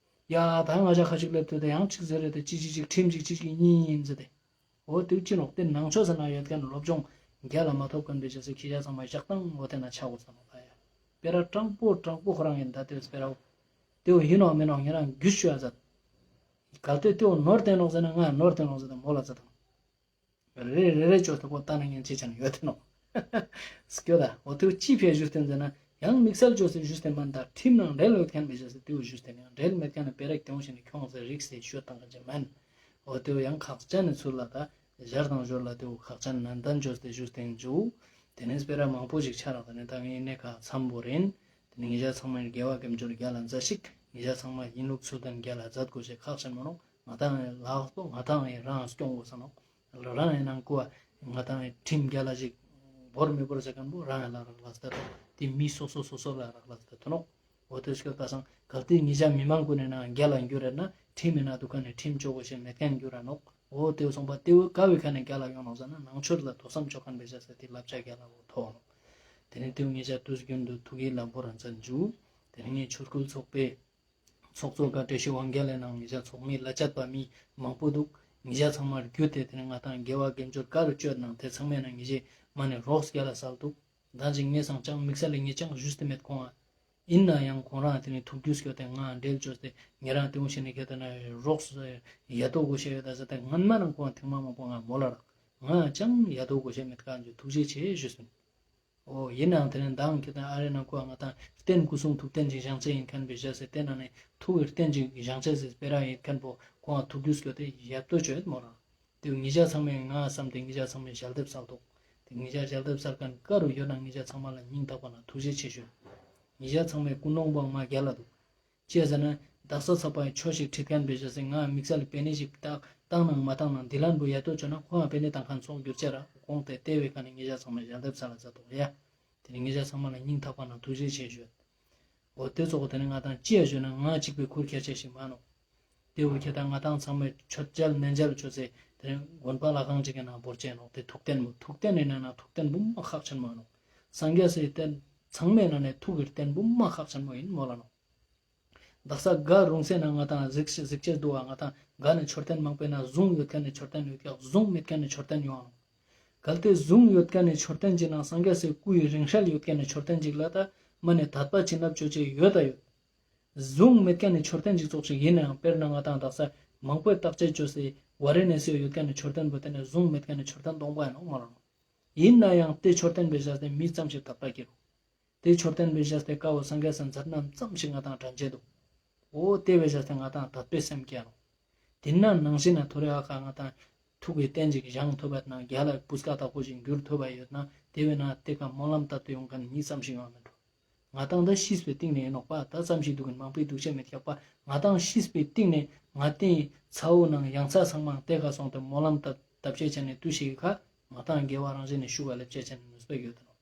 ཡ་ད་ང་ཞ་ཁ་ཅིག་ལེབས་ཏེ་ཡང་ཅིག་ཟེར་རེ་ཏེ་ཅི་ཅི་ཅིག་ཁྲིམས་ཅིག་ཅི་ཅིག་ཨིན་ཟེར་ཏེ། འོ་ཏེ་ཅི་ནོག་ཏེ་ནང་ཆོས་སི་ནང་ཡོད་ཁན་སློབ་སྦྱོང་རྒྱལ་ལ་མ་ཐོབ་ཁན་པེ་ཅོས་སེ་ཁྱེ་ཞ་ཚང་མ་ཞག་དང་འོ་ཏེ་ན་ཆ་གོས་ས་ནོག་ད་ཡ། སྤེ་ར་དྲང་པོ་དྲང་པོ་ཁོ་རང་ཨིན་ད་ཏེ་སྤེ་ར་བོ། ཏེ་བོ་ཨིན་ནོག་མེན་ནོག་ཉེ་རང་རྒྱུས་ཅོ་ཡ་ཛད། གལ་ཏེ་ཏེ་བོ་ནོར་ཏེ་ནོག་ཟེར་ན་ང་ནོར་ཏེ་ནོག་ཟེར་ཏེ་མོལ་ལ་ཛད་དང་། རེ་རེ་རེ་ཅོས་ཏེ་ཁོ་ལྟ་ན་ཉན་ཅེས་ཅན་ཡོད་ཏེ་ནོག། སྐྱོ་ད། འོ་ཏེ་བོ་ཅི་ཕིའ་ཞུས་ཏེ་ཟེར་ན་ཡང་དམིགས་བསལ་ཅོས་ཏེ་ཞུས་ཏེ་མན་ད་ཁྲིམས་ནང་འབྲེལ་ཡོད་ཁན་པེ་ཅོས་སེ་ཏེ་བོ་ཞུས་ཏེ་ནེ་འབྲེལ་མེད་ཁན་ནི་སྤེ་ར་ཏེ་བོ་ཤེས་ནེ་ཁྱོང་ཟེར་རིགས་སེ་ཤོད་བཏང་ཁན་ཅིག་མན། འོ་ཏེ་བོ་ཡང་ཁག་ཅན་ནི་ཚུལ་ལ་ད་ཞར་དང་ཞོར་ལ་ཏེ་བོ་ཁག་ཅན་ནན་ཏན་ཅོས་ཏེ་ཞུས་ཏེ་ཨིན་ཇུ། ཏེ་ནེ་སྤེ་ར་མང་པོ་ཞིག་ཆ་རག་ཏེ་ནེ་ད་ངའི་ནེ་ཁ་མཚམས་བོར་ཨིན། ཏེ་ནེ་ང་ཞ་ཚང་མ་དགེ་བ་དགེ་སྦྱོར་རྒྱལ་ལ་མཛད་ཤིག། ང་ཞ་ཚང་མ་ཡིན་ལུགས་ཚུལ་ལྡན་རྒྱལ་ལ་མཛད་གོས་ཤེས་ཁག་ཅན་མ་ནོག། ང་དང་ངི་ལག་པོ་ང་དང་ངི་རང་སྐྱོང་གོས་ས་ནོག། རང་ངི་ནང་ཀུ་བ་ང་དང་ངི་ཁྲིམས་རྒྱལ་ལ་ཞིག་བོར་མི་བོར་ཟེར་ཁན་བོ་རང་ངི་ལ་རག་ལས་ཏེ་ཏེ་མི་སོ་སོ་སོ་སོ་ལ་རག་ལས་ཏེ་ཐོན་ནོག། འོ་ཏེ་སྐྱོད་པ་སང་གལ་ཏེ་ང་ཞ་མི་མང་ཀུན་ནི་ནང་རྒྱལ་ལ་འགྱུར་རེ་ན་ཁྲིམས་མི་ནང་དུག་ཁན་ནི་ཁྲིམས་ཅོ་གོས་ཤེས་མེད་ཁན་འགྱུར་ར་ནོག། འོ་ཏེ་བོ་སོང་པ་ཏེ་བོ་ཀ་བོའི་ཁ་ནེ་རྒྱལ་ལ་ཡོང་ནོག་ཟེར་ན་ནང་ཆོས་ལ་ཐོས་བསམ་ཅོ་ཁན་པེ་ཅོས་སེ་ཏེ་བསླབ་བྱ་རྒྱལ་ལ་བོ་ཐོབ་ནོག། ཏེ་ནེ་ཏེ་བོ་ང་ཞ་དུས་རྒྱུན་དུ་ཐུགས་ཀྱི་ལམ་བོ་རང་བཙན་ཇུ། ཏེ་ནེ་ངའི་ཆོས་སྐུལ་ཚོགས་པའི་ཚོགས་གཙོ་ཀ་བཀྲ་ཤིས་དབང་རྒྱལ་ལ་ནང་ང་ཞ་ཚོགས་མི་ལ་ཅད་པ་མི་མང་པོ་དུག། ང་ཞ་ཚང་མ་རྒྱུད་དེ་ཏེ་ནེ་ང་དང་དགེ་བ་དགེ་སྦྱོར་ཀ་རུ་ཅོས་ནང་ཏེ་ཚང་མའི་ནང་ང་ཞའི་མ་ནེ་རོགས་རྒྱལ་ལ་སལ་དུག། ད་ཅིག་ངས་སང་ཅང་དམིགས་བསལ་ལ་ངས་ཅང་ཞུས་ཏེ་མེད་ཁོང་ཨ། ཨིན་ན་ཡང་ཁོང་རང་ཏེ་ནེ་ཐུགས་རྒྱུས་སྐྱོད་དེ་ང་འབྲེལ་ཅོས་ཏེ་ཉེ་རང་ཏེ་བོ་ཤེས་ནེ་ཁྱེད་ཏེ་ན་རོགས་ཡ་དོ་གོས་ཤེས་ཡོད་ད་ཟེར་ཏེ་སྔན་མ་རང་ཁོང་ཐེངས་མ་མང་པོ་ང་མོལ་ལ་རག། ང་ཅང་ཡ་དོ་གོས་ཤེས་མེད་ཁན་ཅིག་ཐུགས་རྗེ་ཆེ་ཞུས་སོང་། འོ་ཡིན་ནའང་ཏེ་ནེ་མདང་ཁྱེད་ཏེ་ཨ་རེ་ནང་ཁོ་ང་དང་རྟེན་སྐུ་གསུང་ཐུགས་རྟེན་ཅིག་བཞེངས་ཅེས་ཨིན་ཁན་པེ་ཅོས་སེ་ཏེ་ནང་ནེ་ཐུགས་ཀྱི་རྟེན་ཅིག་བཞེངས་ཅེས་སེ་སྤེ་ར་ཨིན་ཁན་བོ་ཁོང་ཐུགས་རྒྱུས་སྐྱོད་དེ་ཡ་དོ་ཅོ་ཡོད་མོ་རང་། ཏེ་ང་ཞ་ཚང་མས་ང་བསམ་སྟེ་ང་ཞ་ཚང་མས་ཞལ་འདེབས་སལ་དུག། ཏེ་ང་ཞ་ཞལ་འདེབས་སལ་ཁན་ཀ་རུ་ཡོད་ན་ང་ཞ་ཚང་མ་ལ་སྙིང་ཐག་པ་ནེ་ཐུགས་རྗེ་ཆེ་ཞུ། ང་ཞ་ཚང་མས་ཀུན་སློང་བོ་མ་རྒྱལ་ལ་དུག། ཅི་ཟེར་ན་དག་ས་ཚགས་པ་ཆོས་ཤིག་ཁྲིད་ཁན་པེ་ཅོས་སེ་ང་དམིགས་བསལ་པེ་ནེ་ཞིག་བཏང་ནང་མ་བཏང་ནང་འདི་ལན་བོ་ཡ་དོ་ཅོ་ན་ཁོང་ང་པེ་ནེ་བཏང་ཁན་ཚོགས་འགྱུར་ཅེས་ར་ཁོང་ཏེ་ཏེ་བོའི་ཁ་ནེ་ང་ཞ་ཚང་མས་ཞལ་འདེབས་སལ་ལ་མཛད་དུག་ཡ། ཏེ་ནེ་ང་ཞ་ཚང་མ་ལ་སྙིང་ཐག་པ་ནེ་ཐུགས་རྗེ་ཆེ་ཞུ། འོ་ཏེ་ཙོགས་ཏེ་ནེ་ང་དང་ཅི་ཡ་ཞུ་ན་ང་གཅིག་པོའི་ཁུར་ཁྱེར་ཅེས་ཤིག་མ་ནོག། ཏེ་བོ་ཁྱེད་དང་ང་དང་ཚང་མས་མཆོད་མཇལ་མཎྜལ་ཅོས་སེ་ཏེ་ནེ་དགོན་པ་ལྷ་ཁང་ཅིག་གི་ནང་བོར་ཅེས་ནོག། ཏེ་ཐུགས་རྟེན་བོ་ཐུགས་རྟེན་ནི་ནང་ན་ཐུགས་རྟེན་བོ་མ་ཁག་ཆེན་མོ་ནོག། སངས་རྒྱས་སི་རྟེན་ཚང་མའི་ནང་ནེ་ཐུགས་ཀྱི་རྟེན་བོ་མ་ཁག་ཆེན་མོ་ཨིན་མོལ་ལ་ནོག། དག་ས་ག་རུང་སེ་ན་ང་དང་གཟིགས་གཟིགས་ཅེས་དུག་པ། ང་དང་ག་ནེ་མཆོད་རྟེན་མང་པོའི་ནང་གཟུངས་ཡོད་ཁན་ནི་མཆོད་རྟེན་ཡོད་ཀྱག། གཟུངས་མེད་ཁན་ནི་མཆོད་རྟེན་ཡོང་ནོག། གལ་ཏེ་གཟུངས་ཡོད་ཁན་ནི་མཆོད་རྟེན་ཅིག་ནང་སངས་རྒྱས་སི་སྐུའི་རིང་བསྲེལ་ཡོད་ཁན་ནི་མཆོད་རྟེན་ཅིག་ལ་ད་མ་ནེ་དད་པ་བྱིན་རླབས་ཅོ་ཅེས་ཡོད་ད་ཡོད། གཟུངས་མེད་ཁན་ནི་མཆོད་རྟེན་ཅིག་ཙོགས་ཤིག་ཨིན་ནའང་དཔེར་ན་ང་དང་དག་ས་མང་པོའི་བརྟག་དཔྱད་ཅོས་སེ་ཝ་ར་ཎ་སི་ཡོད་ཁན་ནི་མཆོད་རྟེན་བོ་ཏེ་ནེ་གཟུངས་མེད་ཁན་ནི་མཆོད་རྟེན་སྟོང་པ་ཨིན་ནོག་མ་རང་། ཨིན་ན་ཡང་ཏེ་མཆོད་རྟེན་པེ་ཅོས་ཏེ་མི་ཙམ་ཞིག་དད་པ་སྐྱེ་རུག། ཏེ་མཆོད་རྟེན་པེ་ཅོས་ཏེ་ཀ་བོ་སངས་རྒྱས་སི་མཛད་རྣམ་ཙམ་ཞིག་ང་དང་དྲན་ཅེས་དུག། འོ་ཏེ་པེ་ཅོས་ཏེ་ང་དང་དད་པའི་སེམས་སྐྱེ་རུག། ཏེ་ན་ནང་བཞིན་ན་ཐོ་རེ་ཨ་ཁ་ང་དང་ཐུགས་ཀྱི་རྟེན་ཅིག་བཞེངས་ཐུབ་པ་ན་རྒྱལ་ལ་སྤུས་ཀ་དག་པོ་ཞིག་འགྱུར་ཐུབ་པ་ཡོད་ན་ཏེ་བས་ན་ཏེ་ཀ་སྨོན་ལམ་བཏབ་སྟེ་ཡོང་ཁན་མི་ཙམ་ཞིག་ཡོང་མི་འགྲོ། ང་དང་ད་ཤིས་པའི་སྟེང་ནེ་ཨིན་ནོག་པ། ད་ཙམ་ཞིག་དུག་གིན་མང་པོའི་དུག་ཅེས་མེད་ཀྱག་པ། ང་དང་ཤིས་པའི་སྟེང་ནེ་ང་ཏེ་ཚ་བོ་ནང་ཡང་ཚ་ཚང་མ་ཏེ་ཀ་སོང་སྟེ་སྨོན་ལམ་བཏབ་བཏབ་ཅེས་ཅན་ནི་དུས་ཤིག་གི་ཁ་ང་དང་དགེ་བ་རང་བཞིན་ནེ་ཤུགས་ལ་ལེབ་ཅེས་ཅན་ནི་ནུས་པ་ཡོད་དེ་ནོག།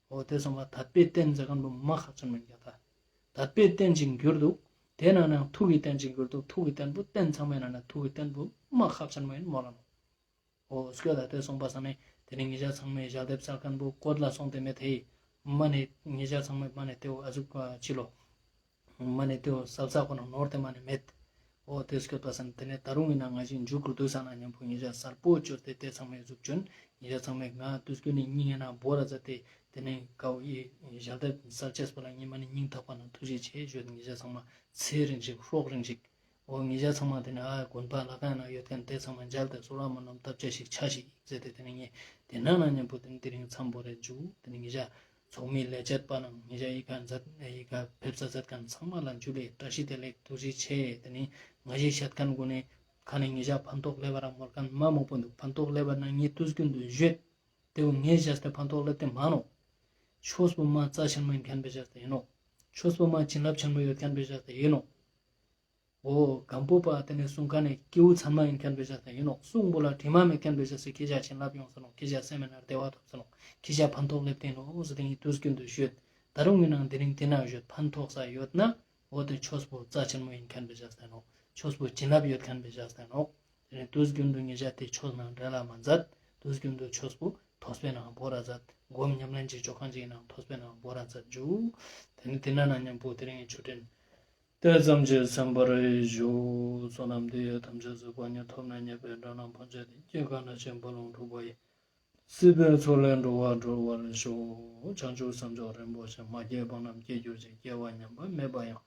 འོ་ཏེ་སོང་པ་དད་པའི་རྟེན་ཟེར་ཁན་བོ་མ་ཁག་ཆེན་མོ་ཨིན་ཀྱག་ད། དད་པའི་རྟེན་ཅིག་འགྱུར་དུག། ཏེ་ན་ནང་ཐུགས་ཀྱི་རྟེན་ཅིག་འགྱུར་དུག། ཐུགས་ཀྱི་རྟེན་བོ་རྟེན་ཚང་མའི་ནང་ན་ཐུགས་ཀྱི་རྟེན་བོ་མ་ཁག་ཆེན་མོ་ཨིན་མོལ་ལ་ནོག། འོ་སྐྱོད་ད་ཏེ་སོང་པ་སང་ནེ་ཏེ་ནེ་ང་ཞ་ཚང་མས་ཞལ་འདེབས་སལ་ཁན་བོ་བཀོད་ལ་སོང་སྟེ་མེད་དེ། མ་ནེ་ཉེ་ཞ་ཚང་མའི་མ་ནེ་ཏེ་བོ་ཨ་ཟུག་ཅི་ལོ། མ་ནེ་ཏེ་བོ་སལ་ས་ཁོ་ན་ནོར་ཏེ་མ་ནེ་མེད། འོ་ཏེ་སྐྱོད་པ་སང་ཏེ་ནེ་ད་རུང་ཡིན་ན་ང་ཞིག་མཇུག་གུ་བསྡུ་ས་ན་མཉམ་པོ་ཉེ་ཞ་སལ་པོ་ཅོས་ཏེ་ཏེ་ཚང་མའི་ཟུག་ཅོན། ཉེ་ཞ་ཚང་མའི་ང་དུས་ཀུན་ནི་སྙིང་ཡིན་ན་བོར་ར་ཛད་དེ་ཏེ་ནེ་ཀའོ་ཡི་ཞལ་ཏེ་སལ་ཅེས་པོ་ལ་ཉི་མ་ནི་སྙིང་ཐག་པ་ན་ཐུགས་རྗེ་ཆེ་ཞུ། ཉེ་ཞ་ཚང་མ་ཚེ་རིང་ཞིག་སྲོག་རིང་ཞིག་འོ་ཉེ་ཞ་ཚང་མ་ཏེ་ནེ་ཨ་དགོན་པ་ལ་ཀ་ན་ཡོད་ཁན་ཏེ་ཚང་མ་མཇལ་ཏེ་སོ་ར་མ་ནམ་ཐབས་ཆ་ཞིག་ཆ་ཞིག་ཟེར་ཏེ་ཏེ་ནེ་ངས་ཏེ་ན་ན་མཉམ་པོ་ཏེ་ནེ་དེ་རིང་མཚམས་བོར་རེ་ཞུ། ཏེ་ནེ་ཉེ་ཞ་ཚོགས་མི་ལས་བྱེད་པ་ནང་ཉེ་ཞ་ཡི་ཀ་མཛད་ཡི་ཀ་ཕེབས་ས་མཛད་ཁན་ཚང་མ་ལ་འཇུ་ལེ་བཀྲ་ཤིས་བདེ་ལེགས་ཐུགས་རྗེ་ཆེ། ཏེ་ནེ་ང་ཞིག་ཤད་ཁན་གུན་ནི་ཁ་ནེ་ཉེ་ཞ་ཕན་ཐོགས་ལེབ་བ་ར་མོལ་ཁན་མ་མང་པོ་འདུག་ཕན་ཐོགས་ལེབ་བ་ན་ངས་དུས་རྒྱུན་དུ་ཞུས་ཏེ་བོ་ངས་བཞག་སྟེ་ཕན་ཐོགས་ལེབ་སྟེ་མ་ནོག་ཆོས་པོ་མ་རྩ་ཆེན་མོ་ཡིན་ཁན་པེ་བཞག་སྟེ་ཡིན་ནོག་ཆོས་པོ་མ་བྱིན་རླབས་ཆེན་མོ་ཡོད་ཁན་པེ་བཞག་སྟེ་ཡིན་ནོག་འོ་སྒམ་པོ་པ་ཏེ་ནེ་གསུང་ཁན་ནི་སྐྱེ་བོ་ཚད་མ་ཡིན་ཁན་པེ་བཞག་སྟེ་ཡིན་ནོག་གསུང་པོ་ལ་དྲི་མ་མེད་ཁན་པེ་བཞག་སྟེ་ཁྱེ་ཞ་བྱིན་རླབས་ཡོང་ས་ནོག་ཁྱེ་ཞ་སེམས་ནང་བདེ་བ་ཐོབ་ས་ནོག་ཁྱེ་ཞ་ཕན་ཐོགས་ལེབ་སྟེ་ཡིན་ནོག་ཟེར་ཏེ་ངས་དུས་རྒྱུན་དུ་ཞུས། ད་རུང་ངའི་ནང་དེ་རིང་ཏེ་ན་ཞུས་ཕན་ཐོགས་ས་ཡོད་ན། འོ་ཏེ་ཆོས་པོ་རྩ་ཆེན་མོ་ཡིན་ཁན་པེ་བཞག་སྟེ་ནོག་ཆོས་པོ་བྱིན་རླབས་ཡོད་ཁན་པེ་བཞག་སྟེ་ནོག་ཏེ་ནེ་དུས་རྒྱུན་དུ་ཉེ་ཞ་ཏེ་ཆོས་ནང་འབྲེལ་ལ་མ་མཛད། དུས་རྒྱུན་དུ་ཆོས་པོ་ཐོས་པའི་ནང་བོར་ར་མཛད། སྒོམ་ཉམས་ལེན་ཅིག་ཅོ་ཁན་ཅིག་ནང་ཐོས་པའི་ནང་བོར་ར་མཛད་འཇུག་ཏེ་ནེ་ཏེ་ན་ན་མཉམ་པོ་དེ་རིང་ཆོས་འབྲེལ། དེ་ཙམ་གྱིས་གསན་པར་ཞུ། བསོད་ནམས་འདི་ཡིས་ཐམས་ཅད་གཟིགས་པ་ཉིད། ཐོབ་ནས་ཉེས་པའི་དགྲ་རྣམས་ཕམ་བྱས་ཏེ། སྐྱེ་རྒ་ན་འཆིའི་རྦ་ཀློང་འཁྲུགས་པ་ཡི། སྲིད་པའི་མཚོ་ལས་འགྲོ་བ་སྒྲོལ་བར་ཤོག་བྱང་ཆུབ་སེམས་མཆོག་རིན་པོ་ཆེ། མ་སྐྱེས་པ་རྣམས་སྐྱེ་གྱུར་ཅིག་སྐྱེ་བ་ཉམས་པ་མེད་པ་ཡང་།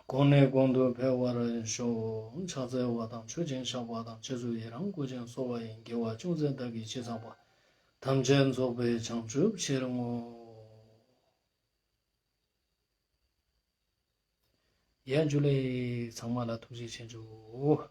གོང་ནས་གོང་དུ་འཕེལ་བར་ཤོག་ཕྱག་འཚལ་བ་དང་མཆོད་ཅིང་བཤགས་པ་དང་། རྗེས་སུ་ཡི་རང་བསྐུལ་ཞིང་གསོལ་བ་ཡི། དགེ་བ་ཅུང་ཟད་བདག་གིས་ཅི་བསགས་པ། ཐམས་ཅད་རྫོགས་པའི་བྱང་ཆུབ་ཕྱིར་བསྔོ། ཡ་འཇུ་ལེ། ཚང་མ་ལ་ཐུགས་རྗེ་ཆེ་འཇུ།